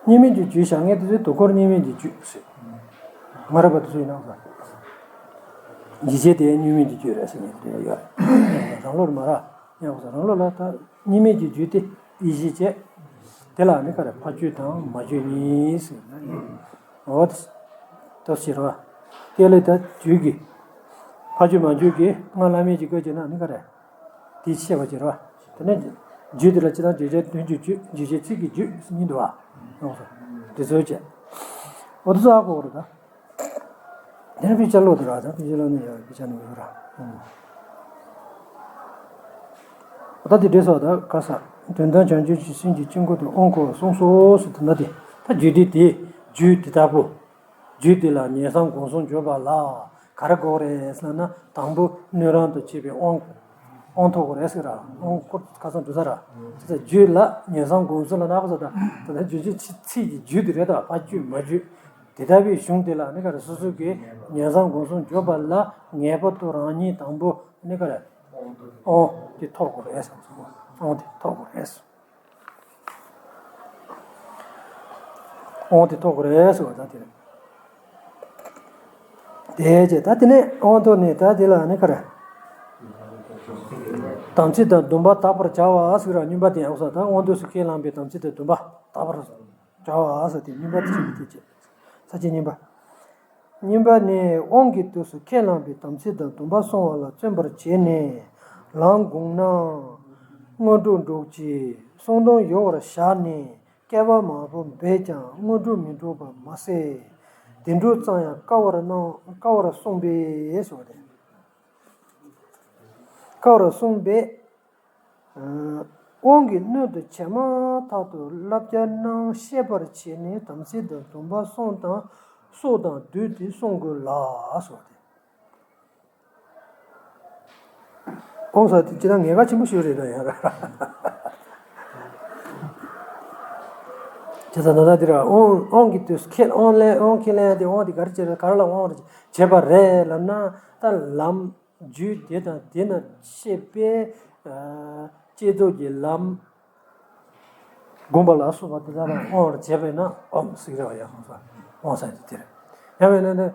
གཉིས་མེད་ཀྱི་རྒྱུད་བཞག་མཁན་དེ་ཚོས་དོ་ཁོར་གཉིས་མེད་ཀྱི་རྒྱུད་ཟེར། མ་རབས་པ་དེ་ཚོ་ཡིན་ན་ཡིད་བྱེད་དེ་གཉིས་མེད་ཀྱི་རྒྱུད་རེད་ཟེར་མཁན་དེ་ཡོད་རེད། རང་ལུགས་མ་ར་ཡང་རང་ལུགས་ལ་ད་གཉིས་མེད་ཀྱི་རྒྱུད་དེ་ཡིད་བྱེད་བྱས། དེ་ལ་ནི་ག་རེ་ཕ་རྒྱུད་དང་མ་རྒྱུད་གཉིས་ཟེར་ན་ཡང་འོ་དེ་ལྟར་བྱེད་རོགས། དེ་ལས་ད་རྒྱུད་ཀྱི་ཕ་རྒྱུད་མ་རྒྱུད་ཀྱི་སྔགས་བླ་མེད་ཀྱི་སྐད་ཅེ་ན་ནི་ག་རེ། དེའི་ཤེས་པ་ཅིག་རེད་བ། དེ་ནས་རྒྱུད་དེ་ལ་ཅི་ལྟར་བརྗོད་བྱ་དོན་གྱི་རྒྱུད་རྗོད་བྱེད་ཚིག་གི་རྒྱུད་གཉིས་འདུག་བ། ཡོངས་སུ། དེ་ཚོའི་ཆེད། འོ་དེ་ཚོ་ཨ་གོ་རེད་ད། དེ་ནས་དཔེ་ཆ་ཀློག་དེ་ར་ད་དཔེ་ཆ་ཀློག་ནས་ཡོད་དཔེ་ཆ་ནས་ཡོད་ར། འོ་ད་དེ་འདྲས་སོ་ད་ག་ས། དོན་དམ་བྱང་ཆུབ་ཀྱི་སེམས་ཀྱི་དཀྱིལ་འཁོར་དུ་དབང་བསྐུར་བར་གསུངས་སོ་ཟེར་དེ་འདྲ་དེ། ད་རྒྱུད་སྡེ་དེ་རྒྱུད་དེ་ལྟ་བུ། རྒྱུད་དེ་ལ་ཉན་བསམ་སྒོམ་གསུམ་འཇུག་པ་ལ་ག་རེ་དགོས་རེད་ཟེར་ན་དང་པོ་སྣོད་རུང་དུ་བྱེད་པའི་དབང་། དབང་ཐོབ་དགོས་རེད་ཟེར་ར། དབང་བསྐུར་ཁ་སང་འགྲོ་ས་ར། དེ་ཚོ་རྒྱུད་ལ་ཉན་བསམ་སྒོམ་གསུམ་ལ་ནག་པ་ཟེར་ད་དེ་ཚོ་རྒྱུད་ཚིག་ཚིག་གི་རྒྱུད་དེ་རེད་ད་ཕ་རྒྱུད་མ་རྒྱུད། དེ་ལྟ་བུའི་གཞུང་དེ་ལ་ནི་ག་རེ་སོ་སོ་གིས་ཉན་བསམ་སྒོམ་གསུམ་འཇུག་པ་ལ་ངེས་པར་དུ་རང་ཉིད་དང་པོ་ནི་ག་རེ་དབང་དེ་ཐོབ་དགོས་རེད་ཟེར། དབང་དེ་ཐོབ་དགོས་རེད། དབང་དེ་ཐོབ་དགོས་རེད་ཟེར་བ་ད་དེ་རེད། དེ་རྗེས་ད་དེ་ནས་དབང་ཐོབ་ནས་ད་དེ་ལ་ནི་ག་རེ། དམ་ཚིག་དང་སྡོམ་པ་དག་པར་བྱ་བ་ཟེར་ར་གཉིས་པ་དེ་ཡང་ས་ད་དབང་དུས་སུ་ཁས་བླངས་པའི་དམ་ཚིག་དང་སྡོམ་པ་དག་པར་བྱ་བ་ཟེར་ཏེ་གཉིས་པ་དེ་ཞིག་དེ་བྱེད། ས་བཅད་གཉིས་པ། གཉིས་པ་ནི་དབང་གི་དུས་སུ་ཁས་བླངས་པའི་དམ་ཚིག་དང་སྡོམ་པ་བསྲུང་བ་ལ་བརྩོན་པར་བྱས་ནས་ལམ་བསྒོམས་ན་དངོས་གྲུབ་འགྲུབ་ཅིང་གསུང་དོན་ཡོད་པར་བཞག་ནས་བསྐལ་པ་མང་པོ་འབད་ཀྱང་དངོས་གྲུབ་མི་འགྲུབ་པ་མ་ཟད། བདེ་འགྲོ་ཙམ་ཡང་དཀའ་བར་སྣང་དཀའ་བར་གསུངས་པས་ཟེར་བ་རེད། དཀའ་བར་གསུངས་པས། དབང་གི་སྣོད་དུ་བྱས་མ་ཐག་ཏུ་བསླབ་བྱ་རྣམས་ཤེས་པར་བྱས་ནས་དམ་ཚིག་དང་སྡོམ་པ་བསྲུང་དང་སྲོག་དང་བསྡོས་ཏེ་བསྲུང་དགོས་ལ་ཟེར་བ་སྟེ། དབང་ཟེར་དེ་ཅི་ལྟར་ངེས་པ་ཆེན་པོ་ཞིག་རེད་ད་ཡང་ར། ཇི་ལྟར་ན་ད་འདི་ར་དབང་དབང་གི་དུས་ཁས་དབང་ལེན་དབང་ཁས་ལེན་དེ་དབང་དེ་ག་རེ་བྱེད་རེད་ག་རེ་ལ་དབང་རེ་བྱེད་པ་རེད་ལབ་ན་ད་ལམ། རྒྱུད་དེ་དང་དེ་ན་བཤད་པའི་བསྐྱེད་རྫོགས་ཀྱི་ལམ་བསྒོམ་པ་ལ་སོགས་པ་དེ་དག་ལ་དབང་བར་བྱེད་པས་ན་དབང་ཟེར་རེ་བ་ཡང་དབང་ས་དབང་ས་དེ་དེ་རེད། ཡང་མིན་ན་ནི་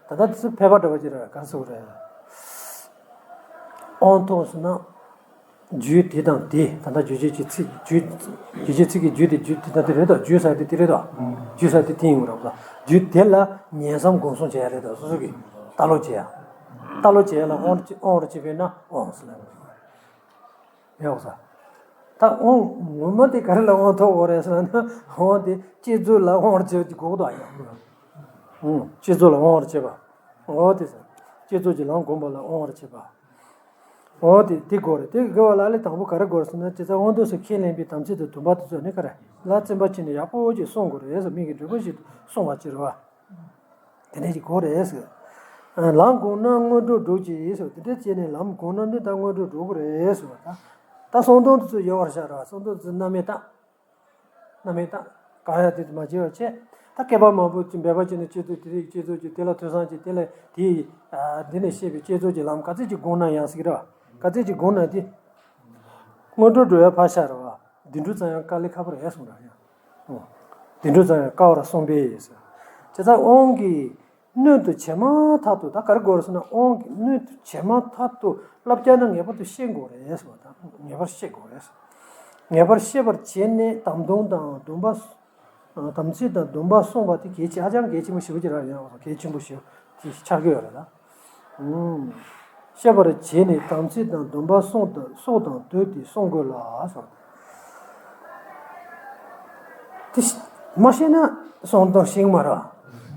ད་ལྟ་དེ་ཚོ་ཕལ་པ་འདྲ་བ་ཅིག་རེད་ག་རེ་ཟེར་དགོས་རེད། དབང་ཐོབ་ཟེར་ན། རྒྱུད་དེ་དང་དེ་ད་ལྟ་རྒྱུད་རྒྱུད་ཀྱི་ཚིག་རྒྱུད་རྒྱུད་ཀྱི་ཚིག་གི་རྒྱུད་དེ་རྒྱུད་དེ་དང་དེ་རེད་དོ་རྒྱུད་ཟེར་དེ་དེ་རེད་དོ། རྒྱུད་ཟེར་དེ་དེ་ཡིན་དགོས་རེད་དོ། རྒྱུད་དེ་ལ་ཉན་བསམ་སྒོམ་གསུམ་བྱེད་ཡ་རེད་དོ་སོ་སོ་གི་ལྟ་ཀློག་བྱེད་ཡ། ལྟ་ཀློག་བྱེད་ཡ་ལ་དབང་དབང་རུ་བྱེད་པས་ན་དབང་ཟེར་ལ། ཡོད་ས། ད་དབང་ངོ་མ་དེ་ག་རེ་ལ་དབང་ཐོབ་དགོས་རེད་ཟེར་ན་དབང་དེ་བསྐྱེད་རྫོགས་ལ་དབང་རུ་བྱེད་དགོས་དོ་ཡ། བསྐྱེད་རྫོགས་ལ་དབང་རུ་བྱེད་པ། འོ་དེ་ཟེར། བསྐྱེད་རྫོགས་ཀྱི་ལམ་བསྒོམ་པ་ལ་དབང་རུ་བྱེད་པ། འོ་དེ་དེ་དགོས་རེད་དེ་དགོས་པ་ལ་ལས་དང་པོ་ག་རེ་དགོས་རེད་ཟེར་ན་དེ་ཚོ་དབང་དུས་སུ་ཁས་ལེན་པའི་དམ་ཚིག་དང་སྡོམ་པ་དེ་ཚོ་ནི་ག་རེ་ལ་བརྩོན་པ་བྱས་ནས་ཡག་པོ་ཅིག་བསྲུང་དགོས་རེད་ཟེར་མིག་གི་འབྲས་བུ་ཞིག་བསྲུང་བ་ཅིག་རེད་བ། དེ་འདྲ་ཞིག་དགོས་རེད་ཟེར། ལམ་བསྒོམས་ན་དངོས་གྲུབ་འགྲུབ་ཅིང་ཟེར་དེ་འདྲ་བྱས་ནས་ལམ་བསྒོམས་ན་འདི་ལྟར་དངོས་གྲུབ་འགྲུབ་ཀྱི་རེད་ཟེར་བ་དང་། ད་གསུང་དོན་དེ་ཚོ་ཡོད་པར་བཞག་རེད་བ་གསུང་དོན་དེ་ཚོ་རྣམ་མེད་དང་། རྣམ་མེད་དང་། གང་ཡང་དེ་མ་བྱས་པ་བྱས། ད་བསྐལ་པ་མང་པོ་ཅིག་འབད་པ་བྱས་ནས་བསྐྱེད་རྫོགས་དེ་རིགས་བསྐྱེད་རྫོགས་ཀྱི་དེ་ལ་ཐོས་བསམ་བྱས་དེ་ལ་དེ་ཡི་འདི་ནས་བཤད་པའི་བསྐྱེད་རྫོགས་ཀྱི་ལམ་ག་ཚད་ཅིག་བསྒོམས་ན་ཡང་སྲིད་རེད་བ། ག་ཚད་ཅིག་བསྒོམས་ན་དེ། དངོས་གྲུབ་འགྲོ་བའི་ཕར་བཞག་རེད་བ། བདེ་འགྲོ་ཙམ་ཡང་དཀའ་ལས་ཁག་པོ་རེད་གསུངས་ར་ཡང་། བདེ་འགྲོ་ཙམ་ཡང་དཀའ་བར་གསུངས་པས་ཟེར། བྱས་ཙང་དབང་གི་སྣོད་དུ་བྱས་མ་ཐག་ཏུ་ད་ག་རེ་དགོས་རེད་ཟེར་ན་དབང་གི་སྣོད་དུ་བྱས་མ་ཐག་ཏུ་བསླབ་བྱ་ནི་ངེས་པར་དུ་ཤེས་དགོས་རེད་ཟེར་བ་དང་ངེས་པར་ཤེས་དགོས་རེད། ངེས་པར་ཤེས་པར་བྱས་ནས་དམ་སྡོམ་དང་སྡོམ་པ། དམ་ཚིག་དང་སྡོམ་པ་བསྲུང་བ་དེ་གལ་ཆེ་ཧ་ཅང་གལ་ཆེན་པོ་ཞེ་པོ་ཅིག་རང་ཡིན་ཨང་གལ་ཆེན་པོ་ཞེ་པོ་ཅིག་ཆགས་ཀྱི་ཡོད་རེད་ད། ཤེས་པར་བྱས་ནས་དམ་ཚིག་དང་སྡོམ་པ་བསྲུང་དང་སྲོག་དང་བསྡོས་ཏེ་བསྲུང་དགོས་ལ་སོགས། དེ་མ་ཤེས་ན་བསྲུང་དང་ཤིང་མ་ར་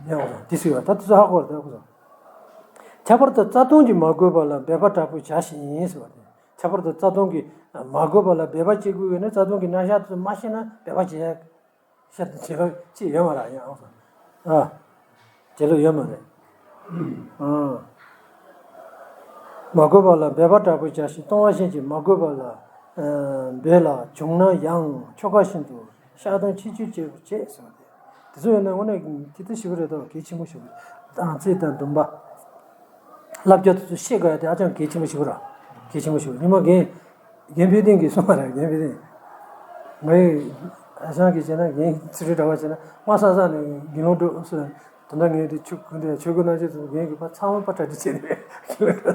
ཡང་དེ་སུ་ཡོད་ད་དེ་ཚོ་ཧ་གོ་རེད་ད་ཁོ་ཚོ། ཁྱད་པར་དུ་རྩ་ལྟུང་གིས་མ་གོས་པ་ལ་འབད་པ་དྲག་པོས་བྱ་ཞིང་ཟེར་བ་དེ་ཁྱད་པར་དུ་རྩ་ལྟུང་གིས་མ་གོས་པ་ལ་འབད་པ་བྱེད་དགོས་ཡོད་ན་རྩ་ལྟུང་གི་རྣམ་གཞག་དེ་ཚོ་མ་ཤེས་ན་འབད་པ་བྱེད། ཤར་དུ་བྱེད་ལོ་ཅི་ཡོད་མ་རེད་ཡང་ཨང་ས། ཨ། བྱེད་ལོ་ཡོད་མ་རེད། ཨ། མ་གོས་པ་ལ་འབད་པ་དྲག་པོས་བྱ་ཞིང་ལྟུང་བ་ཤིན་ཅིག་མ་གོས་པ་ལ། འབད་ལ་བྱུང་ན་ཡང་ཆོ་ག་བཞིན་དུ་བཤགས་དང་ཆེད་སྤྱོད་བྱེད་པར་བྱེད་ཟེར་བ་དེ། དེ་ཚོ་ཡོད་ན་དངོས་གནས་ཇི་ལྟར་ཞིབ་རེད་དོ་གལ་ཆེན་པོ་ཞིག་རེད། དམ་ཚིག་དང་སྡོམ་པ། བསླབ་བྱ་དེ་ཚོ་ཤེས་དགོས་ཡ་དེ་ཧ་ཅང་གལ་ཆེན་པོ་ཞིག་རེད། གལ་ཆེན་པོ་ཞིག་རེད་ཉི་མ་རྒན། རྒན་ཕུན་ཚོགས་ཀྱིས་གསུངས་པ་རེད་རྒན་ཕུན་ཚོགས། ངའི་ཨ་ཞང་གིས་བྱས་ན་རྒན་ཚེ་རིང་གྲྭ་པ་བྱས་ན་དམའ་ས་ས་ནས་དགེ་སློང་འགྲོ་ཟེར། ད་ལྟ་ངས་དེ་ཆུ་གུ་འདྲ་ཆོས་གོས་གནང་ཆེད་དུ་རྒན་གྱིས་ཕར་ཚང་མ་ཕར་གྲ་སྒྲིག་བྱས་ནས་དགེ་སློང་འགྲོ།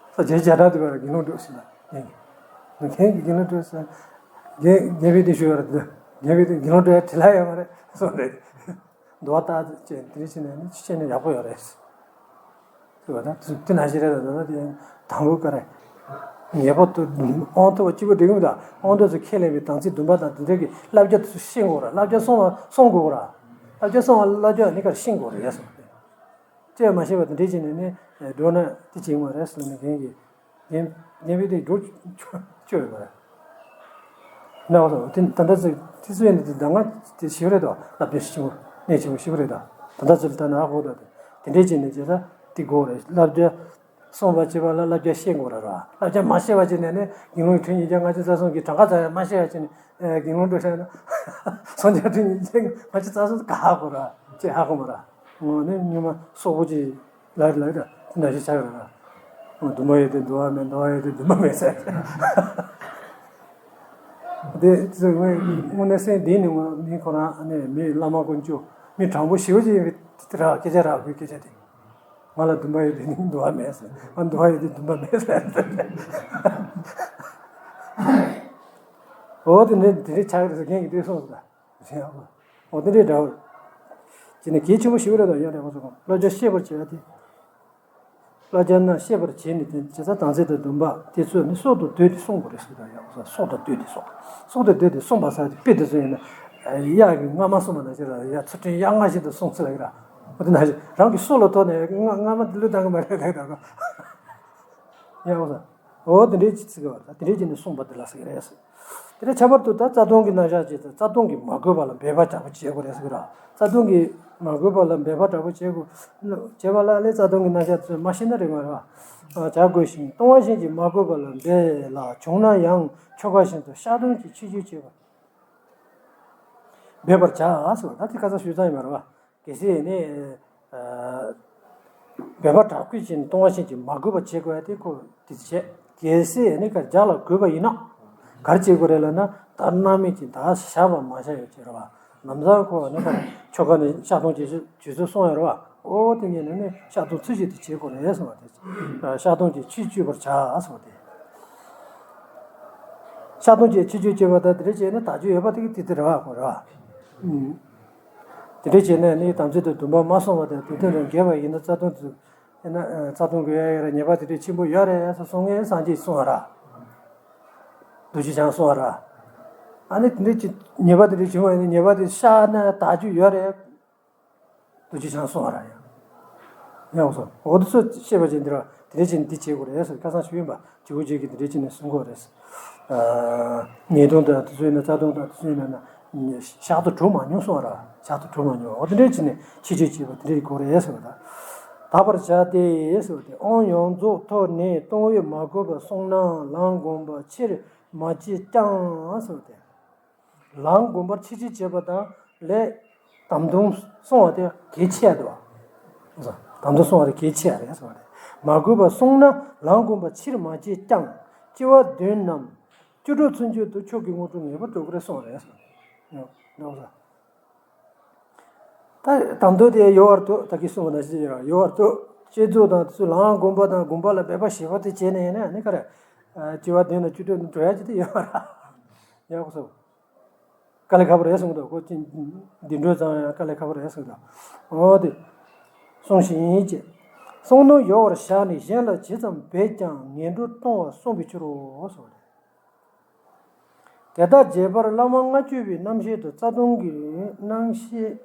ས་བྱས་བྱ་གྲགས་དུ་བར་དགེ་སློང་འགྲོ་ཟེར་ན་རྒན་གྱིས་རྒན་གྱིས་དགེ་སློང་འགྲོ་ཟེར། རྒན་རྒན་ཕུན་ཚོགས་ཞུ་བ་རེད་དེ་རྒན་ཕུན་ཚོགས་དགེ་སློང་འགྲོ་ཡ་དྲི་ལ་ཡོད་མ་རེད་གསུངས་རེད། འདུལ་བ་ལྟ་ཅེས་དེ་འདྲ་བྱས་ནས་ནི་ཤེས་ན་ཡག་པོ་ཡོད་རེད། ཟེར་བ་དང་དེ་ནང་བཞིན་རེད་ད་ད་དེ་དང་པོ་ཀ་རེད། ངེས་པར་དུ་དབང་ཐོབ་པ་གཅིག་པུ་འགྲིག་གི་མི་འདུག་དབང་ཐོབ་ཚུལ་ཁས་ལེན་པའི་དམ་ཚིག་སྡོམ་པ་དང་དེ་འདྲ་གི་བསླབ་བྱ་དེ་ཚོ་ཤེས་དགོས་ར་བསླབ་བྱ་སྲུང་བ་སྲུང་དགོས་ར། བསླབ་བྱ་སྲུང་བ་བསླབ་བྱ་ནི་ཀར་ཤེས་དགོས་ར་ཡ་སོང་། དེ་མ་ཤེས་པ་དེ་འདྲ་བྱས་ནས་ནི་འགྲོ་ན་དེ་བྱེད་ཀྱི་མ་རེད་ཟེར་ནས་རྒན་གྱིས། ངན་ངན་པའི་སྟེང་འགྲོ་ཆོག་ཆོག་ཡོད་པ་རེད། ན་བ་དང་དེ་ད་ལྟ་ཚིག་དེ་ཚོ་ཡིན་ན་དེ་ད་ང་དེ་ཞིག་རེད་དོ་བསླབ་བྱ་ཞིག་ཆེན་པོ་གནད་ཆེན་པོ་ཞིག་རེད་དོ་ད་ལྟ་ཚོ་ལ་ལྟ་ན་ཧ་གོ་དོ་དེ་འདྲས་བྱས་ནས་བྱས་ད་དེ་དགོས་རེད་བསླབ་བྱ་སྲུང་བ་བྱེད་པ་ལ་བསླབ་བྱ་ཤེས་དགོས་རེད་ར་བསླབ་བྱ་མ་ཤེས་པ་བྱས་ནས་ནི་དགེ་སློང་ཁྲི་ཉིས་བརྒྱ་ལྔ་བཅུ་རྩ་གསུམ་གྱི་གྲངས་ཀ་ཙམ་ཡང་མ་ཤེས་པ་བྱས་ནས་དགེ་སློང་འགྲོ་ཤེས་ན་སངས་རྒྱས་ཁྲི་ཉིས་བརྒྱ་ལྔ་བཅུ་རྩ་གསུམ་ག་ཧ་གོ་ར་ཅེས་ཧ་གོ་མ་ར་ངོ་ནི་སྙོན་མ་སོག་པོ་ཅིག་ལ་ལ་ར་དེ་འདྲ་ཞིག་ཆགས་ཡོད་ར། འདུན་མ་ཡོད་དེ་འདུལ་བ་མེད་འདུལ་བ་ཡོད་དེ་འདུན་མ་མེད་ཟེར། དེ་དེ་ཚོ་དངོས་དངོས་གནས་སེམས་བདེ་ནས་ངོ་མི་ཁོ་རང་ཨ་ནི་མི་བླ་མ་དཀོན་མཆོག་མི་དྲང་པོ་ཞེ་པོ་ཅིག་ཡིན་པའི་དེ་ར་སྐད་ཆ་ར་བོའི་སྐད་ཆ་དེ། ང་ལ་འདུན་པ་ཡོད་དེ་ནི་འདུན་པ་མེད་ཟེར། ང་འདུན་པ་ཡོད་དེ་འདུན་པ་མེད་ཟེར། འོ་དེ་འདྲ་དེ་འདྲ་ཆགས་རེད་ཟེར། རྒན་གྱིས་དེ་གསུངས་སོང་། འོ་དེ་འདྲའི་འདྲ་བོ། ཅི་ནས་གལ་ཆེན་པོ་ཞིག་རེད་དོ། ཡང་རེ་བ་སོགས་བསླབ་བྱ་ཤེས་པར་བྱེད་ཡ་དེ། བསླབ་བྱ་རྣམས་ཤེས་པར་བྱས་ནས་དེ་བྱས་ཙང་དམ་ཚིག་དང་སྡོམ་པ་དེ་ཚོ་ནི་སྲོག་དང་བསྡོས་ཏེ་སྲུང་དགོས་རེད་ཟེར། ཡང་སྲོག་དང་བསྡོས་ཏེ་སྲུང་། སྲོག་དང་བསྡོས་ཏེ་སྲུང་བ་ཟེར་དེ་དཔེ་དེ་ཚོ་ཡིན་ན། གཡག་གི་རྔ་མ་སྲུང་བ་ནང་བཞིན་ར། ཡ་ཚུལ་ཁྲིམས་གཡག་རྔ་བཞིན་དུ་སྲུང་ཟེར་ལ་ཡིན་ར། འོ་དེ་ནང་བཞིན་རང་གི་སྲོག་ལ་ཐོགས་ནས་རྔ་རྔ་མ་དེ་བློས་བཏང་གི་མ་རེད་ལབ་ད་ག། ཡང་འོ་ས། འོ་དེ་འདྲའི་ཅི་ཚིག་ག་བ་དེ་འདྲའི་ཅི་ནས་སྲུང་བ་དེ་ལ་ཟེར་གི་རེད་ཟེར། དེ་ནས་ཁྱད་པར་དུ་ད་རྩ་ལྟུང་གི་རྣམ་གཞག་བྱས་ཙང་རྩ་ལྟུང་གིས་མ་གོས་པ་ལ་འབད་པ་དྲག་པོ་བྱེད་དགོས་རེད་ཟེར་གི་ར། རྩ་ལྟུང་གིས་མ་གོས་པ་ལ་འབད་པ་དྲག་པོ་བྱེད་དགོས། བྱེད་པ་ལ་ཨ་ལས་རྩ་ལྟུང་གི་རྣམ་གཞག་ཚོས་མ་ཤེས་ན་རེད་མ་རེད་བ། བྱ་དགོས་ཤིང་ལྟུང་བ་གཞན་གྱིས་མ་གོས་པ་ལ་འབད་ལ་བྱུང་ན་ཡང་ཆོ་ག་བཞིན་དུ་བཤགས་སྡོམ་གྱི་ཆོས་སྤྱོད་བྱེད་པ་འབད་པར་བྱ་ཟེར་བ། ད་དེ་ཁ་སང་ཞུས་ཚར་ཡོད་མ་རེད་བ། གལ་སྲིད་ནི། འབད་པ་དྲག་པོས་བྱས་ནས་ལྟུང་བ་གཞན་གྱིས་མ་གོས་པ་བྱེད་དགོས་ཡ་དེ་ཁོ་དེ་བྱས། གལ་སྲིད་ནི་ག་རྒྱག་ལ་གོས་པ་ཡིན་ན། ག་རེ་བྱེད་དགོས་རེད་ལབ་ན། ད་སྣང་མེད་ཀྱིས་ད་བཞག་པ་མ་བཞག་ཡོད་ཀྱི་རེད་བ། ལམ་སང་ཁོ་ནི་ག་ཆོ་ག་ནས་བཤགས་སྡོམ་བྱེད་ཚུལ་བྱེད་ཚུལ་གསུངས་ཡོད་རེད་བ། ཨོ་དེ་ཉིད་ནས་ནི་བཤགས་སྡོམ་ཚུལ་བཞིན་དུ་བྱེད་དགོས་རེད་གསུངས་པ་དེ། བཤགས་སྡོམ་གྱི་ཆོས་སྤྱོད་པར་བྱ་གསུངས་པ་དེ། བཤགས་སྡོམ་གྱི་ཆོས་སྤྱོད་བྱེད་པ་དང་དེ་འདྲ་བྱས་ནས་དག་བཅོས་ཡོད་པ་དེ་གི་དེ་དེ་རེད་བ་ཁོ་རེད་བ། དེ་འདྲ་བྱས་ནས་ནི་དམ་ཚིག་དང་སྡོམ་པ་མ་བསྲུངས་པ་དང་དུས་མཐུན་རང་འགལ་བ་ཡིན་ན་རྩ་ལྟུང་དུ། ཡིན་ན་རྩ་ལྟུང་གི་ཡ་ཡ་ར་ཉེས་པ་དེ་འདྲ་ཆེན་པོ་ཡོད་རེད་ཟེར་གསུང་ངེས་སངས་རྒྱས་གསུང་བ་ར། རྡོ་རྗེ་འཆང་གསུང་བ་ར། ཨ་ནི་དེ་འདྲ་ཅི་ཉེས་པ་དེ་འདྲ་ཆེན་པོ་ཡིན་ན་ཉེས་པ་དེ་བཤགས་ན་དག་བཅོས་ཡོད་རེད། རྡོ་རྗེ་འཆང་གསུང་བ་ར་ཡང་། ཡང་སོ། འོ་དེ་ཚོ་ཤེས་པ་ཅན་འདི་ར་དེ་འདྲ་བྱས་ནས་འདི་བྱེད་དགོས་རེད་ཟེར་ཁ་སང་ཞུས་ཡིན་པ་ཇི་བོ་རྗེ་གིས་དེ་འདྲ་བྱས་ནས་གསུང་གི་རེད། ཉེས་ལྟུང་དང་དེ་ཚོ་ཡིན་ན་རྩ་ལྟུང་དང་དེ་ཚོ་ཡིན་ན་ན། ཞག་ཏུ་གྲོལ་མ་མྱོང་གསུང་བ་ར། ཞག་ཏུ་གྲོལ་མ་མྱོང་། འོ་དེ་འདྲ་བྱས་ནས་ཆེ་ཆེ་བྱས་པ་དེ་འདྲ་དགོས་རེད་ཟེར་བ་དང་། དག་པར་བྱ་སྟེ་ཟེར་བ་དེ་ཨང་ཡོངས་རྫོགས་ཐོབ་ནས་ལྟུང་བས་མ་གོས་པ་བསྲུངས་ན་ལམ་སྒོམ་པ་ཕྱིར་མ་སྐྱེ་ཀྱང་ཟེར་བ་དེ། ལམ་སྒོམ་པར་ཆེས་ཆེར་བྱེད་པ་དང་ལས། དམ་སྡོམ་སྲུང་བ་དེ་གལ་ཆེ་ཡ་འདུག་བ། དམ་སྡོམ་སྲུང་བ་དེ་གལ་ཆེ་ཡ་རེད་ཟེར་བ་རེད། མ་གོས་པ་བསྲུངས་ན་ལམ་སྒོམ་པ་ཕྱིར་མ་སྐྱེ་ཀྱང་། སྐྱེ་བ་བདུན་ནམ། བཅུ་དྲུག་ཚུན་ཆད་དུ་མཆོག་གི་དངོས་གྲུབ་ངེས་པར་འགྲུབ་ཀྱི་རེད་གསུངས་རེད་ཟེར། འདུག་ས། ད་དམ་སྡོམ་དེ་ཡོད་བར་དུ་ད་གིན་གསུངས་པ་ནང་བཞིན་ཡོད་བར་དུ་བསྐྱེད་རྫོགས་དང་དེ་ཚོ་ལམ་སྒོམ་པ་དང་སྒོམ་པ་ལ་འབད་པ་བྱེད་པ་དེ་བྱས་ནས་ཡིན་ན་ནི་ག་རེ། སྐྱེ་བ་བདུན་ནམ་བཅུ་དྲུག་ནི་འགྲོ་ཡ་ཅིག་དེ་ཡོད་ར། ཡག་སོ། དཀའ་ལས་ཁག་པོ་རེད་གསུངས་འདུག་ཁོ་ཅི། འདི་འགྲོ་ཙང་ཡང་དཀའ་ལས་ཁག་པོ་རེད་གསུངས་འདུག་འོ་དེ། གསུངས་ཤིང་ཅེས། བསྲུང་སྡོམ་ཡོད་པར་བཞག་ནས་གཞན་ལ་ཇི་ཙམ་འབད་ཀྱང་ངན་འགྲོར་ལྟུང་བ་བསྲུངས་པའི་ཕྱིར་རོ་གསུངས་ཏེ། དེ་ལྟར་བྱེད་པར་བླ་མ་ལྔ་བཅུ་པའི་རྣམ་བཤད་དུ་རྩ་ལྟུང་གི་རྣམ་བཤད་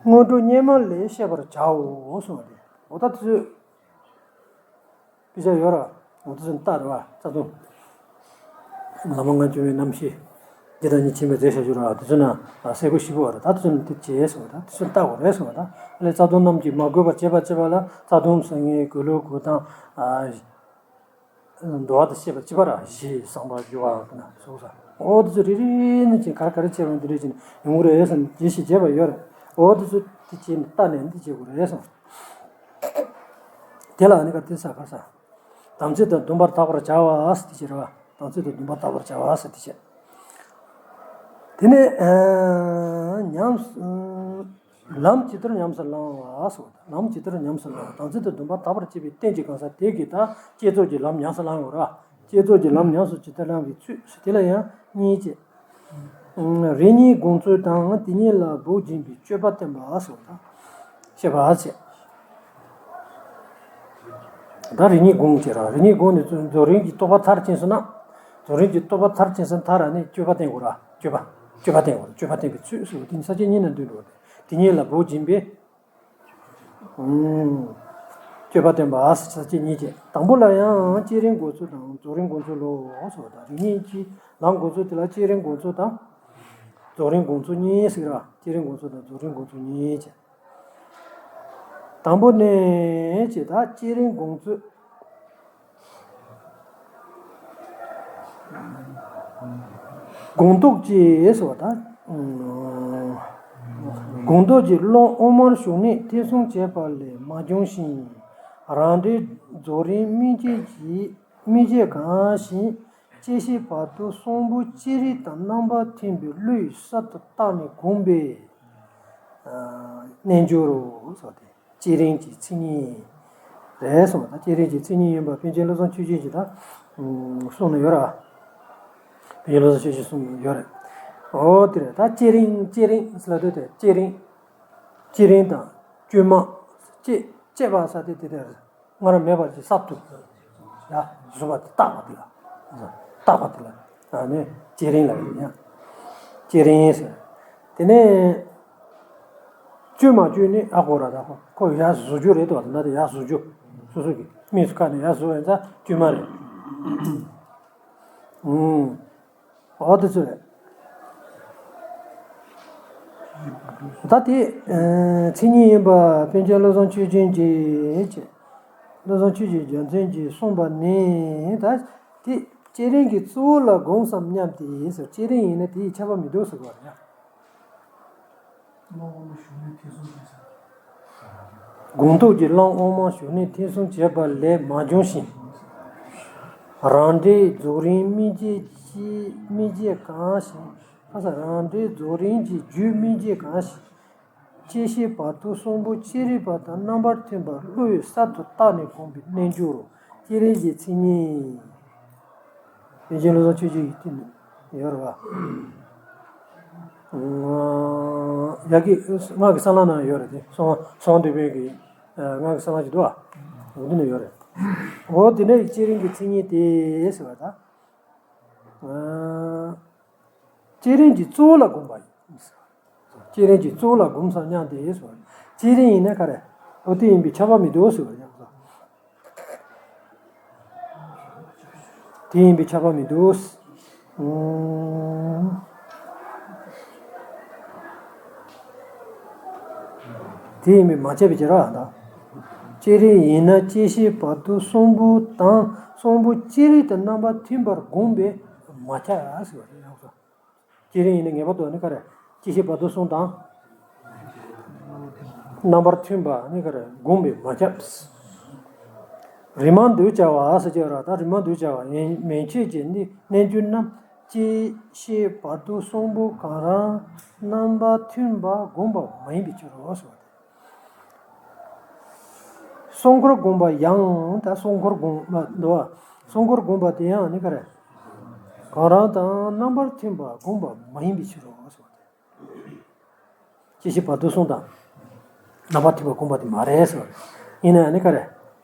སྔོན་འགྲོ་སྙེ་མ་ལས་བཤད་པར་བྱའོ་གསུངས་ཏེ། འོ་ད་དེ་ཚོས། དཔེ་ཆ་ཡོད་ར། འོ་དེ་ཚོ་ལྟ་ར་བ་རྩ་ལྟུང་། བླ་མ་ལྔ་བཅུ་པའི་རྣམ་བཤད། འདི་དང་ཉིད་ཆེན་པོའི་རྫས་བྱ་རྒྱུ་ར་དེ་ཚོ་ན་གསལ་པོ་ཞིབ་པོ་བ་ར། ད་དེ་ཚོ་ནི་དེ་བྱས་སོང་ད་དེ་ཚོ་ལྟ་དགོས་རེད་སོང་ད། ཨ་ལས་རྩ་ལྟུང་རྣམས་ཀྱིས་མ་གོས་པར་བྱེད་པ་བྱེད་པ་ལ་རྩ་ལྟུང་ཟེར་ངེས་གོས་ལུགས་གོས་དང་། འདུལ་བ་དང་བཅས་པ་བཅས་པ་ར་གཞི་བསམ་པ་རྒྱུ་བ་ན་སོགས་ས། འོ་དེ་ཚོ་རེ་རེ་ནས་ཀྱི་ག་རེ་ག་རེ་བྱས་པ་འདི་རེ་བྱས་ནས་ཡོང་གི་རེད་སོང་རྒྱས་ཤིག་བྱས་པ་ཡོད་རེད། འོ་དེ་ཚོ་དེ་བྱས་ནས་ལྟ་ནས་འདི་བྱེད་དགོས་རེད་སོང་། དེ་ལ་ནི་ག་དེ་ས་ག་ས། དམ་ཚིག་དང་སྡོམ་པར་དག་པར་བྱ་བ་ཟེར་དེ་བྱེད་རེད་བ། དམ་ཚིག་དང་སྡོམ་པར་དག་པར་བྱ་བ་ཟེར་དེ་བྱེད། དེ་ནས་ཉམས་ལམ་ཇི་ལྟར་ཉམས་སུ་བླང་བ་སོགས། ལམ་ཇི་ལྟར་ཉམས་སུ་བླང་བ། དམ་ཚིག་དང་སྡོམ་པར་དག་པར་བྱེད་པའི་རྟེན་གྱི་གང་ཟག་དེ་གིས་ད་བསྐྱེད་རྫོགས་ཀྱི་ལམ་ཉམས་སུ་བླང་ཡོད་རེད་བ། བསྐྱེད་རྫོགས་ཀྱི་ལམ་ཉམས་སུ་ཇི་ལྟར་བླང་བའི་ཚུལ་ཟེར་དེ་ལ་ཡང་གཉིས་བྱེད། རེ་གཉིས་སྒོམ་ཚུལ་དང་དེ་ཉིད་ལ་བོགས་འབྱིན་པའི་སྤྱོད་པ་བསྟན་པ་སོགས་དང་། བཤད་པ་བྱེད། ད་རེ་གཉིས་སྒོམ་བྱེད་ར། རེ་གཉིས་སྒོམ་ནས་རྫོགས་རིམ་གྱི་རྟོགས་པ་མཐར་ཕྱིན་སོང་ན། རྫོགས་རིམ་གྱི་རྟོགས་པ་མཐར་ཕྱིན་སོང་མཐར་ནས་སྤྱོད་པ་བསྟན་དགོས་ར། སྤྱོད་པ། སྤྱོད་པ་བསྟན་དགོས་ར། སྤྱོད་པ་བསྟན་པའི་ཚུལ་སོགས་དེ་ནི་ས་བཅད་གཉིས་ན་འདུས་འགྲོ་བ་སྟེ། དེ་ཉིད་ལ་བོགས་འབྱིན་པའི། སྤྱོད་པ་བསྟན་པ་ས་བཅད་གཉིས་བྱེད། དང་པོ་ལ་ཡང་བསྐྱེད་རིམ་སྒོམ་ཚུལ་དང་རྫོགས་རིམ་སྒོམ་ཚུལ་ལོ་སོགས་དང་། རེ་གཉིས་ཀྱི་ལམ་སྒོམ་ཚུལ་དེ་ལ་བསྐྱེད་རིམ་སྒོམ་ཚུལ་དང་། རྫོགས་རིམ་སྒོམ་ཚུལ་གཉིས་ཟེར་ར། བསྐྱེད་རིམ་སྒོམ་ཚུལ་དང་རྫོགས་རིམ་སྒོམ་ཚུལ་གཉིས་བྱེད། དང་པོ་ནས་ཅེས་དག་བསྐྱེད་རིམ་སྒོམ་ཚུལ། སྒོམ་རྟོག་ཅེས་སོགས་དང་། སྒོམ་རྟོག་གི་ཀློང་དབུ་མར་ཞུགས་གནས་ཐེ་ཚོམ་བྱས་པ་ལས་མ་བྱུང་ཞིང་། རང་འགྲེལ་རྫོགས་རིམ་སྨིན་བྱེད་ཀྱི་སྨིན་བྱེད་གང་ཞིག་སྐྱེ་ཤི་བར་དོ་གསུམ་པོ་སྤྱི་རིགས་དང་རྣམ་པ་མཐུན་པའི་བློ་ཡིས་གསར་དུ་བརྟགས་ནས་བསྒོམས་པའི་ཨ་རྣལ་འབྱོར་རོ་ཟེར་ཏེ། བསྐྱེད་རིམ་གྱི་མཚན་ཉིད་རེད་གསུངས་པ་དང་། བསྐྱེད་རིམ་གྱི་མཚན་ཉིད་ཡིན་པ་པཎ་ཆེན་བློ་བཟང་ཆོས་རྒྱན་གྱིས་ད་གསུངས་ནས་ཡོད་ར། པཎ་ཆེན་བློ་བཟང་ཆོས་རྒྱན་གསུངས་ནས་ཡོད་རེད། འོ་དེ་རེད། ད་བསྐྱེད་རིམ། བསྐྱེད་རིམ་ཟེར་ལབ་དུས་དེ་བསྐྱེད་རིམ། བསྐྱེད་རིམ་དང་བཅོས་མ། བསྐྱེད་བསྐྱེད་པ་ཟེར་དེ་དེ་དེ་རེད། སྔར་མེད་པ་ཅིག་གསར་དུ་ཡ་བཟོ་བ་དེ་བརྟག་པ་དེ་ལ། བརྟག་པ་དེ་ལ་ཨ་ནི་བསྐྱེད་རིམ་ལབ་ཡིན་ཡ། བསྐྱེད་རིམ་ཟེར། དེ་ནས་བཅོས་མ་བཅོས་ནི་ཨ་ཁོ་ར་ད་ཁོ་ཁོ་ཡ་བཟོ་རྒྱུ་རེད་དོ། དེ་འདྲ་དེ་ཡ་བཟོ་རྒྱུ། སོ་སོ་གི་མིག་སུ་ཁ་ནས་ཡ་བཟོ་བ་ཡིན་ཙང་བཅོས་མ་རེད། ཨུམ། འོ་དེ་ཚོ་རེད། ད་དེ་ཨ་མཚན་ཉིད་ཡིན་པ་པཎ་ཆེན་བློ་བཟང་ཆོས་རྒྱན་གྱིས། བློ་བཟང་ཆོས་ཀྱི་རྒྱལ་མཚན་གྱིས་གསུངས་པ་ནི། ད་དེ་བསྐྱེད་རིམ་གྱི་གཙོ་བོ་ལ་བསྒོམས་སམ་སྙམ་སྟེ་ཟེར། བསྐྱེད་རིམ་ཡིན་ན་དེ་ཡི་ཁྱབ་པ་མི་འདུག་ཟེར་བ་རེད། སྒོམ་སྟོབས་ཀྱིས་བླངས་དབང་མང་བྱུང་ནས་ཐེ་ཚོམ་བྱེད་པ་ལས་མ་བྱུང་ཞིང་། རང་འབྲས་རྫོགས་རིམ་སྨིན་བྱེད་ཀྱི་སྨིན་བྱེད་གང་ཞིག་ཁ་ས་རང་འབྲས་རྫོགས་རིམ་གྱི་རྒྱུ་སྨིན་བྱེད་གང་ཞིག་སྐྱེ་ཤི་བར་དོ་གསུམ་པོ་སྤྱི་རིགས་པ་དང་རྣམ་པར་མཐུན་པ་བློ་ཡིས་གསར་དུ་བརྟགས་ནས་བསྒོམས་པའི་རྣལ་འབྱོར་རོ། བསྐྱེད་རིམ་གྱི་མཚན་ཉིད། པཎ་ཆེན་བློ་བཟང་ཆོས་རྒྱན་གྱི་སྟེང་ནས་ཡོད་རེད་བ། ཡ་གི་སྔགས་ཀྱི་གསང་ལམ་ནང་ཡོད་རེད་དེ། གསང་གསང་བ་འདུས་པའི་གི་སྔགས་ཀྱི་གསང་ལམ་ཅིག་འདུག་བ། འོ་འདི་ནས་ཡོད་རེད། འོ་དེ་ནས་བསྐྱེད་རིམ་གྱི་མཚན་ཉིད་དེ་ཟེར་བ་ད། བསྐྱེད་རིམ་གྱི་གཙོ་བོ་ལ་བསྒོམས་པ་ཡིན། བསྐྱེད་རིམ་གྱི་གཙོ་བོ་ལ་བསྒོམས་སམ་སྙམ་སྟེ་ཟེར་བ། བསྐྱེད་རིམ་ཡིན་ན་ག་རེ། འོ་དེ་ཡིན་པས་ཁྱབ་པ་མི་འདུག་ཟེར་བ་ཡང་། དེ་ཡིན་པས་ཁྱབ་པ་མི་འདུག། ཨུམ། དེ་ཡིན་པས་མ་ཁྱབ་པའི་ཕྱིར་རོ། ད་བསྐྱེད་རིམ་ཡིན་ན་སྐྱེ་ཤི་བར་དོ་གསུམ་པོ་དང་གསུམ་པོ་སྤྱི་རིགས་དང་རྣམ་པ་མཐུན་པར་བསྒོམས་པས་མ་ཁྱབ་ཟེར་བ་རེད། བསྐྱེད་རིམ་ཡིན་ན་ངེས་པར་དུ་ནི་ག་རེ། སྐྱེ་ཤི་བར་དོ་གསུམ་དང་། རྣམ་པར་མཐུན་པ་ནི་ག་རེ་བསྒོམས་པས་མ་ཁྱབ། རིམ་པ་འདུས་བྱ་བ་ཟེར་གྱི་ཡོད་རེད། ད་རིམ་པ་འདུས་བྱ་བ་ཡིན་མན་ཆད་ཀྱི་ནི་རྣལ་འབྱོར་རྣམས་སྐྱེ་ཤི་བར་དོ་གསུམ་པོ་གང་རུང་རྣམ་པ་མཐུན་པ་བསྒོམས་པ་མ་ཡིན་པའི་ཕྱིར་རོ་ཟེར་བ་སྟེ། གསུམ་འཁོར་བསྒོམས་པ་ཡང་། ད་གསུམ་འཁོར་བསྒོམས་པ་འདུག་བ། གསུམ་འཁོར་བསྒོམས་པ་དེ་ཡང་ནི་ག་རེ། གང་རུང་དང་རྣམ་པར་མཐུན་པ་བསྒོམས་པ་མ་ཡིན་པའི་ཕྱིར་རོ་ཟེར་བ་སྟེ། སྐྱེ་ཤི་བར་དོ་གསུམ་དང་རྣམ་པར་མཐུན་པ་བསྒོམས་པ་དེ་མ་རེད་ཟེར་བ་རེད། ཡིན་ན་ཡང་ནི་ག་རེ།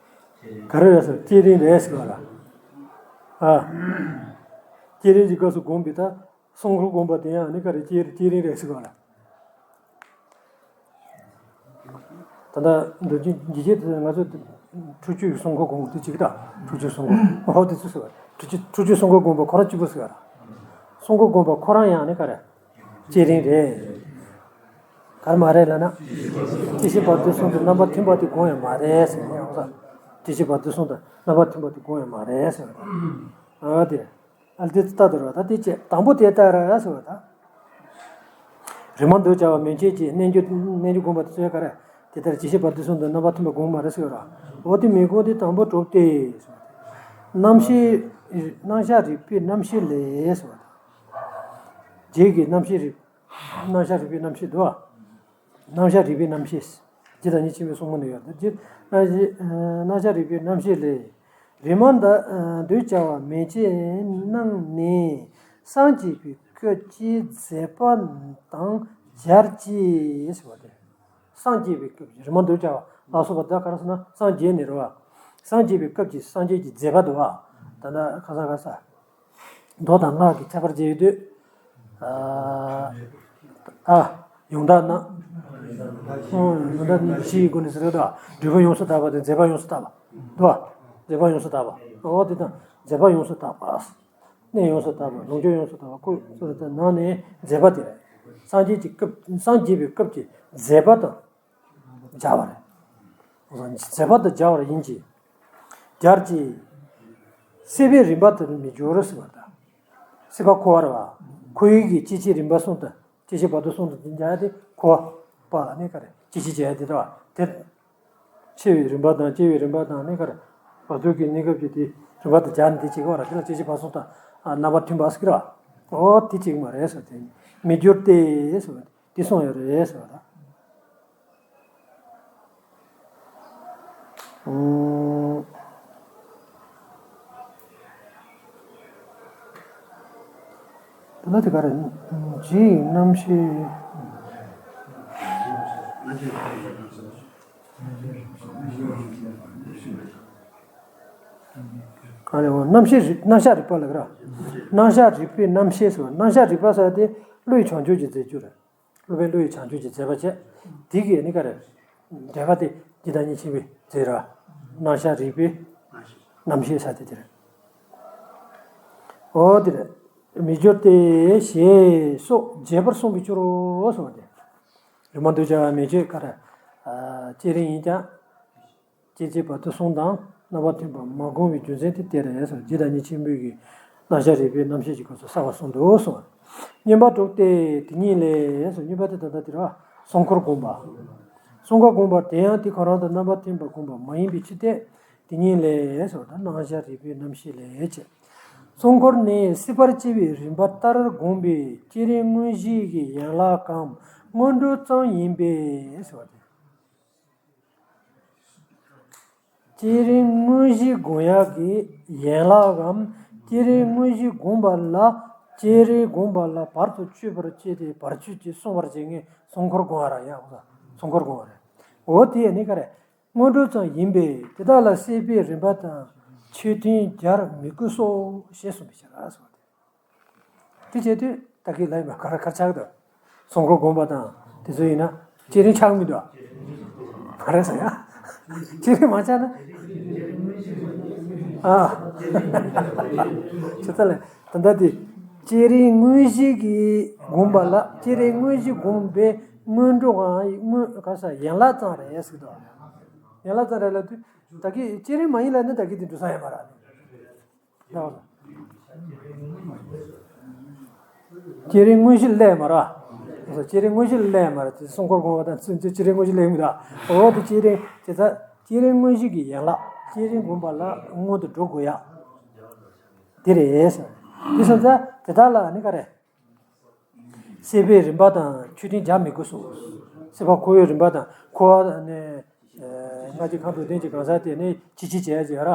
ག་རེ་རེད་ཟེར། བསྐྱེད་རིམ་རེད་ཟེར་བ་ལ། ཨ། བསྐྱེད་རིམ་གྱི་སྐབས་སུ་བསྒོམས་པའི་ད་གསུམ་འཁོར་བསྒོམས་པ་དེ་ཡང་ནི་ག་རེ། བསྐྱེད་བསྐྱེད་རིམ་རེད་ཟེར་བ་ལ། ད་ལྟ་འདུལ་བྱེད་འཇིགས་བྱེད་དེ་ང་ཚོ་ཁྲུས་གཅོད་ཀྱི་གསུམ་འཁོར་བསྒོམས་དེ་གཅིག་དང་། ཁྲུས་གཅོད་གསུམ་འཁོར་འོ་དེ་ཚོ་ཟེར་བ། ཁྲུས་གཅོད་ཁྲུས་གཅོད་གསུམ་འཁོར་བསྒོམས་པ་ཁོ་རང་གཅིག་པུ་ཟེར་བ་ར། གསུམ་འཁོར་བསྒོམས་པ་ཁོ་རང་ཡང་ནི་ག་རེ། བསྐྱེད་རིམ་རེད། ག་རེ་མ་རེད་ལབ་ན། སྐྱེ་ཤི་བར་དོ་གསུམ་དུ་རྣམ་པར་མཐུན་པ་དེ་བསྒོམ་ཡང་མ་རེད་ཟེར་ནས་ཡང་ས། སྐྱེ་ཤི་བར་དོ་གསུམ་དུ་རྣམ་པར་མཐུན་པ་དེ་བསྒོམ་ཡང་མ་རེད་ཟེར་བ། ཨ་དེ་རེད། ཨ་ལ་དེ་ལྟ་དུ་ར། ད་དེ་བྱས་དང་པོ་དེ་ལྟ་ར་ཟེར་བ་ད། རིམ་པ་འདུས་བྱ་བ་མན་ཆད་ཀྱི་རྣལ་འབྱོར་རྣལ་འབྱོར་བསྒོམ་པ་དེ་ཚོས་ག་རེ། དེ་ལྟར་སྐྱེ་ཤི་བར་དོ་གསུམ་དུ་རྣམ་པར་མཐུན་པ་བསྒོམ་མ་རེད་ཟེར་བ་ར། འོ་དེ་མི་དགོས་ཏེ་དང་པོ་གྲུབ་སྟེ་ཟེར་བ། རྣམ་ཤེས་རྣམ་གཞག་རིག་པའི་རྣམ་ཤེས་ལས་ཟེར་བ་ད། རྗེས་ཀྱི་རྣམ་ཤེས་རིག་རྣམ་གཞག་རིག་པའི་རྣམ་ཤེས་འདུག་བ། རྣམ་གཞག་རིག་པའི་རྣམ་ཤེས། རྗེ་བདག་ཉིད་ཆེན་པོའི་གསུང་མ་ནས་ཡོད་དེ། རྗེ་རྣམ་གཞག་རིག་པའི་རྣམ་ཤེས་ལས། རིམ་པ་འདུས་བྱ་བ་མན་ཆད་གནང་ནས་སངས་རྒྱས་པའི་སྐབས་ཀྱི་མཛད་པ་དང་སྦྱར་ཅིག་ཟེར་བ་དེ། སངས་རྒྱས་པའི་སྐབས་ཀྱི་རིམ་པ་འདུས་བྱ་བ་ལ་སོགས་པ་དག་ག་རེ་ཟེར་ན་སངས་རྒྱས་ནས་རེད་བ། སངས་རྒྱས་པའི་སྐབས་ཀྱི་སངས་རྒྱས་ཀྱི་མཛད་པ་འདུག་བ། ད་ལྟ་ཁ་སང་ཁ་སང་། མདོ་དང་སྔགས་ཀྱི་ཁྱད་པར་འབྱེད་དུས། ཨ། ཡོངས་དག་རྣམས། ཡོངས་དག་རྣམས་བཞི་ཡི་སྒོ་ནས་ཟེར་བ་དང་། སྒྲུབ་པ་ཡོངས་སུ་དག་པ་དང་མཛད་པ་ཡོངས་སུ་དག་པ། འདུག་བ། མཛད་པ་ཡོངས་སུ་དག་པ། འོ་དེ་དང་མཛད་པ་ཡོངས་སུ་དག་པ། གནས་ཡོངས་སུ་དག་པ། ལོངས་སྤྱོད་ཡོངས་སུ་དག་པ། སྐུ་ནང་ནས་མཛད་པ་དེ་རེད། སངས་རྒྱས་ཀྱི་སྐབས་སངས་རྒྱས་པའི་སྐབས་ཀྱི་མཛད་པ་དང་། སྦྱར་བ་རེད། མཛད་པ་དང་སྦྱར་བ་ཡིན་གྱི། སྦྱར་གྱི། སྲེད་པའི་རིམ་པ་དེར་མི་སྦྱོར་ཟེར་བ་དང་། སྲེད་པ་འཁོར་བ་རེད་བ། འཁོར་བའི་གི་སྐྱེ་མཆེད་རིམ་པ་གསུམ་དང་། སྐྱེ་མཆེད་བར་དོ་གསུམ་དང་དེ་སྦྱར་ཡ་དེ་འཁོར་བ་ནི་ག་རེ། སྐྱེ་མཆེད་སྦྱར་ཡ་དེ་རེད་བ། དེ། འཆི་བའི་རིམ་པ་དང་སྐྱེ་བའི་རིམ་པ་དང་ནི་ག་རེ། བར་དོ་གི་གནས་སྐབས་ཀྱི་དེ་རིམ་པ་དང་སྦྱར་ནས་དེ་བྱེད་དགོས་ར། དེ་ལ་སྐྱེ་མཆེད་བར་གསུམ་དང་ རྣམ་པར་མཐུན་པ་ཟེར་གི་ར། འོ་དེ་གཅིག་མ་རེད་ཟེར་དེ། མི་འགྱུར་ཏེ་ཟེར་བ་དེ་གསུངས་ཡོད་རེད་ཟེར་བ་ད། ཨུམ། དེ་ལ་དེ་ག་རེ། རྗེའི་རྣམ་ཤེས། ག་རེ་འོ་རྣམ་ཤེས་རིག་རྣམ་གཞག་རིག་པ་ལ་ག་ར། རྣམ་གཞག་རིག་པའི་རྣམ་ཤེས་ཟེར་བ་རྣམ་གཞག་རིག་པ་ཟེར་དེ་བློ་ཡི་བྱང་ཆུབ་ཀྱི་མཛད་རྒྱུ་རེད། སློབ་དཔོན་བློ་ཡི་བྱང་ཆུབ་ཀྱི་མཛད་པ་བྱས། དེ་གི་ནི་ག་རེ། འགྲེལ་པ་དེ་འཇིག་དང་གཉིས་ཆེན་པོའི་མཛད་ར། རྣམ་གཞག་རིག་པའི་རྣམ་ཤེས་ས་དེ་དེ་རེད། འོ་དེ་རེད། མི་འགྱུར་ཏེ་ཞེས་སོགས་རྒྱས་པར་གསུངས་པའི་ཕྱིར་རོ་གསུངས་ཏེ། རིག་མ་འདུས་བྱ་བ་མེད་ཅེས་ག་རེ། བསྐྱེད་རིམ་ཡིན་ཀྱང་། སྐྱེ་མཆེད་བར་དོ་གསུམ་དང་རྣམ་པར་མཐུན་པ་མ་བསྒོམས་པའི་རྒྱུ་མཚན་དེ་དེ་རེད་ཟེར། རྗེ་བདག་ཉིད་ཆེན་པོའི་གི་རྣམ་གཞག་རིག་པའི་རྣམ་ཤེས་ཀྱི་སྐབས་སུ་གསལ་བར་གསུངས་འདུག་གསུངས། བསྙེན་པ་དྲུག་སྟེ་དེ་ཉིད་ལས་ཟེར། བསྙེན་པ་དེ་ད་ལྟ་དེ་རེད་བ། སྲུང་འཁོར་བསྒོམ་པ། སྲུང་འཁོར་བསྒོམ་པར་དེ་ཡང་དེ་ཁོ་རང་དང་རྣམ་པར་མཐུན་པར་བསྒོམ་པ་མ་ཡིན་པའི་ཕྱིར་ཏེ། དེ་ཉིད་ལས་ཟེར་བ་དང་རྣམ་གཞག་རིག་པའི་རྣམ་ཤེས་ལས་ཀྱི། སྲུང་འཁོར་ནི་སྲིད་པར་སྐྱེ་བའི་རིམ་པ་ལྟར་བསྒོམས་པའི་བསྐྱེད་རིམ་དངོས་གཞིའི་གི་ཡན་ལག་གམ་སྔོན་འགྲོ་ཙམ་ཡིན་པས་ཟེར་བ་སྟེ། བསྐྱེད་རིམ་དངོས་གཞི་བསྒོམ་ཡག་གི་ཡན་ལག་གམ། བསྐྱེད་རིམ་དངོས་གཞི་བསྒོམ་པ་ལ། བསྐྱེད་རིམ་བསྒོམ་པ་ལ་བར་དུ་གཅོད་པར་བྱེད་དེ་བར་གཅོད་ཀྱིས་སྲུང་བར་བྱེད་ངེས་སྲུང་འཁོར་བསྒོམ་པ་ར་ཡ། སྲུང་འཁོར་བསྒོམ་པ་རེད། འོ་དེ་ནི་ག་རེ། སྔོན་འགྲོ་ཙམ་ཡིན་པས་དེ་དག་ལ་སྲེད་པའི་རིམ་པ་དང་ཆོས་མཐུན་སྦྱར་མི་དགོས་སོ་ཞེས་གསུངས་པའི་ཕྱིར་ཟེར་བ་སྟེ། དེ་བྱས་དུས་ད་གིན་ལ་ཡིན་པ་ག་རེ་ག་རེ་ཆགས་འདུག་སྲུང་འཁོར་བསྒོམ་པ་དང་དེ་ཚོ་ཡིན་ན་བསྐྱེད་རིམ་ཆགས་མི་འདུག་མ་རེད་ཟེར་ཡ། བསྐྱེད་རིམ་མ་ཆགས་ན། ཨ། ཆུ་ཚ་ལས་ད་ལྟ་དེ་བསྐྱེད་རིམ་དངོས་གཞི་གི་བསྒོམ་པ་ལ་བསྐྱེད་རིམ་དངོས་གཞི་བསྒོམ་པའི་སྔོན་འགྲོའམ་སྔོན་ག་ས་ཡན་ལག་ཙམ་རེད་ཟེར་གི་འདུག་ཡན་ལག་ཙམ་རེད་ལབ་དུས་ད་གིན་བསྐྱེད་རིམ་མ་ཡིན་ལབ་ན་ད་གིན་དེ་འགྲོ་ས་ཡོད་མ་རེད། བསྐྱེད་རིམ་དངོས་གཞི་ལས་མ་རེད། བསྐྱེད་རིམ་དངོས་གཞི་ལས་མ་རེད། དེ་སྲུང་འཁོར་བསྒོམ་པ་དང་ཚུན་ཚོད་བསྐྱེད་རིམ་དངོས་གཞི་ལས་མི་འདུག་འོ་དེ་བསྐྱེད་རིམ་དེ་ཚ་བསྐྱེད་རིམ་དངོས་གཞི་གི་ཡན་ལག་བསྐྱེད་རིམ་བསྒོམ་པ་ལ་སྔོན་དུ་འགྲོ་དགོས་ཡ། དེ་རེད། དེ་སོང་ཙང་དེ་དག་ལ་ནི་ག་རེ། སྲེད་པའི་རིམ་པ་དང་ཆོས་མཐུན་སྦྱར་མི་དགོས་སོ། སྲེད་པ་འཁོར་བའི་རིམ་པ་དང་འཁོར་བ་ནི། ལྔ་བཅུ་ཁམས་དྲུག་ལྡན་གྱི་གང་ཟག་དེ་ནི་ཅི་ཅི་བྱས་ཀྱི་ཡོད་ར།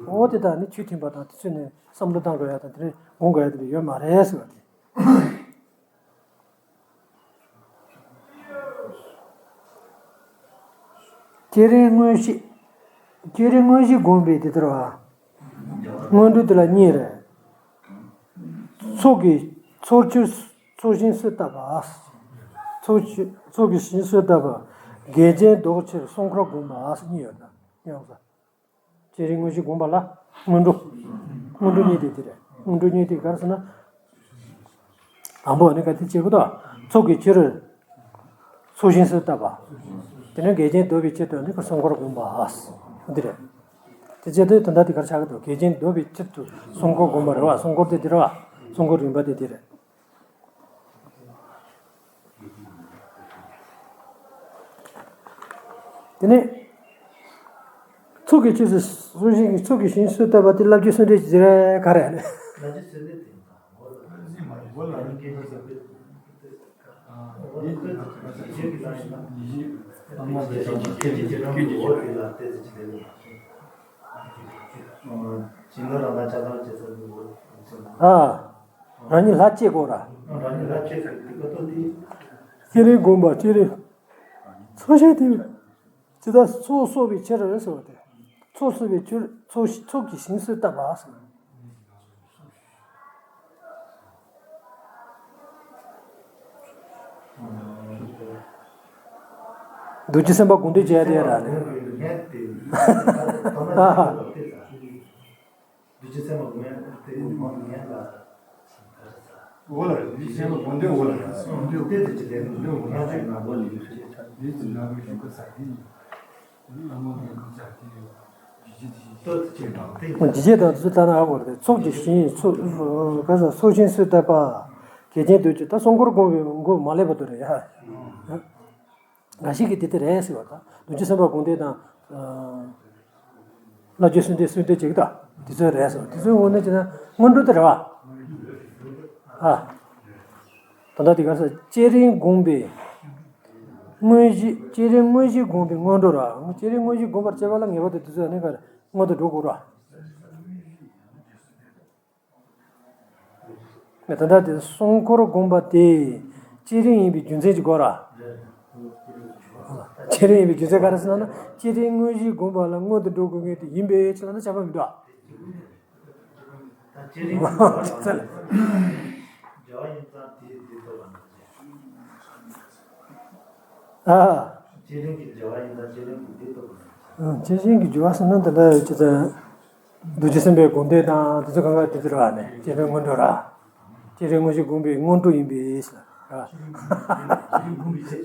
འོ་དེ་དག་ནི་ཆོས་མཐུན་པ་དང་དེ་ཚོ་ནི་བསམ་བློ་བཏང་དགོས་ཡ་དང་དེ་ནི་སྒོམ་དགོས་ཡ་དེ་ཡོད་མ་རེད་ཟེར་བ་དེ། བསྐྱེད་རིམ་དངོས་གཞི། བསྐྱེད་རིམ་དངོས་གཞི་བསྒོམ་པའི་དེ་ལྟར་བ། སྔོན་འགྲོ་དེ་ལ་གཉིས་རེད། ཚོགས་ཀྱི་ཚོགས་ཆོས་ཚོགས་ཞིང་སུ་བཏབ་པ། ཚོགས་ཆོས་ཚོགས་ཀྱི་ཞིང་སུ་བཏབ་པ། འགལ་རྐྱེན་ཟློག་ཕྱིར་སྲུང་འཁོར་བསྒོམ་པ་གཉིས་ཡོད་ན་ཡང་ས། བསྐྱེད་རིམ་དངོས་གཞི་བསྒོམ་པ་ལ་སྔོན་འགྲོ། སྔོན་འགྲོ་གཉིས་དེ་དེ་རེད། སྔོན་འགྲོ་གཉིས་དེ་ག་རེ་ཟེར་ན། དང་པོ་ནི་ག་དེ་བྱེད་དགོས་དོ། ཚོགས་ཀྱི་ཕྱིར། ཚོགས་ཞིང་སུ་བཏབ་པ། དེ་ནས་འགལ་རྐྱེན་ཟློག་པའི་ཕྱིར་དུ་ནི་སྲུང་འཁོར་བསྒོམ་པ། འདི་རེད། དེ་བྱེད་དུས་དོན་དག་དེ་ག་རེ་ཆགས་ཀྱི་འདུག་འགལ་རྐྱེན་ཟློག་པའི་ཕྱིར་དུ་སྲུང་འཁོར་བསྒོམ་པ་རེད་བ། སྲུང་འཁོར་དེ་དེ་རེད་བ། སྲུང་འཁོར་རིམ་པ་དེ་དེ་རེད། དེ་ནས། ཚོགས་ཀྱི་ཕྱིར་དུ་སྲུང་ཞིང་གི་ཚོགས་ཀྱི་ཞིང་སུ་བཏབ་པ་དེ་བླ་བརྒྱུད་གསོལ་འདེབས་ཀྱི་རེད་ག་རེ་རེད། ཨ། རང་ཉིད་ལྷ་སྐྱེ་དགོས་ར། བསྐྱེད་རིམ་བསྒོམ་པ་བསྐྱེད་རིམ། ཚོགས་ཞིང་དེ། ཇི་ལྟར་ཚོགས་གསོག་པའི་ཕྱིར་ཟེར་བ་སྟེ། ཚོགས་གསོག་པའི་ཕྱིར་ཚོགས་ཚོགས་ཀྱི་ཞིང་སུ་བཏབ་པ་ཟེར། རྡོ་རྗེ་སེམས་དཔའ་དགོངས་འདུས་བྱས་ཏེ་ར་ལས། འདུས་བྱས་སེམས་དཔའ་དགོངས་ཡངས་ཏེ། འོ་ལ་འདུས་བྱས་སེམས་དཔའ་དགོངས་འདུས་འོ་ལ། འདུས་བྱས་སེམས་དཔའ་དགོངས་འདུས་འོ་ལ། འདུས་བྱས་སེམས་དཔའ་དགོངས་འདུས་འོ་ལ། འདུས་བྱས་སེམས་དཔའ་དགོངས་འདུས་འོ་ལ། འཇིགས་བྱེད་དང་དུ་ལྟ་ན་ཨ་གོ་རེད། ཚོགས་ཀྱི་ཞིང་ཚོགས་ག་ས་ཚོགས་ཞིང་སུ་བཏབ་པ། གལ་ཆེན་འདུས་ཀྱི་ད་སྲུང་འཁོར་བསྒོམ་པའི་མགོ་མ་ལེབ་པ་དུ་རེད་ཡ། འགའ་ཞིག་གིས་དེ་ལྟར་རེད་ཟེར་བ་དང་རྡོ་རྗེ་སེམས་དཔའ་དགོངས་འདུས་དང་། བླ་བརྒྱུད་གསོལ་འདེབས་གསོལ་འདེབས་བྱེད་ཀྱི་ད་དེ་ཚོ་རེད་ཟེར་བ་དེ་ཚོའི་ངོས་ནས་བྱས་ན་སྔོན་འགྲོ་དེ་རེད་བ། ཨ། ད་ལྟ་དེ་ག་ས་བསྐྱེད་རིམ་བསྒོམས་པའི་དངོས་གཞི། བསྐྱེད་རིམ་དངོས་གཞི་བསྒོམས་པའི་སྔོན་འགྲོ་ར། བསྐྱེད་རིམ་དངོས་གཞི་བསྒོམ་པར་བྱེད་པ་ལ་ངེས་པར་དུ་དུས་ཚོད་ནི་ག་རེ་སྔོན་དུ་འགྲོ་དགོས་ར། ད་ལྟ་དེ་སྲུང་འཁོར་བསྒོམས་པ་དེ་བསྐྱེད་རིམ་ཡིན་པའི་རྒྱུ་མཚན་གྱི་སྐོར་ར། བསྐྱེད་རིམ་ཡིན་པའི་རྒྱུ་མཚན་ག་རེ་ཟེར་ན། བསྐྱེད་རིམ་དངོས་གཞི་བསྒོམས་པ་ལ་སྔོན་དུ་འགྲོ་དགོས་ངེས་དེ་ཡིན་པའི་ཕྱིར་ལ་ནི་ཁྱབ་པ་མི་འདུག་ཨ། ཨ། བསྐྱེད་རིམ་གྱི་སྦྱོར་བ་ཟེར་ན་ད་ལྟ་ཅི་ད། རྡོ་རྗེ་སེམས་དཔའི་དགོངས་དོན་དང་དེ་ཚོ་གང་ག་དེ་ཚོ་ར་ནས་བསྐྱེད་རིམ་སྔོན་འགྲོ་ར། བསྐྱེད་རིམ་དངོས་གཞི་བསྒོམས་པའི་སྔོན་འགྲོ་ཡིན་པས་ཟེར་ར། བྱས་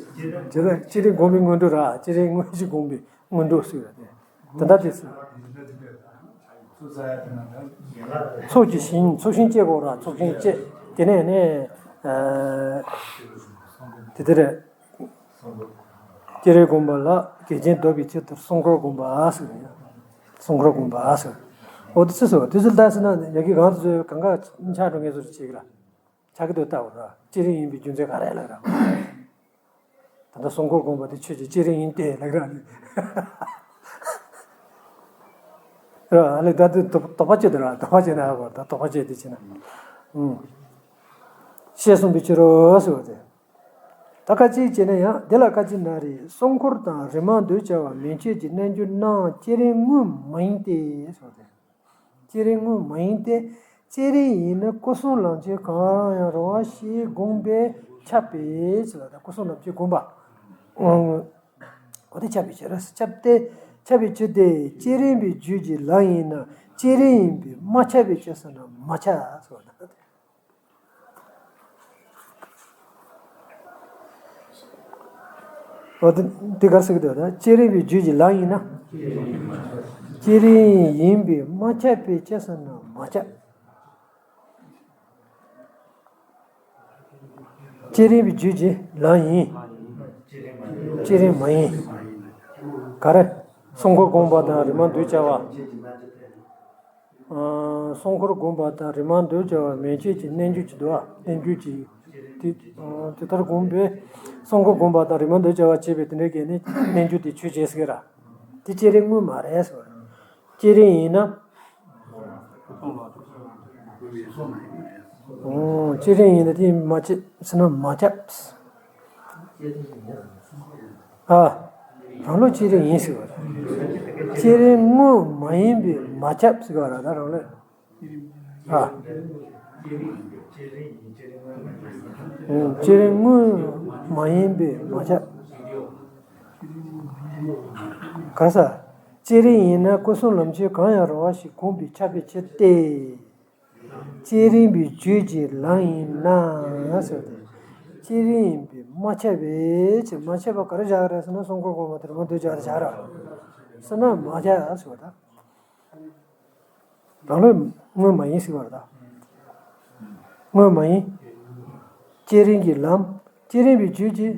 ཙང་བསྐྱེད་རིམ་བསྒོམས་པའི་སྔོན་འགྲོ་ར། བསྐྱེད་རིམ་དངོས་གཞི་བསྒོམས་པའི་སྔོན་འགྲོ་ཟེར་ར་དེ། དེ་འདྲ་དེ་ཚོགས་ཀྱི་ཞིང་། ཚོགས་ཞིང་བསྐྱེད་དགོས་ར། ཚོགས་ཞིང་བསྐྱེད། དེ་ནས་ནས། ཨ། དེ་དེ་རེད། བསྐྱེད་རིམ་བསྒོམ་པ་ལ་གེགས་རྐྱེན་ཟློག་པའི་ཆེད་དུ་སྲུང་འཁོར་བསྒོམ་པ་ཟེར་ཡང་། སྲུང་འཁོར་བསྒོམ་པ་ཟེར། འོ་དེ་ཚོ་སོ་དེ་ཚོ་ལྟ་ཟེར་ན་ཡ་གི་གང་དུ་ཚོས་གང་ག་ཆགས་འགྲོ་ངེས་སོ་བྱེད་ཀྱི་ར། ཆགས་ཀྱི་འདུག་ལྟ་བ་ར། བསྐྱེད་རིམ་ཡིན་པའི་རྒྱུ་མཚན་ག་རེ་ལབ་ར། ད་ལྟ་སྲུང་འཁོར་བསྒོམ་པ་དེ་ཆོས་ཀྱི་བསྐྱེད་རིམ་ཡིན་ཏེ་ལབ་ར། ར་ཨ་ལེ་ད་དུ་དོགས་པ་བཅད་དེ་ར། དོགས་པ་བཅད་ན་ཧ་གོ། ད་དོགས་པ་བཅད་དེ་བྱས་ན། ཨུང་། ཞེས་གསུངས་པའི་ཕྱིར་རོ་ཟེར་བ་དེ། ད་ཁ་ཅིག་བྱས་ན་ཡང་དེ་ལ་ཁ་ཅིག་ན་རེ། སྲུང་འཁོར་དང་རེམ་མ་འདོད་བྱ་བ་མན་ཆད་ཀྱི་རྣལ་འབྱོར་རྣམས་བསྐྱེད་རིམ་དངོས་མ་ཡིན་ཏེ་ཟེར་བ་དེ། བསྐྱེད་རིམ་དངོས་མ་ཡིན་ཏེ། བསྐྱེད་རིམ་ཡིན་ན་སྐུ་གསུམ་ལམ་མཆོག་གང་ཡང་རུང་བ་ཞེས་དགོངས་པས་ཁྱབ་པས་ཟེར་བ་དེ། སྐུ་གསུམ་ལམ་མཆོག་དགོངས་པ། འོ་དེ་ཁྱབ་པའི་ཕྱིར། ཁྱབ་སྟེ། ཁྱབ་པའི་ཕྱིར་ཏེ། བསྐྱེད་རིམ་པའི་རྒྱུད་ཀྱི་ལམ་ཡིན་ན་བསྐྱེད་རིམ་ཡིན་པས་མ་ཁྱབ་པའི་ཕྱིར་ཟེར་ན་མ་ཁྱབ་ཟེར་བ་དེ། འོ་དེ་དེ་ག་རེ་ཟེར་གྱི་འདུག་ད། བསྐྱེད་རིམ་པའི་རྒྱུད་ཀྱི་ལམ་ཡིན་ན། བསྐྱེད་རིམ་ཡིན་པས་མ་ཁྱབ་པའི་ཕྱིར་ཟེར་ན་མ་ཁྱབ། བསྐྱེད་རིམ་པའི་རྒྱུད་ཀྱི་ལམ་ཡིན། བསྐྱེད་རིམ་མ་ཡིན། ག་རེ། སྲུང་འཁོར་བསྒོམ་པ་དང་རེམ་མ་འདོད་བྱ་བ། ཨ། སྲུང་འཁོར་བསྒོམ་པ་དང་རེམ་མ་འདོད་བྱ་བ་མན་ཆད་ཀྱི་རྣལ་འབྱོར་གྱི་འདུག་ཨ། རྣལ་འབྱོར་གྱི། དེ་དེ་ལྟར་བསྒོམས་པས། སྲུང་འཁོར་བསྒོམ་པ་དང་རེམ་མ་འདོད་བྱ་བ་བྱེད་པའི་དེ་འདྲའི་གལ་ནི་རྣལ་འབྱོར་དེ་ཆོས་ཅན་ཟེར་གི་ར། དེ་བསྐྱེད་རིམ་དངོས་མ་རེད་ཟེར་བ། བསྐྱེད་རིམ་ཡིན་ན། ཨོ། བསྐྱེད་རིམ་ཡིན་ན་དེ་མ་བྱེད་ཟེར་ན་མ་ཁྱབ། ཨ། རང་ལུགས་བསྐྱེད་རིམ་ཡིན་ཟེར་བ་རེད། བསྐྱེད་རིམ་དངོས་མ་ཡིན་པས་མ་ཁྱབ་ཟེར་བ་རེད་ད་རང་ལུགས། ཨ། ཨོ། བསྐྱེད་རིམ་དངོས་མ་ཡིན་པས་མ་ཁྱབ། ག་ས། བསྐྱེད་རིམ་ཡིན་ན་སྐུ་གསུམ་ལམ་མཆོག་གང་ཡང་རུང་བ་ཞེས་དགོངས་པས་ཁྱབ་པའི་ཕྱིར་ཏེ། བསྐྱེད་རིམ་པའི་རྒྱུད་ཀྱི་ལམ་ཡིན་ན་ཟེར་ཏེ། བསྐྱེད་རིམ་ཡིན་པས་མ་ཁྱབ་པའི་ཕྱིར། མ་ཁྱབ་པ་ག་རེ་བཞག་རེད་ཟེར་ན་སྲུང་འཁོར་བསྒོམ་པ་དེར་མ་འདོད་བྱ་རེ་བཞག་ར། ཟེར་ན་མ་ཁྱབ་ཟེར་བ་དང་། རང་ལུགས་དངོས་མ་ཡིན་ཟེར་བ་རེད་ད། དངོས་མ་ཡིན། བསྐྱེད་རིམ་གྱི་ལམ། བསྐྱེད་རིམ་པའི་རྒྱུད་ཀྱི་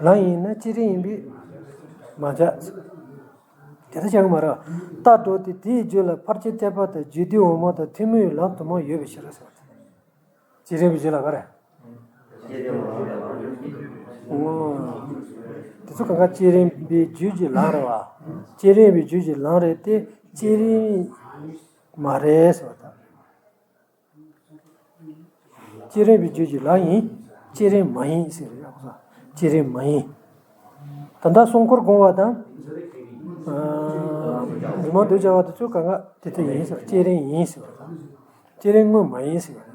ལམ་ཡིན་ན་བསྐྱེད་རིམ་ཡིན་པས་མ་ཁྱབ། དེ་ལྟར་བྱ་གི་མ་རེད། རྟགས་འགྲོ་སྟེ་དེའི་རྒྱུད་ལ་ཕར་ཕྱིན་ཐེག་པ་དང་རྒྱུད་སྡེ་འོག་མ་དང་ཐུན་མོང་བའི་ལམ་དུ་མ་ཡོད་པའི་ཕྱིར་ཟེར་བ་དེ། བསྐྱེད་རིམ་པའི་རྒྱུད་ལ་ག་རེ། འོ། དེ་ཚོ་གང་ག་བསྐྱེད་རིམ་པའི་རྒྱུད་ཀྱི་ལམ་རེད་བ། བསྐྱེད་རིམ་པའི་རྒྱུད་ཀྱི་ལམ་རེད་དེ་བསྐྱེད་རིམ་མ་རེད་ཟེར་བ་དང་། བསྐྱེད་རིམ་པའི་རྒྱུད་ཀྱི་ལམ་ཡིན། བསྐྱེད་རིམ་མ་ཡིན་ཟེར་ཡག་པོ་ས། བསྐྱེད་རིམ་མ་ཡིན། ད་ལྟ་སྲུང་འཁོར་བསྒོམ་པ་དང་། ཨ། རེམ་མ་འདོད་བྱ་བ་དེ་ཚོ་གང་ག་དེ་ལྟ་ཡིན་ཟེར། བསྐྱེད་རིམ་ཡིན་ཟེར་བ་དང་། བསྐྱེད་རིམ་དངོས་མ་ཡིན་ཟེར་བ་རེད།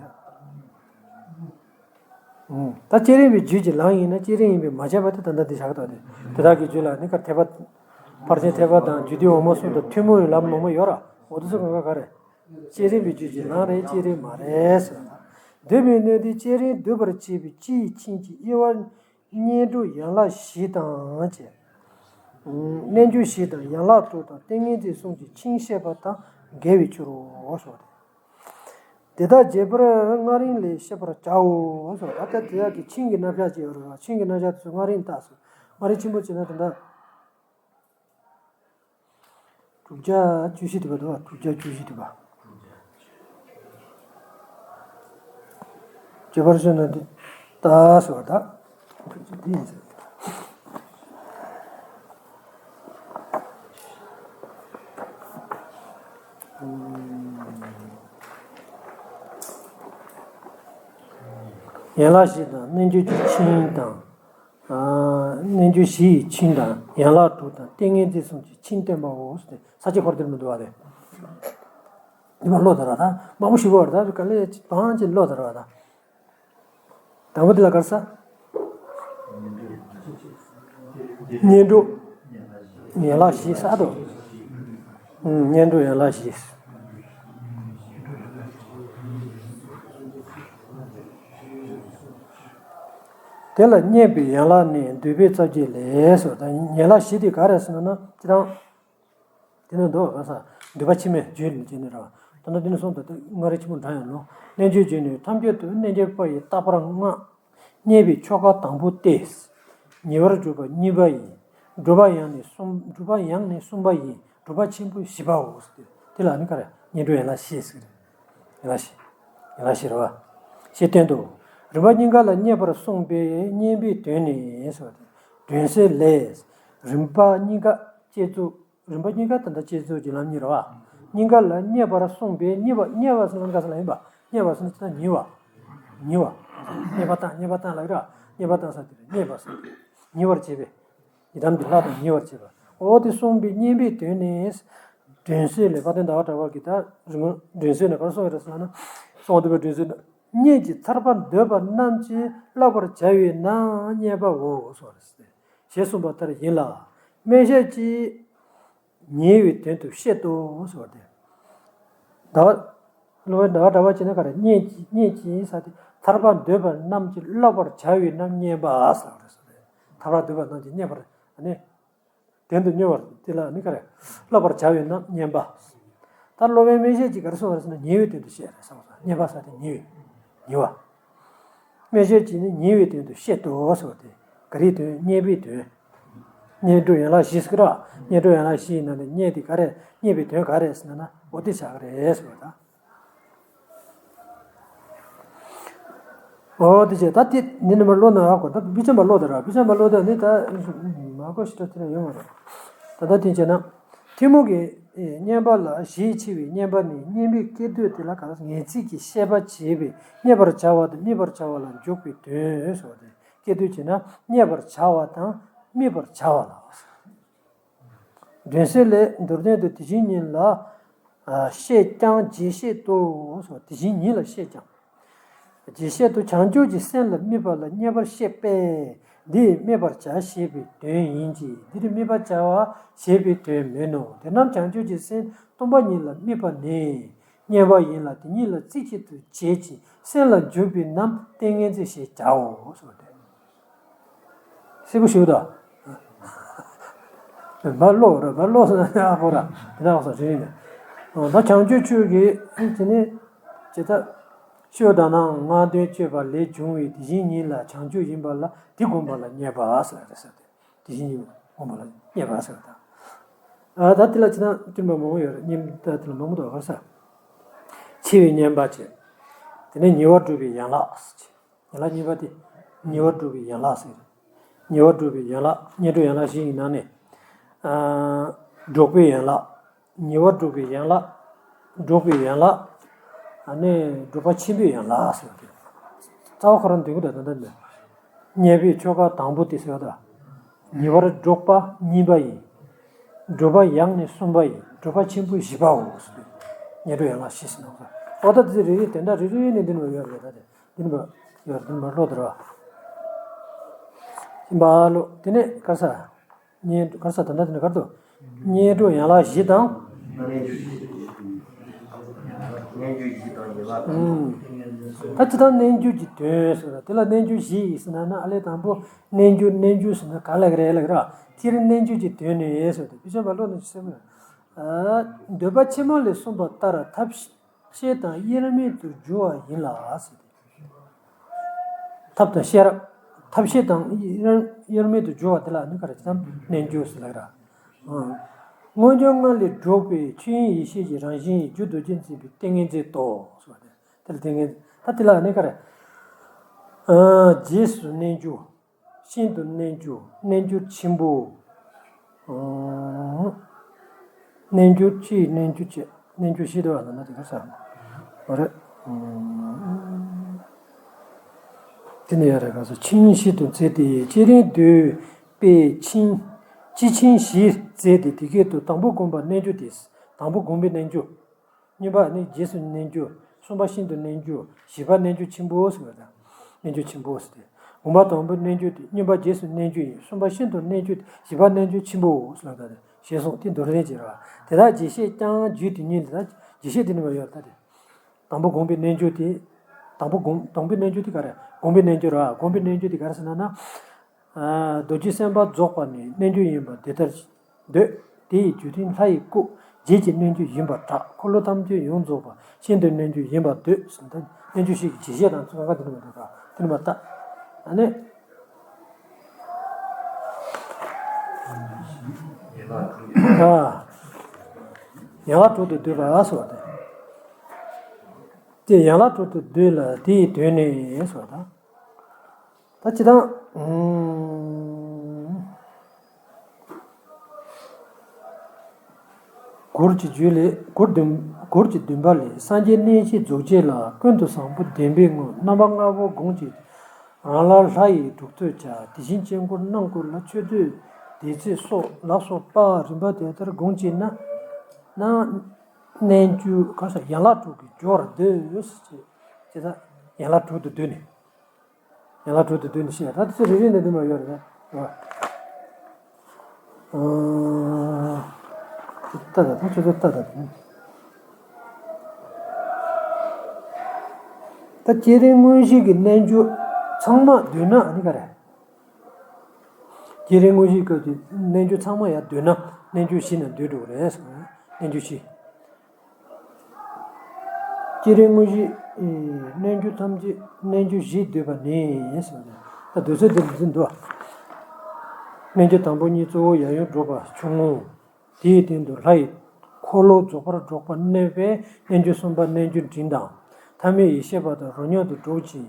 ཨུམ། ད་བསྐྱེད་རིམ་པའི་རྒྱུད་ཀྱི་ལམ་ཡིན་ན་བསྐྱེད་རིམ་ཡིན་པས་མ་ཁྱབ་པ་དེ་ད་ལྟ་འདི་བཞག་གི་འདུག་སྟེ། དེ་དག་གི་རྒྱུད་ལ་ནི་ག་ཐེག་པ། ཕར་ཕྱིན་ཐེག་པ་དང་རྒྱུད་སྡེ་འོག་མ་གསུམ་དང་ཐུན་མོང་བའི་ལམ་མང་པོ་ཡོད་ར། འོ་དེ་ཚོ་གང་ག་ག་རེ། བསྐྱེད་རིམ་པའི་རྒྱུད་ཀྱི་ལམ་རེད། བསྐྱེད་རིམ་མ་རེད་ཟེར་བ་དང་། འདོད་པའི་གནས་དེ་བསྐྱེད་རིམ་བསྡུས་པར་བྱེད་པའི་སྤྱི་ཡི་ཆིངས་ཀྱི་དབྱེ་བ། སྔོན་འགྲོ་ཡན་ལག་བཞི་དང་བཅས། རྣལ་འབྱོར་བཞི་དང་ཡན་ལག་དྲུག་དང་ཏིང་ངེ་འཛིན་གསུམ་གྱི་ཆིངས་བཤད་པ་དང་འགལ་བའི་ཕྱིར་རོ་ཞེས་པ་སྟེ། དེ་དག་རྒྱས་པར་སྔགས་རིམ་ལས་བཤད་པར་བྱའོ་ཞེས་པ། ད་ལྟ་དེ་དག་གི་ཆིངས་ཀྱི་རྣམ་གཞག་ཅིག་ཡོད་རེད་བ། ཆིངས་ཀྱི་རྣམ་གཞག་དེ་ཚོ་སྔགས་རིམ་བལྟས་སོང་། སྔགས་རིམ་ཆེན་པོ་བྱས་ན་དེ་འདྲ། དྲུག་བརྒྱ་བཅུ་བཞི་དེ་པ་འདུག་བ། དྲུག་བརྒྱ་བཅུ་བཞི་དེ་པ། བརྗོད་པར་བྱོས་ན་འདི་ལྟ་ཟེར་བ་དང་། འདི་ཡིན་ཟེར། ཡན་ལག་བཞི་དང་རྣལ་འབྱོར་གྱི་ཆིངས་དང་། ཨ། རྣལ་འབྱོར་བཞི་ཡི་ཆིངས་དང་ཡན་ལག་དྲུག་དང་ཏིང་ངེ་འཛིན་གསུམ་གྱི་ཆིངས་བསྟན་པའོ་ཟེར་ཏེ་ས་བཅད་ཁོ་ར་དེར་མི་འདུག་བ་རེད། འདི་མ་ཀློག་དར་བ་དང་མང་པོ་ཞིག་བར་དང་ག་ལེ་བང་ཅིག་ཀློག་དར་བ་དང་། དང་པོ་དེ་ལ་ག་རེ་ཟེར། གཉེན་སྒྲུབ་ཡན་ལག་བཞི་ཟེར་དོ། ཨུམ། གཉེན་སྒྲུབ་ཡན་ལག་བཞི། དེ་ལ་གཉེན་པོའི་ཡན་ལག་ནི་འདུས་པའི་རྩ་བརྒྱད་ལས་སོ། ད་ཡན་ལག་བཞི་དེ་ག་རེ་ཟེར་ན་ན་སྤྱིར་བཏང་། དེ་ནི་མདོ་ག་ས་འདུས་པ་ཕྱི་མའི་རྒྱུད་ནས་བྱས་ནས་ར། ད་ལྟ་འདི་ནི་གསུངས་ཏེ་ད་སྔ་རེ་ཆེན་པོ་འདྲ་ཡང་ལོ། རྣལ་འབྱོར་རྒྱུད་ནི་ཐམས་ཅད་དུ་རྣལ་འབྱོར་པ་ཡིས་རྟག་པར་བསྔགས། གཉེན་པོའི་ཆོ་ག་དང་པོ་སྟེ། ཉེ་བར་སྒྲུབ་པ་གཉིས་པ་ཡིན། སྒྲུབ་པ་ཡང་ནི་གསུམ། སྒྲུབ་པ་ཡང་ནི་གསུམ་པ་ཡིན། སྒྲུབ་པ་ཆེན་པོ་བཞི་པའོ་ཟེར་ཏེ། དེ་ལ་ནི་ག་རེ་གཉེན་སྒྲུབ་ཡན་ལག་བཞི་ཟེར་གི་རེད། ཡན་ལག་བཞི། ཡན་ལག་བཞི་རེད་བ། ཞེས་བསྟན་ཏོ། རིམ་པ་གཉིས་ཀ་ལ་མཉེས་པར་གསུངས་པས་གཉེན་པོའི་དོན་ནི་ཟེར་བ་དེ། དོན་གསལ་ལས། རིམ་པ་གཉིས་ཀ་བསྐྱེད་རྫོགས། རིམ་པ་གཉིས་ཀ་ད་ལྟ་བསྐྱེད་རྫོགས་ཀྱི་ལམ་གཉིས་རེད་བ། གཉིས་ཀ་ལ་མཉེས་པར་གསུངས་པས་མཉེས་པ། མཉེས་པ་ཟེར་ན་ག་ས་ལ་ཡིན་པ། མཉེས་པ་ཟེར་ན་ཅི་ལྟར་ཉེ་བ། ཉེ་བ། མཉེས་པ་དང་མཉེས་པ་དང་ལ་ར། མཉེས་པ་དང་ཟེར་དེ་རེད། མཉེས་པ་ཟེར་དེ་རེད། ཉེ་བར་བྱེད་པས། ཡི་དམ་གྱི་ལྷ་དང་ཉེ་བར་བྱེད་པ། འོ་དེ་གསུངས་པས་གཉེན་པོའི་དོན་ནི། དོན་གསལ་ལས་དཔལ་ལྡན་ཟླ་བ་གྲགས་པ་གིས་ད་རིམ་པ་དོན་གསལ་ནས་ག་རེ་གསུངས་ཡོད་རེད་ཟེར་ན། གསུངས་འདུག་པའི་དོན་གསལ་ནི། གཉེན་གྱིས་ཐར་པ་འདོད་པ་རྣམས་ཀྱིས་བསླབ་པར་བྱ་བས་ན་གཉེན་པའོ་གསུངས་རེད་ཟེར། ཞེས་གསུངས་པ་ལྟར་ཡིན་ལ། སྨྲས་ཤེས་ཀྱིས་ཉེ་བའི་དོན་དུ་བཤད་དོ་གསུངས་ཏེ། ཟླ་བ། སློབ་དཔོན་ཟླ་བ་གྲགས་པ་བྱས་ན་ག་རེ། གཉེན་གྱིས། གཉེན་གྱིས་ཟེར་ཏེ་ཐར་པ་འདོད་པ་རྣམས་ཀྱིས་བསླབ་པར་བྱ་བས་ན་གཉེན་པ་ཟེར་བ་རེད་ཟེར་ཏེ། ཐར་པ་འདོད་པ་རྣམས་ཀྱིས་གཉེན་པར་ནི། དོན་དུ་གཉེར་བར་དེ་ལ་ནི་ག་རེ། བསླབ་པར་བྱ་བས་ན་གཉེན་པ། ད་སློབ་དཔོན་སྨྲས་ཤེས་ཀྱིས་ག་རེ་གསུངས་པ་རེད་ཟེར་ན་ཉེ་བའི་དོན་དུ་བཤད་རེད་གསུངས་སོ། གཉེན་པ་ཟེར་དེ་ཉེ་བའི། ཉེ་བ། སྨྲས་ཤེས་ཀྱིས་ནི་ཉེ་བའི་དོན་དུ་བཤད་དོ་ཟེར་བ་དེ། ག་རེའི་དོན། གཉེན་པོའི་དོན། གཉེན་སྒྲུབ་ཡན་ལག་བཞི་ཟེར་གི་ར། གཉེན་སྒྲུབ་ཡན་ལག་བཞིའི་ནང་ནས་གཉེན་དེ་ག་རེ། གཉེན་པའི་དོན་ག་རེ་ཟེར་ན་ན་འོ་དེ་བྱ་གི་རེད་ཟེར་བ་དང་། འོ་དེ་བྱས་ད་དེ་འདི་ནི་མར་ཀློག་ན་ཧ་གོ། ད་དཔེ་ཆ་མར་ཀློག་ད་ར། དཔེ་ཆ་མར་ཀློག་ད་ནི་ད་མ་གོ་ཞེ་དྲག་དེ་ན་ཡོང་མ་རེད། ད་ལྟ་དེ་བྱས་ན། ཐུན་མོང་གི་བསྙེན་པ་ལ་ཞེས་ཆེ་བའི་བསྙེན་པ་ནི་བསྙེན་པའི་སྐད་དོད་དེ་ལ་ག་ལ་ངེས་ཚིག་གི་བཤད་པ་བྱས་པས་བསྙེན་པར་བྱ་བ་དང་དམིགས་པར་བྱ་བ་ལ་འཇུག་པའི་དོན་ཟེར་བ་དེ། སྐད་དོད་བྱས་ན་བསྙེན་པར་བྱ་བ་དང་དམིགས་པར་བྱ་བ་ལ། དོན་གསལ་ལས་མདོར་བསྟན་དུ་དེ་བཞིན་ཉིད་ལ་ཨ་བཤད་ཀྱང་རྗེས་བཤད་དོ་ཟེར། དེ་བཞིན་ཉིད་ལ་བཤད་ཀྱང་། རྗེས་བཤད་དོ། བྱང་ཆུབ་ཀྱི་སེམས་ལ་དམིགས་པ་ལ་བསྙེན་པར་བཤད་པས་འདི་དམིགས་པར་བྱ་ཞེས་པའི་དོན་ཡིན་གྱི་འདིར་དམིགས་པར་བྱ་བ་ཞེས་པའི་དོན་མིན་ནོ། དེ་རྣམས་བྱང་ཆུབ་ཀྱི་སེམས་སྟོང་པ་ཉིད་ལ་དམིགས་པ་ནི་བསྙེན་པ་ཡིན་ལ་དེ་ཉིད་ལ་རྩིས་གཅིག་ཏུ་བྱེད་ཅིང་སེམས་ལ་འཇུག་པའི་རྣམས་ཏིང་ངེ་འཛིན་ཞེས་བྱའོ་ཟེར་བ་སྟེ། གསལ་པོ་ཞིག་དང་། མར་ཀློག་ར། མར་ཀློག་ཟེར་ན་ཡག་པོ་ར། དེ་འདྲ་བ་སོགས་རེད་ནས། ད་བྱང་ཆུབ་ཆོས་ཀྱི་དེ་ནི་ཇི་ལྟར་ཤོ་དང་ནང་ལྔ་ལྡན་སྤྱོད་པ་ལས་བྱུང་བའི་དེ་བཞིན་ཉིད་ལ་བྱང་ཆུབ་ཡིན་པ་ལ་དེ་བསྒོམ་པ་ལ་བསྙེན་པ་ཟེར་རེད་ཟེར་ཏེ། དེ་བཞིན་ཉིད་བསྒོམ་པ་ལ་བསྙེན་པ་ཟེར་བ་དང་། ཨ་ད་དེ་ལ་ཇི་ལྟར་བསྟན་པ་མང་པོ་ཡོད་རེད། བསྙེན་ད་དེ་ལ་མང་པོ་འདུག་ག་ས། ཆེ་བའི་བསྙེན་པ་བྱས། དེ་ནས་ཉེ་བར་སྒྲུབ་པའི་ཡན་ལག་ཟེར། ཡན་ལག་གཉིས་པ་དེ། ཉེ་བར་སྒྲུབ་པའི་ཡན་ལག་ཟེར། ཉེ་བར་སྒྲུབ་པའི་ཡན་ལག་བསྙེན་སྒྲུབ་ཡན་ལག་བཞི་ཡི་ནང་ནས། ཨ་སྒྲོག་པའི་ཡན་ལག་ཉེ་བར་སྒྲུབ་པའི་ཡན་ལག་སྒྲོག་པའི་ཡན་ལག་ཨ་ནི་སྒྲོག་པ་ཆེན་པོའི་ཡན་ལག་ཟེར་བ་དེ། རྩ་བ་ཁོ་རང་འདོན་གི་འདུག་ད་ལྟ་འདི། གཉེན་པོའི་ཆོ་ག་དང་པོ་དེ་ཟེར་བ་དང་། ཉེ་བར་སྒྲོག་པ་གཉིས་པ་ཡིན། སྒྲུབ་པ་ཡང་ནི་གསུམ་པ་ཡིན། སྒྲུབ་པ་ཆེན་པོ་བཞི་པའོ་ཟེར་དུས། བསྙེན་སྒྲུབ་ཡན་ལག་བཞི་ཟེར་ནོ། འོ་ད་དེ་རེ་རེ་དེ་འདྲ་རེ་རེ་ནས་འདི་ནས་ཡོད་རེད། ད་དེ་འདི་ནས་ཡོད་རེད། འདི་ནས་ཀློག་དེ་རེད་བ། ཤིང་པ་ལོ། དེ་ནས་ག་ས། བསྙེན་ག་ས་ད་ལྟ་དེ་ནས་གར་དུ། བསྙེན་སྒྲུབ་ཡན་ལག་བཞི་དང་། ཨུམ། ད་ཅི་ལྟར་རྣལ་འབྱོར་གྱི་དོན་ཟེར་བ་དེ་ལ་རྣལ་འབྱོར་བཞི་ཡིས་ཟེར་ན་ན་ཨ་ལས་དང་པོ། རྣལ་འབྱོར་རྣལ་འབྱོར་ཟེར་ན་ག་ལ་ག་རེ་ལ་ག་རེ། སྤྱིར་རྣལ་འབྱོར་གྱི་དོན་ནི་ཟེར་ཏེ་དཔེ་ཆ་མ་ཀློག་ན་ཅི་ཟེར་མོད། ཨ་འདོད་པ་ཕྱི་མ་ལས་གསུངས་པ་ལྟར་ཐབས་ཤེས་དང་དབྱེར་མེད་དུ་སྦྱོར་བ་ཡིན་ལ་ཟེར་ཏེ། ཐབས་དང་ཤེས་རབ། ཐབས་ཤེས་དང་དབྱེར་དབྱེར་མེད་དུ་སྦྱོར་བ་དེ་ལ་ནི་ག་རེ་ཟེར་ན་རྣལ་འབྱོར་ཟེར་ལ་ག་རེ། ཨང་། མངོན་བརྗོད་ལྔ་ལས་སྒྲོག་པའི་ཆོས་དབྱིངས་ཡེ་ཤེས་ཀྱི་རང་བཞིན་ཡིན་རྒྱུ་རྡོ་རྗེ་འཛིན་པའི་ཏིང་ངེ་འཛིན་ཏོ་ཟེར་བ་དེ། དེ་ལ་ཏིང་ངེ་འཛིན། ད་དེ་ལ་ནི་ག་རེ། ཨ། རྗེས་སུ་གནས་འགྱུར། ཤིན་ཏུ་གནས་འགྱུར། གནས་འགྱུར་ཆེན་པོ། ཨ། གནས་འགྱུར་ཆེ། གནས་འགྱུར་ཆེ། གནས་འགྱུར་ཞེས་བཏགས་པ་ན་དེ་ག་ས། འོ་རེད། ཨ། དེ་ནས་ཡ་རེ་ག་ས། ཆིངས་ཤིན་ཏུ་མཛད་དེ། བསྐྱེད་རིམ་བསྡུས་པས་ཆིངས། སྤྱི་ཆིངས་བཞི་མཛད་དེ། དེ་སྐད་དུ། དང་པོ་བསྒོམ་པ་གནས་འགྱུར་ཏེ། དང་པོ་བསྒོམ་པའི་གནས་འགྱུར། གཉིས་པ་ནི་རྗེས་སུ་གནས་འགྱུར། གསུམ་པ་ཤིན་ཏུ་གནས་འགྱུར། བཞི་པ་གནས་འགྱུར་ཆེན་པོ་ཟེར་བ་དང་། གནས་འགྱུར་ཆེན་པོ་ཟེར་ཏེ། བསྒོམ་པ་དང་པོའི་གནས་འགྱུར་ཏེ། གཉིས་པ་རྗེས་སུ་གནས་འགྱུར་ཡིན། གསུམ་པ་ཤིན་ཏུ་གནས་འགྱུར་ཏེ། བཞི་པ་གནས་འགྱུར་ཆེན་པོ་ཟེར་བ་དང་། ཞེས་གསུངས། དེ་མདོ་ལས་ཅི་རེད་བ། དེ་དག་རྗེས་ཤད་ཀྱང་བརྗོད་དེ་ཉིད་ལ། རྗེས་ཤད་དེ་ནི་མ་ཡོད་ད་དེ། དང་པོ་བསྒོམ་པའི་གནས་འགྱུར་ཏེ། དང་པོ་བསྒོམ། དང་པོའི་གནས་འགྱུར་དེ་ག་རེ། བསྒོམ་པའི་གནས་འགྱུར་ར། བསྒོམ་པའི་གནས་འགྱུར་དེ་ག་རེ་ཟེར་ན་ན། ཨ། རྡོ་རྗེ་སེམས་དཔའ་རྫོགས་པ་ནི་གནས་འགྱུར་ཡིན་པ་འདི་ལྟར་འདོད། དེ་ཡི་རྒྱུད་དོན་ལྷ་ཡི་སྐུ། རྗེས་ཀྱི་གནས་འགྱུར་ཡིན་པར་གྲགས། འཁོར་ལོ་ཐམས་ཅད་ཡོངས་རྫོགས་པ། ཤིན་ཏུ་གནས་འགྱུར་ཡིན་པར་འདོད་ཟེར། ད་གནས་འགྱུར་ཞིག་གི་རྗེས་ཤད་དང་ཚུལ་ཁ་དེ་ནི་མ་འདུག་ག་དེ་ནི་མ་ད། ཨ་ནི། ཨ། ཡན་ལག་དྲུག་ཏུ་བསྡུས་པ་སོགས་ཏེ། དེ་ཡན་ལག་དྲུག་ཏུ་བསྡུས་ལ་དེ་ཡི་དོན་ནི་སོགས་དང་། ད་ཅི་དང་། ཨུམ། མགུར་གྱི་རྒྱུད་ལས། མགུར་བདུན། མགུར་གྱི་བདུན་པ་ལས། སངས་རྒྱས་གནས་བཞི་རྫོགས་བྱེད་ལ། ཀུན་ཏུ་བཟང་པོ་བདེན་པའི་དངོས། རྣམ་པ་ལྔ་པོ་སྒོམ་བྱེད་དུ། རང་ལ་ལྷ་ཡིས་སྒྲུབ་ཐུབ་བྱ། དེ་བཞིན་སྤྱན་དཀར་རྣམ་དགུ་ལ། མཆོད་བསྟོད་བདེ་ཚིག་སོགས་ལ་སོགས་པ། རིམ་པ་དེ་ལྟར་སྒོམ་བྱས་ན། ན། གནས་འགྱུར་ག་ས་ཡན་ལག་དྲུག་གི་སྦྱོར་བར་འདོད། ཅེས་ད་ཡན་ལག་དྲུག་ཏུ་བསྡུས་ནས། ཡན་ལག་དྲུག་ཏུ་བསྡུས་ནས་བཤད། ད་དེ་ཚོ་རེ་རེ་ནས་འདི་མ་ཡོད་རེད་ད། ཨ། ད་ད་ད་ཁྱོད་ཚོ་ད་ད། ད་བསྐྱེད་རིམ་དངོས་གཞི་གི་གནས་འགྱུར་ཚང་མ་བསྡུས་ན་ཨ་ནི་ག་རེ། བསྐྱེད་རིམ་དངོས་གཞིའི་སྐབས་ཀྱི་གནས་འགྱུར་ཚང་མ་ཡར་བསྡུས་ན་གནས་འགྱུར་བཞི་ནང་བསྡུས་འགྲོ་གི་རེད། གནས་འགྱུར་བཞི། བསྐྱེད་རིམ་དངོས་གཞི། ཨེ། གནས་འགྱུར་ཐམས་ཅད་གནས་འགྱུར་བཞིས་བསྡུས་པ་ནི་ཟེར་བ་ནི། ད་འདོད་ཚུལ་འདི་འཛིན་འདུག་གནས་འགྱུར་དང་པོ་གཉིས་གཙོ་བོ་ཡབ་ཡུམ་སྒྲོག་པ་ཆུང་ངུ། དེའི་སྟེང་དུ་ལྷ་ཡི་འཁོར་ལོ་རྫོགས་པར་སྒྲོག་པ་གནས་པའི་གནས་འགྱུར་གསུམ་པ་གནས་འགྱུར་འབྲིང་དང་། ཐ་མལ་ཡེ་ཤེས་པ་དང་རོ་མཉམ་དུ་སྒྲོག་ཅིང་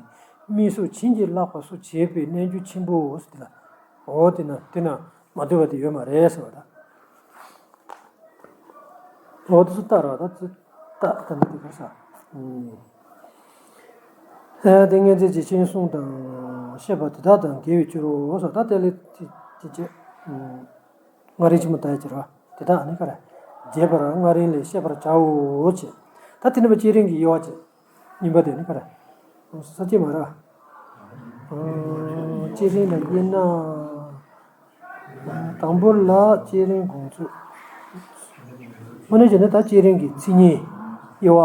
མིག་སོགས་བྱིན་གྱིས་བརླབས་པ་སོགས་བྱེད་པའི་གནས་འགྱུར་ཆེན་པོའོ་ཟེར་ཏེ་ལ། འོ་དེ་ན་དེ་ན་མ་བསྡུས་པ་དེ་ཡོད་མ་རེད་ཟེར་བ་དང་། འོ་དེ་ཚོ་ལྟ་ར་ད་ཚོ་ལྟ་ད་ནི་དེ་ག་ས། ཨེ་དེ་མངོན་མཛད་ཀྱི་སྤྱན་ཟུང་དང་བཤད་པ་དེ་དག་དང་འགལ་བའི་ཕྱིར་རོ་ཟེར། ད་དེ་ལས་དེ་དེ་བྱས། ལྔ་རིམ་ཆེན་མོ་ལྟ་ཡ་ཅེས་ར། དེ་དག་ནི་ག་རེ། རྒྱས་པར་ལྔ་རིམ་ལས་བཤད་པར་བྱའོ་ཅེས། ད་དེ་ནི་བསྐྱེད་རིམ་གྱི་དབྱེ་བ་བྱས། གཉིས་པ་དེ་ནི་ག་རེ། ས་བཅད་མ་ར། བསྐྱེད་རིམ་ལ་དབྱེ་ན། དང་པོ་ལ་བསྐྱེད་རིམ་སྒོམ་ཚུལ། དངོས་གནས་བྱས་ན་ད་བསྐྱེད་རིམ་གྱི་མཚན་ཉིད་དབྱེ་བ་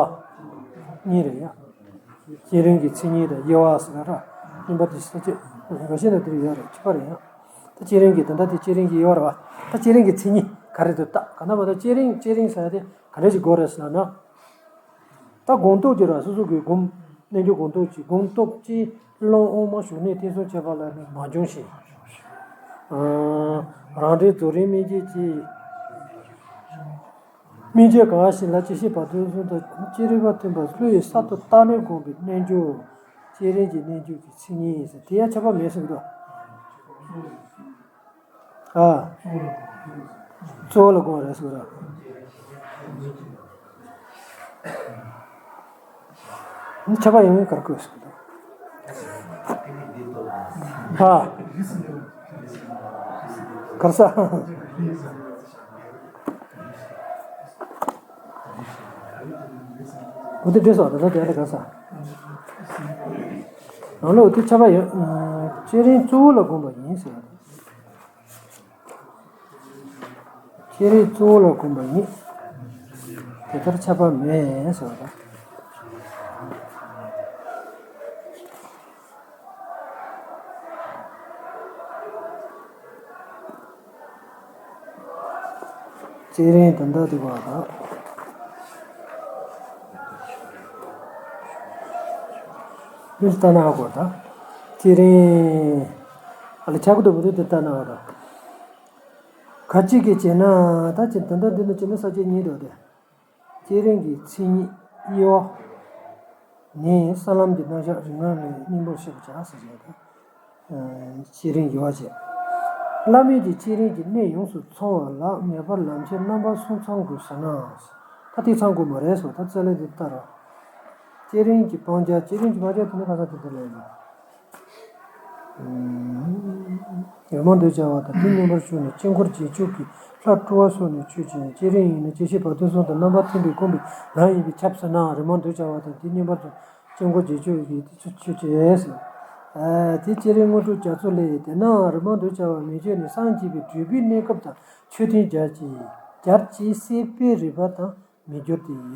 གཉིས་རེད་ཡ། བསྐྱེད་རིམ་གྱི་མཚན་ཉིད་དང་དབྱེ་བ་ཟེར་ན་ར། གཉིས་པ་དེ་ས་བཅད་འགའ་ཤས་ན་དེར་ཡོད་རེད། གཅིག་པ་རེད་ཡང་། ད་བསྐྱེད་རིམ་གྱི་ད་ལྟ་དེ་བསྐྱེད་རིམ་གྱི་དབྱེ་བ་རེད་བ། ད་བསྐྱེད་རིམ་གྱི་མཚན་ཉིད་ག་རེ་འདུག་ད་ག་ན་མ་ད་བསྐྱེད་རིམ་བསྐྱེད་རིམ་ཟེར་ཡ་དེ་ག་འདྲ་ཞིག་དགོས་རེད་ཟེར་ན། ད་སྒོམ་སྟོབས་ཀྱིས་ར་སོ་སོ་གི་སྒོམ། གནས་འགྱུར་སྒོམ་སྟོབས་ཀྱིས་སྒོམ་སྟོབས་ཀྱིས་ཀློང་དབུ་མ་བཞུགས་གནས་ཐེ་ཚོམ་བཅས་པ་ལ་ནི་མ་འབྱུང་ཞིང་། རང་འབྲས་རྫོགས་རིམ་སྨིན་བྱེད་ཀྱི། སྨིན་བྱེད་གང་ཞིག་ལ་ཅི་ཤེས་བར་དོ་གསུམ་དང་བསྐྱེད་རིམ་པ་མཐུན་པ་བློ་ཡིས་གསར་དུ་བརྟགས་ནས་སྒོམ་པའི་གནས་འགྱུར། བསྐྱེད་རིམ་གྱི་གནས་འགྱུར་གྱི་མཚན་ཉིད་ཟེར་དེ་ཡང་ཁྱབ་པ་མེད་ཟེར་གྱི་འདུག་ཨ། གཙོ་བོ་ལ་དགོངས་རེད་ཟེར་གྱི་འདུག་ཁྱབ་པ་ཡོང་བའི་གར་དགོས་ཟེར་གྱི་འདུག་ཨ། གར་ས། འོ་དེ་འདྲ་སོགས་ད་ལྟ་དེ་ལ་ག་ས། རང་ལུགས་དེ་ཁྱབ་པ་ཡོད། བསྐྱེད་རིམ་གཙོ་བོ་ལ་དགོངས་པ་ཡིན་ཟེར། བསྐྱེད་རིམ་གཙོ་བོ་ལ་དགོངས་པ་ཡིན། དེ་ལྟར་ཁྱབ་པ་མེད་ཟེར་བ་དང་། བསྐྱེད་རིམ་དོན་དག་སྒྲུབ་པ་དང་། འདི་ལྟ་ན་གོ་དང་། བསྐྱེད་རིམ། ཨ་ལ་ཆག་གི་འདུག་མི་འདུག་འདི་ལྟ་ན་གོ་དང་། ག་ཅིག་གིས་བྱས་ན་ད་ཅི་དོན་དག་འདི་ནི་བྱས་ན་ས་བཅད་གཉིས་འདུག་སྟེ། བསྐྱེད་རིམ་གྱི་མཚན་ཉིད་དབྱེ་བ། ནས་ས་ལམ་གྱི་རྣམ་གཞག་རིག་སྔགས་ལས་སྙིང་པོར་ཤེས་པར་བྱ་ཟེར་བྱས་ད། བསྐྱེད་རིམ་བགྱི་བ་བྱས། བླ་མེད་ཀྱི་བསྐྱེད་རིམ་གྱི་གནད་ཡོངས་སུ་ཚང་བ་ལ་ངེས་པར་ལམ་ཁྱེར་རྣམ་པ་གསུམ་ཚང་དགོས་ཟེར་ན། ད་དེ་ཚང་དགོས་མ་རེད་ཟེར་བ་ད་རྩ་ལས་དེ་ལྟར་རོ། བསྐྱེད་རིམ་གྱི་སྤང་བྱ། བསྐྱེད་རིམ་གྱི་སྤང་བྱ་དེ་ནི་ཁ་སང་དེ་འདྲ་ལས་ཡིན་པ། རི་མོ་འདོད་བྱ་བ་དང་དེ་མཉམ་པར་ཞུགས་ནས་དཀྱིལ་འཁོར་རྗེས་འཇུག་གི་ལྷ་སྤྲུལ་པ་སོགས་ནས་མཆོད་ཅིང་། བསྐྱེད་རིམ་ཡིན་ན་བསྐྱེད་ཤེས་བར་དོ་གསུམ་དང་རྣམ་པ་མཐུན་པའི་སྒོམ་པའི་ལམ་ཡིན་པས་ཁྱབ་ཟེར་ན། རི་མོ་འདོད་བྱ་བ་དང་དེ་མཉམ་པར་དུ་དཀྱིལ་འཁོར་རྗེས་འཇུག་གི་དེ་ཚོ་མཆོད་ཅེས་ཟེར། ཨ་དེ་བསྐྱེད་རིམ་དངོས་གྲུབ་རྒྱ་མཚོ་ལས། དེས་ན་རི་མོ་འདོད་བྱ་བ་མི་བསྐྱེད་ནས། སངས་རྒྱས་པའི་སྤྲུལ་པའི་གནས་སྐབས་དང་མཆོད་རྟེན་སྦྱར་གྱི་སྦྱར་གྱི་སྲེད་པས་རིག་པ་དང་མི་འགྱུར་ཏེ། ཡང་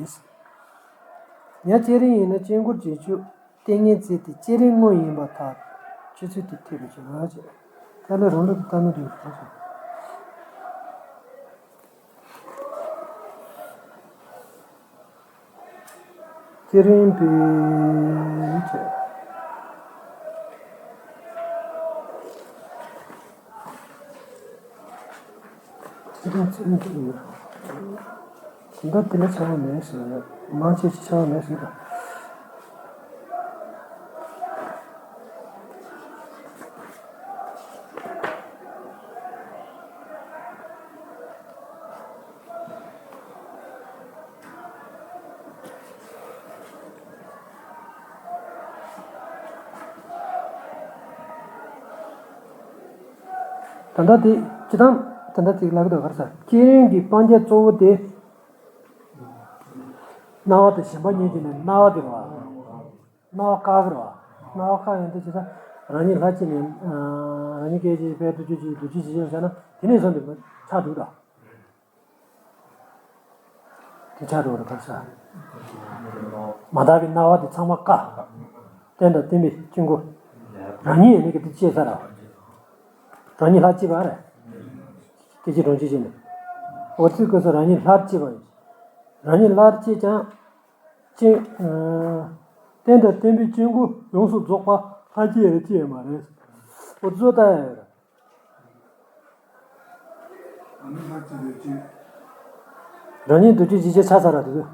བསྐྱེད་རིམ་ཡིན་ན་དཀྱིལ་འཁོར་རྗེས་འཇུག་ཏིང་ངེ་འཛིན་དེ་བསྐྱེད་རིམ་དངོས་ཡིན་པར་ཐལ། ཆོས་ཚུལ་དེ་ཐོས་པའི་ཕྱིར་རོ་ཞེས། ཐལ་ལེ་རང་ལུགས་ཀྱི་ལྟ་ནི་དུ་ཞུ། བསྐྱེད་རིམ་པའི་ཚིག་དང་ཚིག་མི་འདུག་ཡིན་ན། དེ་འདྲ་དེ་ལ་ཆགས་པ་མེད་ཟེར། མང་ཆེ་ཆེ་ཆགས་པ་མེད་ཟེར། ད་ལྟ་དེ་སྤྱི་བཏང་ད་ལྟ་དེ་ལབ་ཀྱི་འདུག་ག་རེ་ཟེར། བསྐྱེད་རིམ་གྱི་སྤང་བྱ་གཙོ་བོ་དེ། སྣང་བ་དང་ཞེན་པ་གཉིས་ཀྱི་ནི་སྣང་བ་དེ་རེད་བ། སྣང་བ་བཀག་གི་རེད་བ། སྣང་བ་བཀག་ཡོང་དུས་ཇི་ལྟར་རང་ཉིད་ལྷར་བཅས་ནས། རང་ཉིད་སྐད་ཅིག་ཕར་འདུ་བཅུག་ཅིག་འདུ་བཅུག་ཅིག་བྱས་ན་དེ་ནས་བཟུང་སྟེ་ཆགས་འགྲོ་གི་རེད། དེ་ཆགས་འགྲོ་བར་གར་ས། མ་དག་པའི་སྣང་བ་དེ་ཚང་མ་བཀག་རྟེན་དང་བརྟེན་པའི་དཀྱིལ་འཁོར། རང་ཉིད་ཡིན་ནི་གི་དེ་བཅད་ཚར་ར། རང་ཉིད་ལྷར་བཅས་པ་རེད། སྐད་ཅིག་གྲོང་ཁྱེར་བཅས་ནས། འོ་ཚིག་སྐོར་སོགས་རང་ཉིད་ལྷར་བཅས་པ་ཡིན། རང་ཉིད་ལྷར་བཅས་ཀྱང་། ཅིང་། རྟེན་དང་བརྟེན་པའི་དཀྱིལ་འཁོར་ཡོངས་སུ་རྫོགས་པ་ལྷར་བཅས་རེ་བཅས་ཡོད་མ་རེད། འོ་ཚོ་ལྟ་ཡ་ཡོད་རེད། རང་ཉིད་འདུ་བྱེད་གཞི་བྱས་ཆ་ཚང་ར་དེ་ཚོ།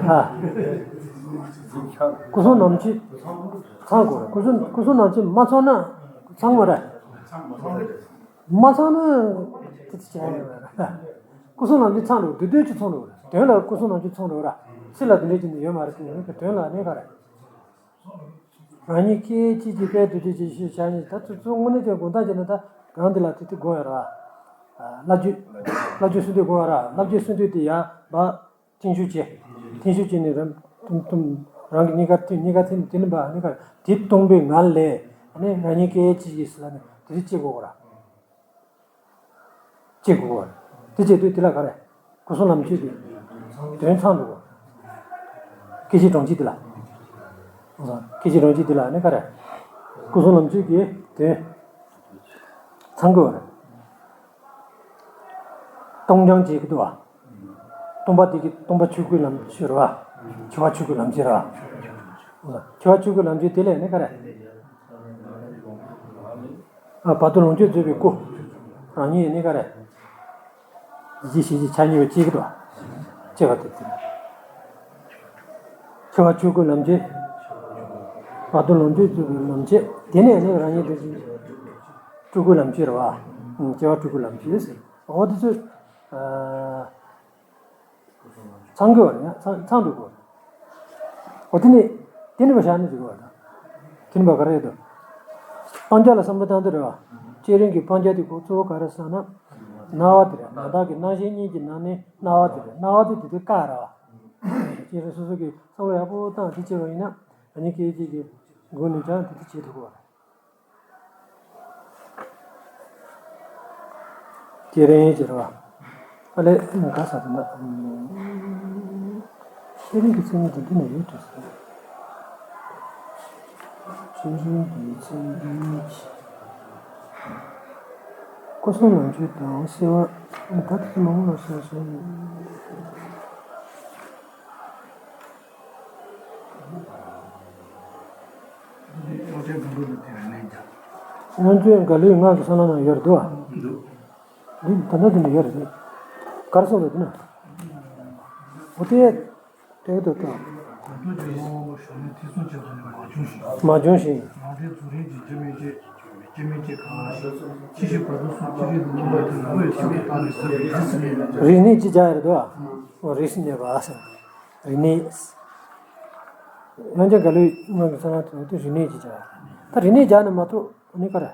ཨ། སྐུ་གསུམ་ནམ་འཆི་ཚང་དགོས་རེད། སྐུ་གསུམ་སྐུ་གསུམ་ནམ་འཆི་མ་ཚང་ན་ཚང་མ་རེད། མ་ཚང་ན་དེ་ཚོ་བྱས་ཡོད་རེད། སྐུ་གསུམ་ནམ་འཆི་ཚང་འགྲོ་དུས་དོན་གྱི་ཚང་འགྲོ་རེད། དོན་ལ་སྐུ་གསུམ་ནམ་འཆི་ཚང་འགྲོ་ར། ཚིག་ལ་དེ་འདྲའི་ཅིག་ནི་ཡོད་མ་རེད། དེ་ཡོད་པའི་དོན་ལ་གནས་ག་རེད། རང་ཉིད་སྐད་ཅིག་གིས་དཔལ་དུ་བྱེད་ཅིང་ཞེས་བྱ་ནས། ད་ཚུར་ཚུར་དངོས་གནས་ཀྱི་དགོངས་དག་བྱས་ན་ད་གང་འདི་ལ་དེ་དེ་དགོངས་ཡོད་ར། བླ་བརྒྱུད། བླ་བརྒྱུད་གསུང་འདུས་དགོངས་ཡོད་ར། བླ་བརྒྱུད་གསུང་འདུས་དེ་ཡང་བ་བརྟན་བཞུགས་བྱས། བརྟན་བཞུགས་བྱས་ནས་རམ་ཏུམ་ཏུམ་རང་གི་གཉིས་ཀ་ཐིམ་གཉིས་ཀ་ཐིམ་དེ་ནི་བ་ནི་ག་དེ་སྟོང་པའི་ངང་ལས་ནི་རང་ཉིད་སྐད་ཅིག་གིས་ཟེར་ནས་དེ་རིགས་བྱེད་དགོས་ར། བྱེད་དགོས་པ་རེད། དེ་བྱེད་དུས་དེ་ལ་ག་རེ། སྐུ་གསུམ་ལམ་ཁྱེར་གྱི་དོན་ཚང་འདུག་གོ། སྐད་ཅིག་གྲོང་ཁྱེར་དེ་ལ། སྐད་ཅིག་གྲོང་ཁྱེར་དེ་ལ་ནི་ག་རེ། སྐུ་གསུམ་ལམ་ཁྱེར་གྱི་དོན་ཚང་དགོས་པ་རེད། སྟོང་སྦྱང་བྱེད་ཀྱི་འདུག་བ། སྟོང་པ་དེ་གི་སྟོང་པ་ཆོས་སྐུའི་ལམ་ཁྱེར་བ། ཆེ་བ་ཆོས་སྐུའི་ལམ་ཁྱེར་བ། ཆེ་བ་ཆོས་སྐུའི་ལམ་ཁྱེར་དེ་ལས་ནི་ག་རེ། ཨ་བར་དོ་ལོངས་སྤྱོད་རྫོགས་པའི་སྐུ། རང་ཉིད་ནི་ག་རེ། ཡིད་ཆེས་ཤེས་བྱ་གཉིས་པ་གཅིག་གི་དོ། གཅིག་པ་དེ་དེ། ཆེ་བ་ཆོས་སྐུའི་ལམ་ཁྱེར། བར་དོ་ལོངས་སྤྱོད་རྫོགས་པའི་ལམ་ཁྱེར། དེ་ནས་ནི་རང་ཉིད་དེ་བཞིན་སྤྲུལ་སྐུའི་ལམ་ཁྱེར་བ། ཨང་། སྐྱེ་བ་སྤྲུལ་སྐུའི་ལམ་ཁྱེར་ཟེར། འོ་དེ་ཚོ། ཨ། ཚང་དགོས་པ་རེད། ཚང་ཚང་འགྲོ་དགོས། འོ་དེ་ནི་དེ་ནི་མ་བཞག་ནི་འགྲོ་དགོས་པ་དང་། དེ་ནི་མ་ག་རེ་ཡོད་དོ། སྤང་བྱ་ལ་བསམ་བློ་བཏང་དུས་རེད་བ། བསྐྱེད་རིམ་གྱི་སྤང་བྱ་དེ་གོ་གཙོ་བོ་ག་རེ་ཟེར་ན། སྣང་བ་དེ་རེད། མ་དག་གི་སྣང་ཞེན་གཉིས་ཀྱི་ནང་ནས་སྣང་བ་དེ་རེད། སྣང་བ་དེ་དེ་དུས་བཀག་རེད་བ། བསྐྱེད་རིམ་སོ་སོ་གིས་བསམ་བློ་ཡག་པོ་བཏང་དེ་བྱས་པ་ཡིན་ན། ཨ་ནི་སྐད་ཅིག་གིས་མགོ་ནས་བྱས་དེ་དེ་བྱེད་ཐུབ་དགོས་པ་རེད། བསྐྱེད་རིམ་ཟེར་བ། ཨ་ལས་ག་ས་དེ་ན། བསྐྱེད་རིམ་གྱི་མཚན་ཉིད་དེ་འདི་ནས་ཡོད་དོ་ཟེར། བསྐྱེད་རིམ་གྱི་མཚན་ཉིད། སྐུ་གསུམ་ལམ་ཁྱེར་དང་གསལ་བ། ད་དེ་མང་པོ་ལ་སོགས་སོ། སྔོན་བྱོན་འགའ་ལོའི་སྔགས་ཀྱི་ས་ལམ་ནང་ཡོད་རེད་དོ། འདི་ད་ལྟ་འདི་ནས་ཡོད་རེད། ག་རེ་གསུངས་རེད་དེ་ན། འོ་དེ། དེ་དོ་དོ། ཐུགས་ཀྱི་དབང་པོ་ཞུགས་ནས་ཐེ་ཚོམ་བཅས་པ་ནི་མ་བྱུང་ཞིང་། མ་བྱུང་ཞིང་། ནང་དོན་རྫོགས་རིམ་གྱི་སྐྱེ་མེད་ཅེས། སྐྱེ་མེད་ཅེས་གང་ཞིག་སྐྱེ་ཤི་བར་དོ་གསུམ་སྤྱི་རིགས་ལུགས་མ་དེ་ལ་འོས་ཤིང་བཏང་ནས་བརྩམས་པའི་རིས་སུ་གནས་པ། རིགས་གནས་ཅེས་བྱ་ཡ་རེད་དོ། རིས་སུ་གནས་པ་ཟེར། རིགས་གནས། ཡང་ཅིག་ག་ལུས་ངག་གི་ས་ན་དུ་དེ་རིགས་གནས་ཅེས་བྱ་ཡ། ད་རིགས་གནས་བྱ་ནི་མ་གཏོགས་ནི་ག་རེ།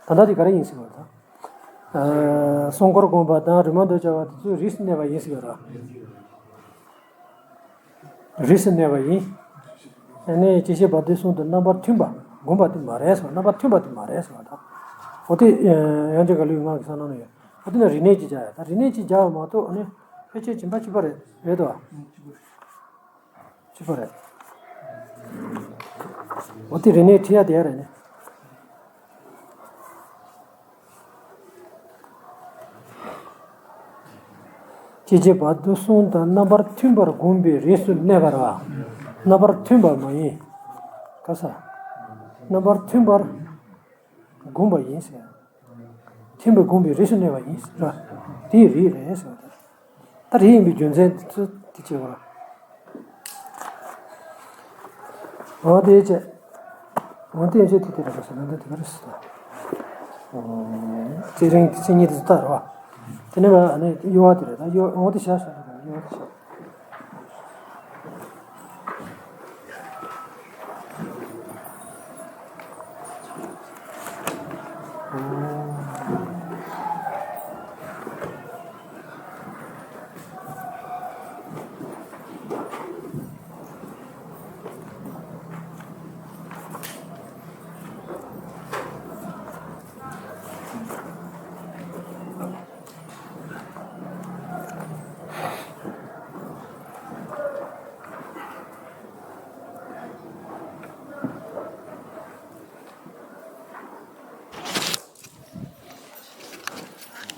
ད་ལྟ་དེ་ག་རེ་ཡིན་ཟེར་བ་དང་། ཨ། སྲུང་འཁོར་བསྒོམ་པ་དང་རི་མོ་འདོད་བྱ་བ་དེ་ཚོས་རིས་སུ་གནས་པ་ཡིན་ཟེར་བ་དང་། རིས་སུ་གནས་པ་ཡིན། ཨ་ནི་སྐྱེ་ཤི་བར་དོ་གསུམ་དུ་རྣམ་པར་མཐུན་པར་བསྒོམ་པ་དེ་མ་རེད་ཟེར་བ། རྣམ་པར་མཐུན་པ་དེ་མ་རེད་ཟེར་བ་དང་། འོ་དེ་ཡང་ཅིག་ག་ལུས་ངག་གི་ས་ན་ནི་ཡོད། འོ་དེ་ནི་རིགས་གནས་ཅེས་བྱ་ཡ། ད་རིགས་གནས་ཅེས་བྱ་བ་མ་གཏོགས་ཨ་ནི་ཕལ་ཆེར་སྦྱིན་པ་གཅིག་པ་རེད། རེད་དོ། གཅིག་པ་རེད། འོ་དེ་རིགས་གནས་ཁྲིད་ཡ་དེ་ཡ་རེད་ནི། སྐྱེ་ཤི་བར་དོ་གསུམ་དང་རྣམ་པར་མཐུན་པར་བསྒོམས་པའི་རིས་སུ་གནས་པ་ར། རྣམ་པར་མཐུན་པ་མ་ཡིན། ག་ས། རྣམ་པར་མཐུན་པར་བསྒོམས་པ་ཡིན་ཟེར། མཐུན་པར་བསྒོམས་པའི་རིས་སུ་གནས་པ་ཡིན་ཟེར་ར། དེའི་རིགས་རེད་ཟེར་བ་དང་། ད་རིགས་ཡིན་པའི་རྒྱུ་མཚན་དེ་ཚོ་དེ་བྱེད་པ། འོ་དེ་བྱས། འོ་དེ་བྱས་དེ་དེ་རེད་པ་ཟེར་ན་འདི་དེ་ག་རེ་ཟེར་ད། རྩེ་རིང་རྩེ་གཉིས་དེ་ཚོ་ལྟ་རེད་པ། དེ་ནས་ཨ་ནི་གཡོ་བ་དེ་རེད། ད་གཡོ་འོ་དེ་བྱས་ཟེར་ན་གཡོ་བ་དེ་བྱས།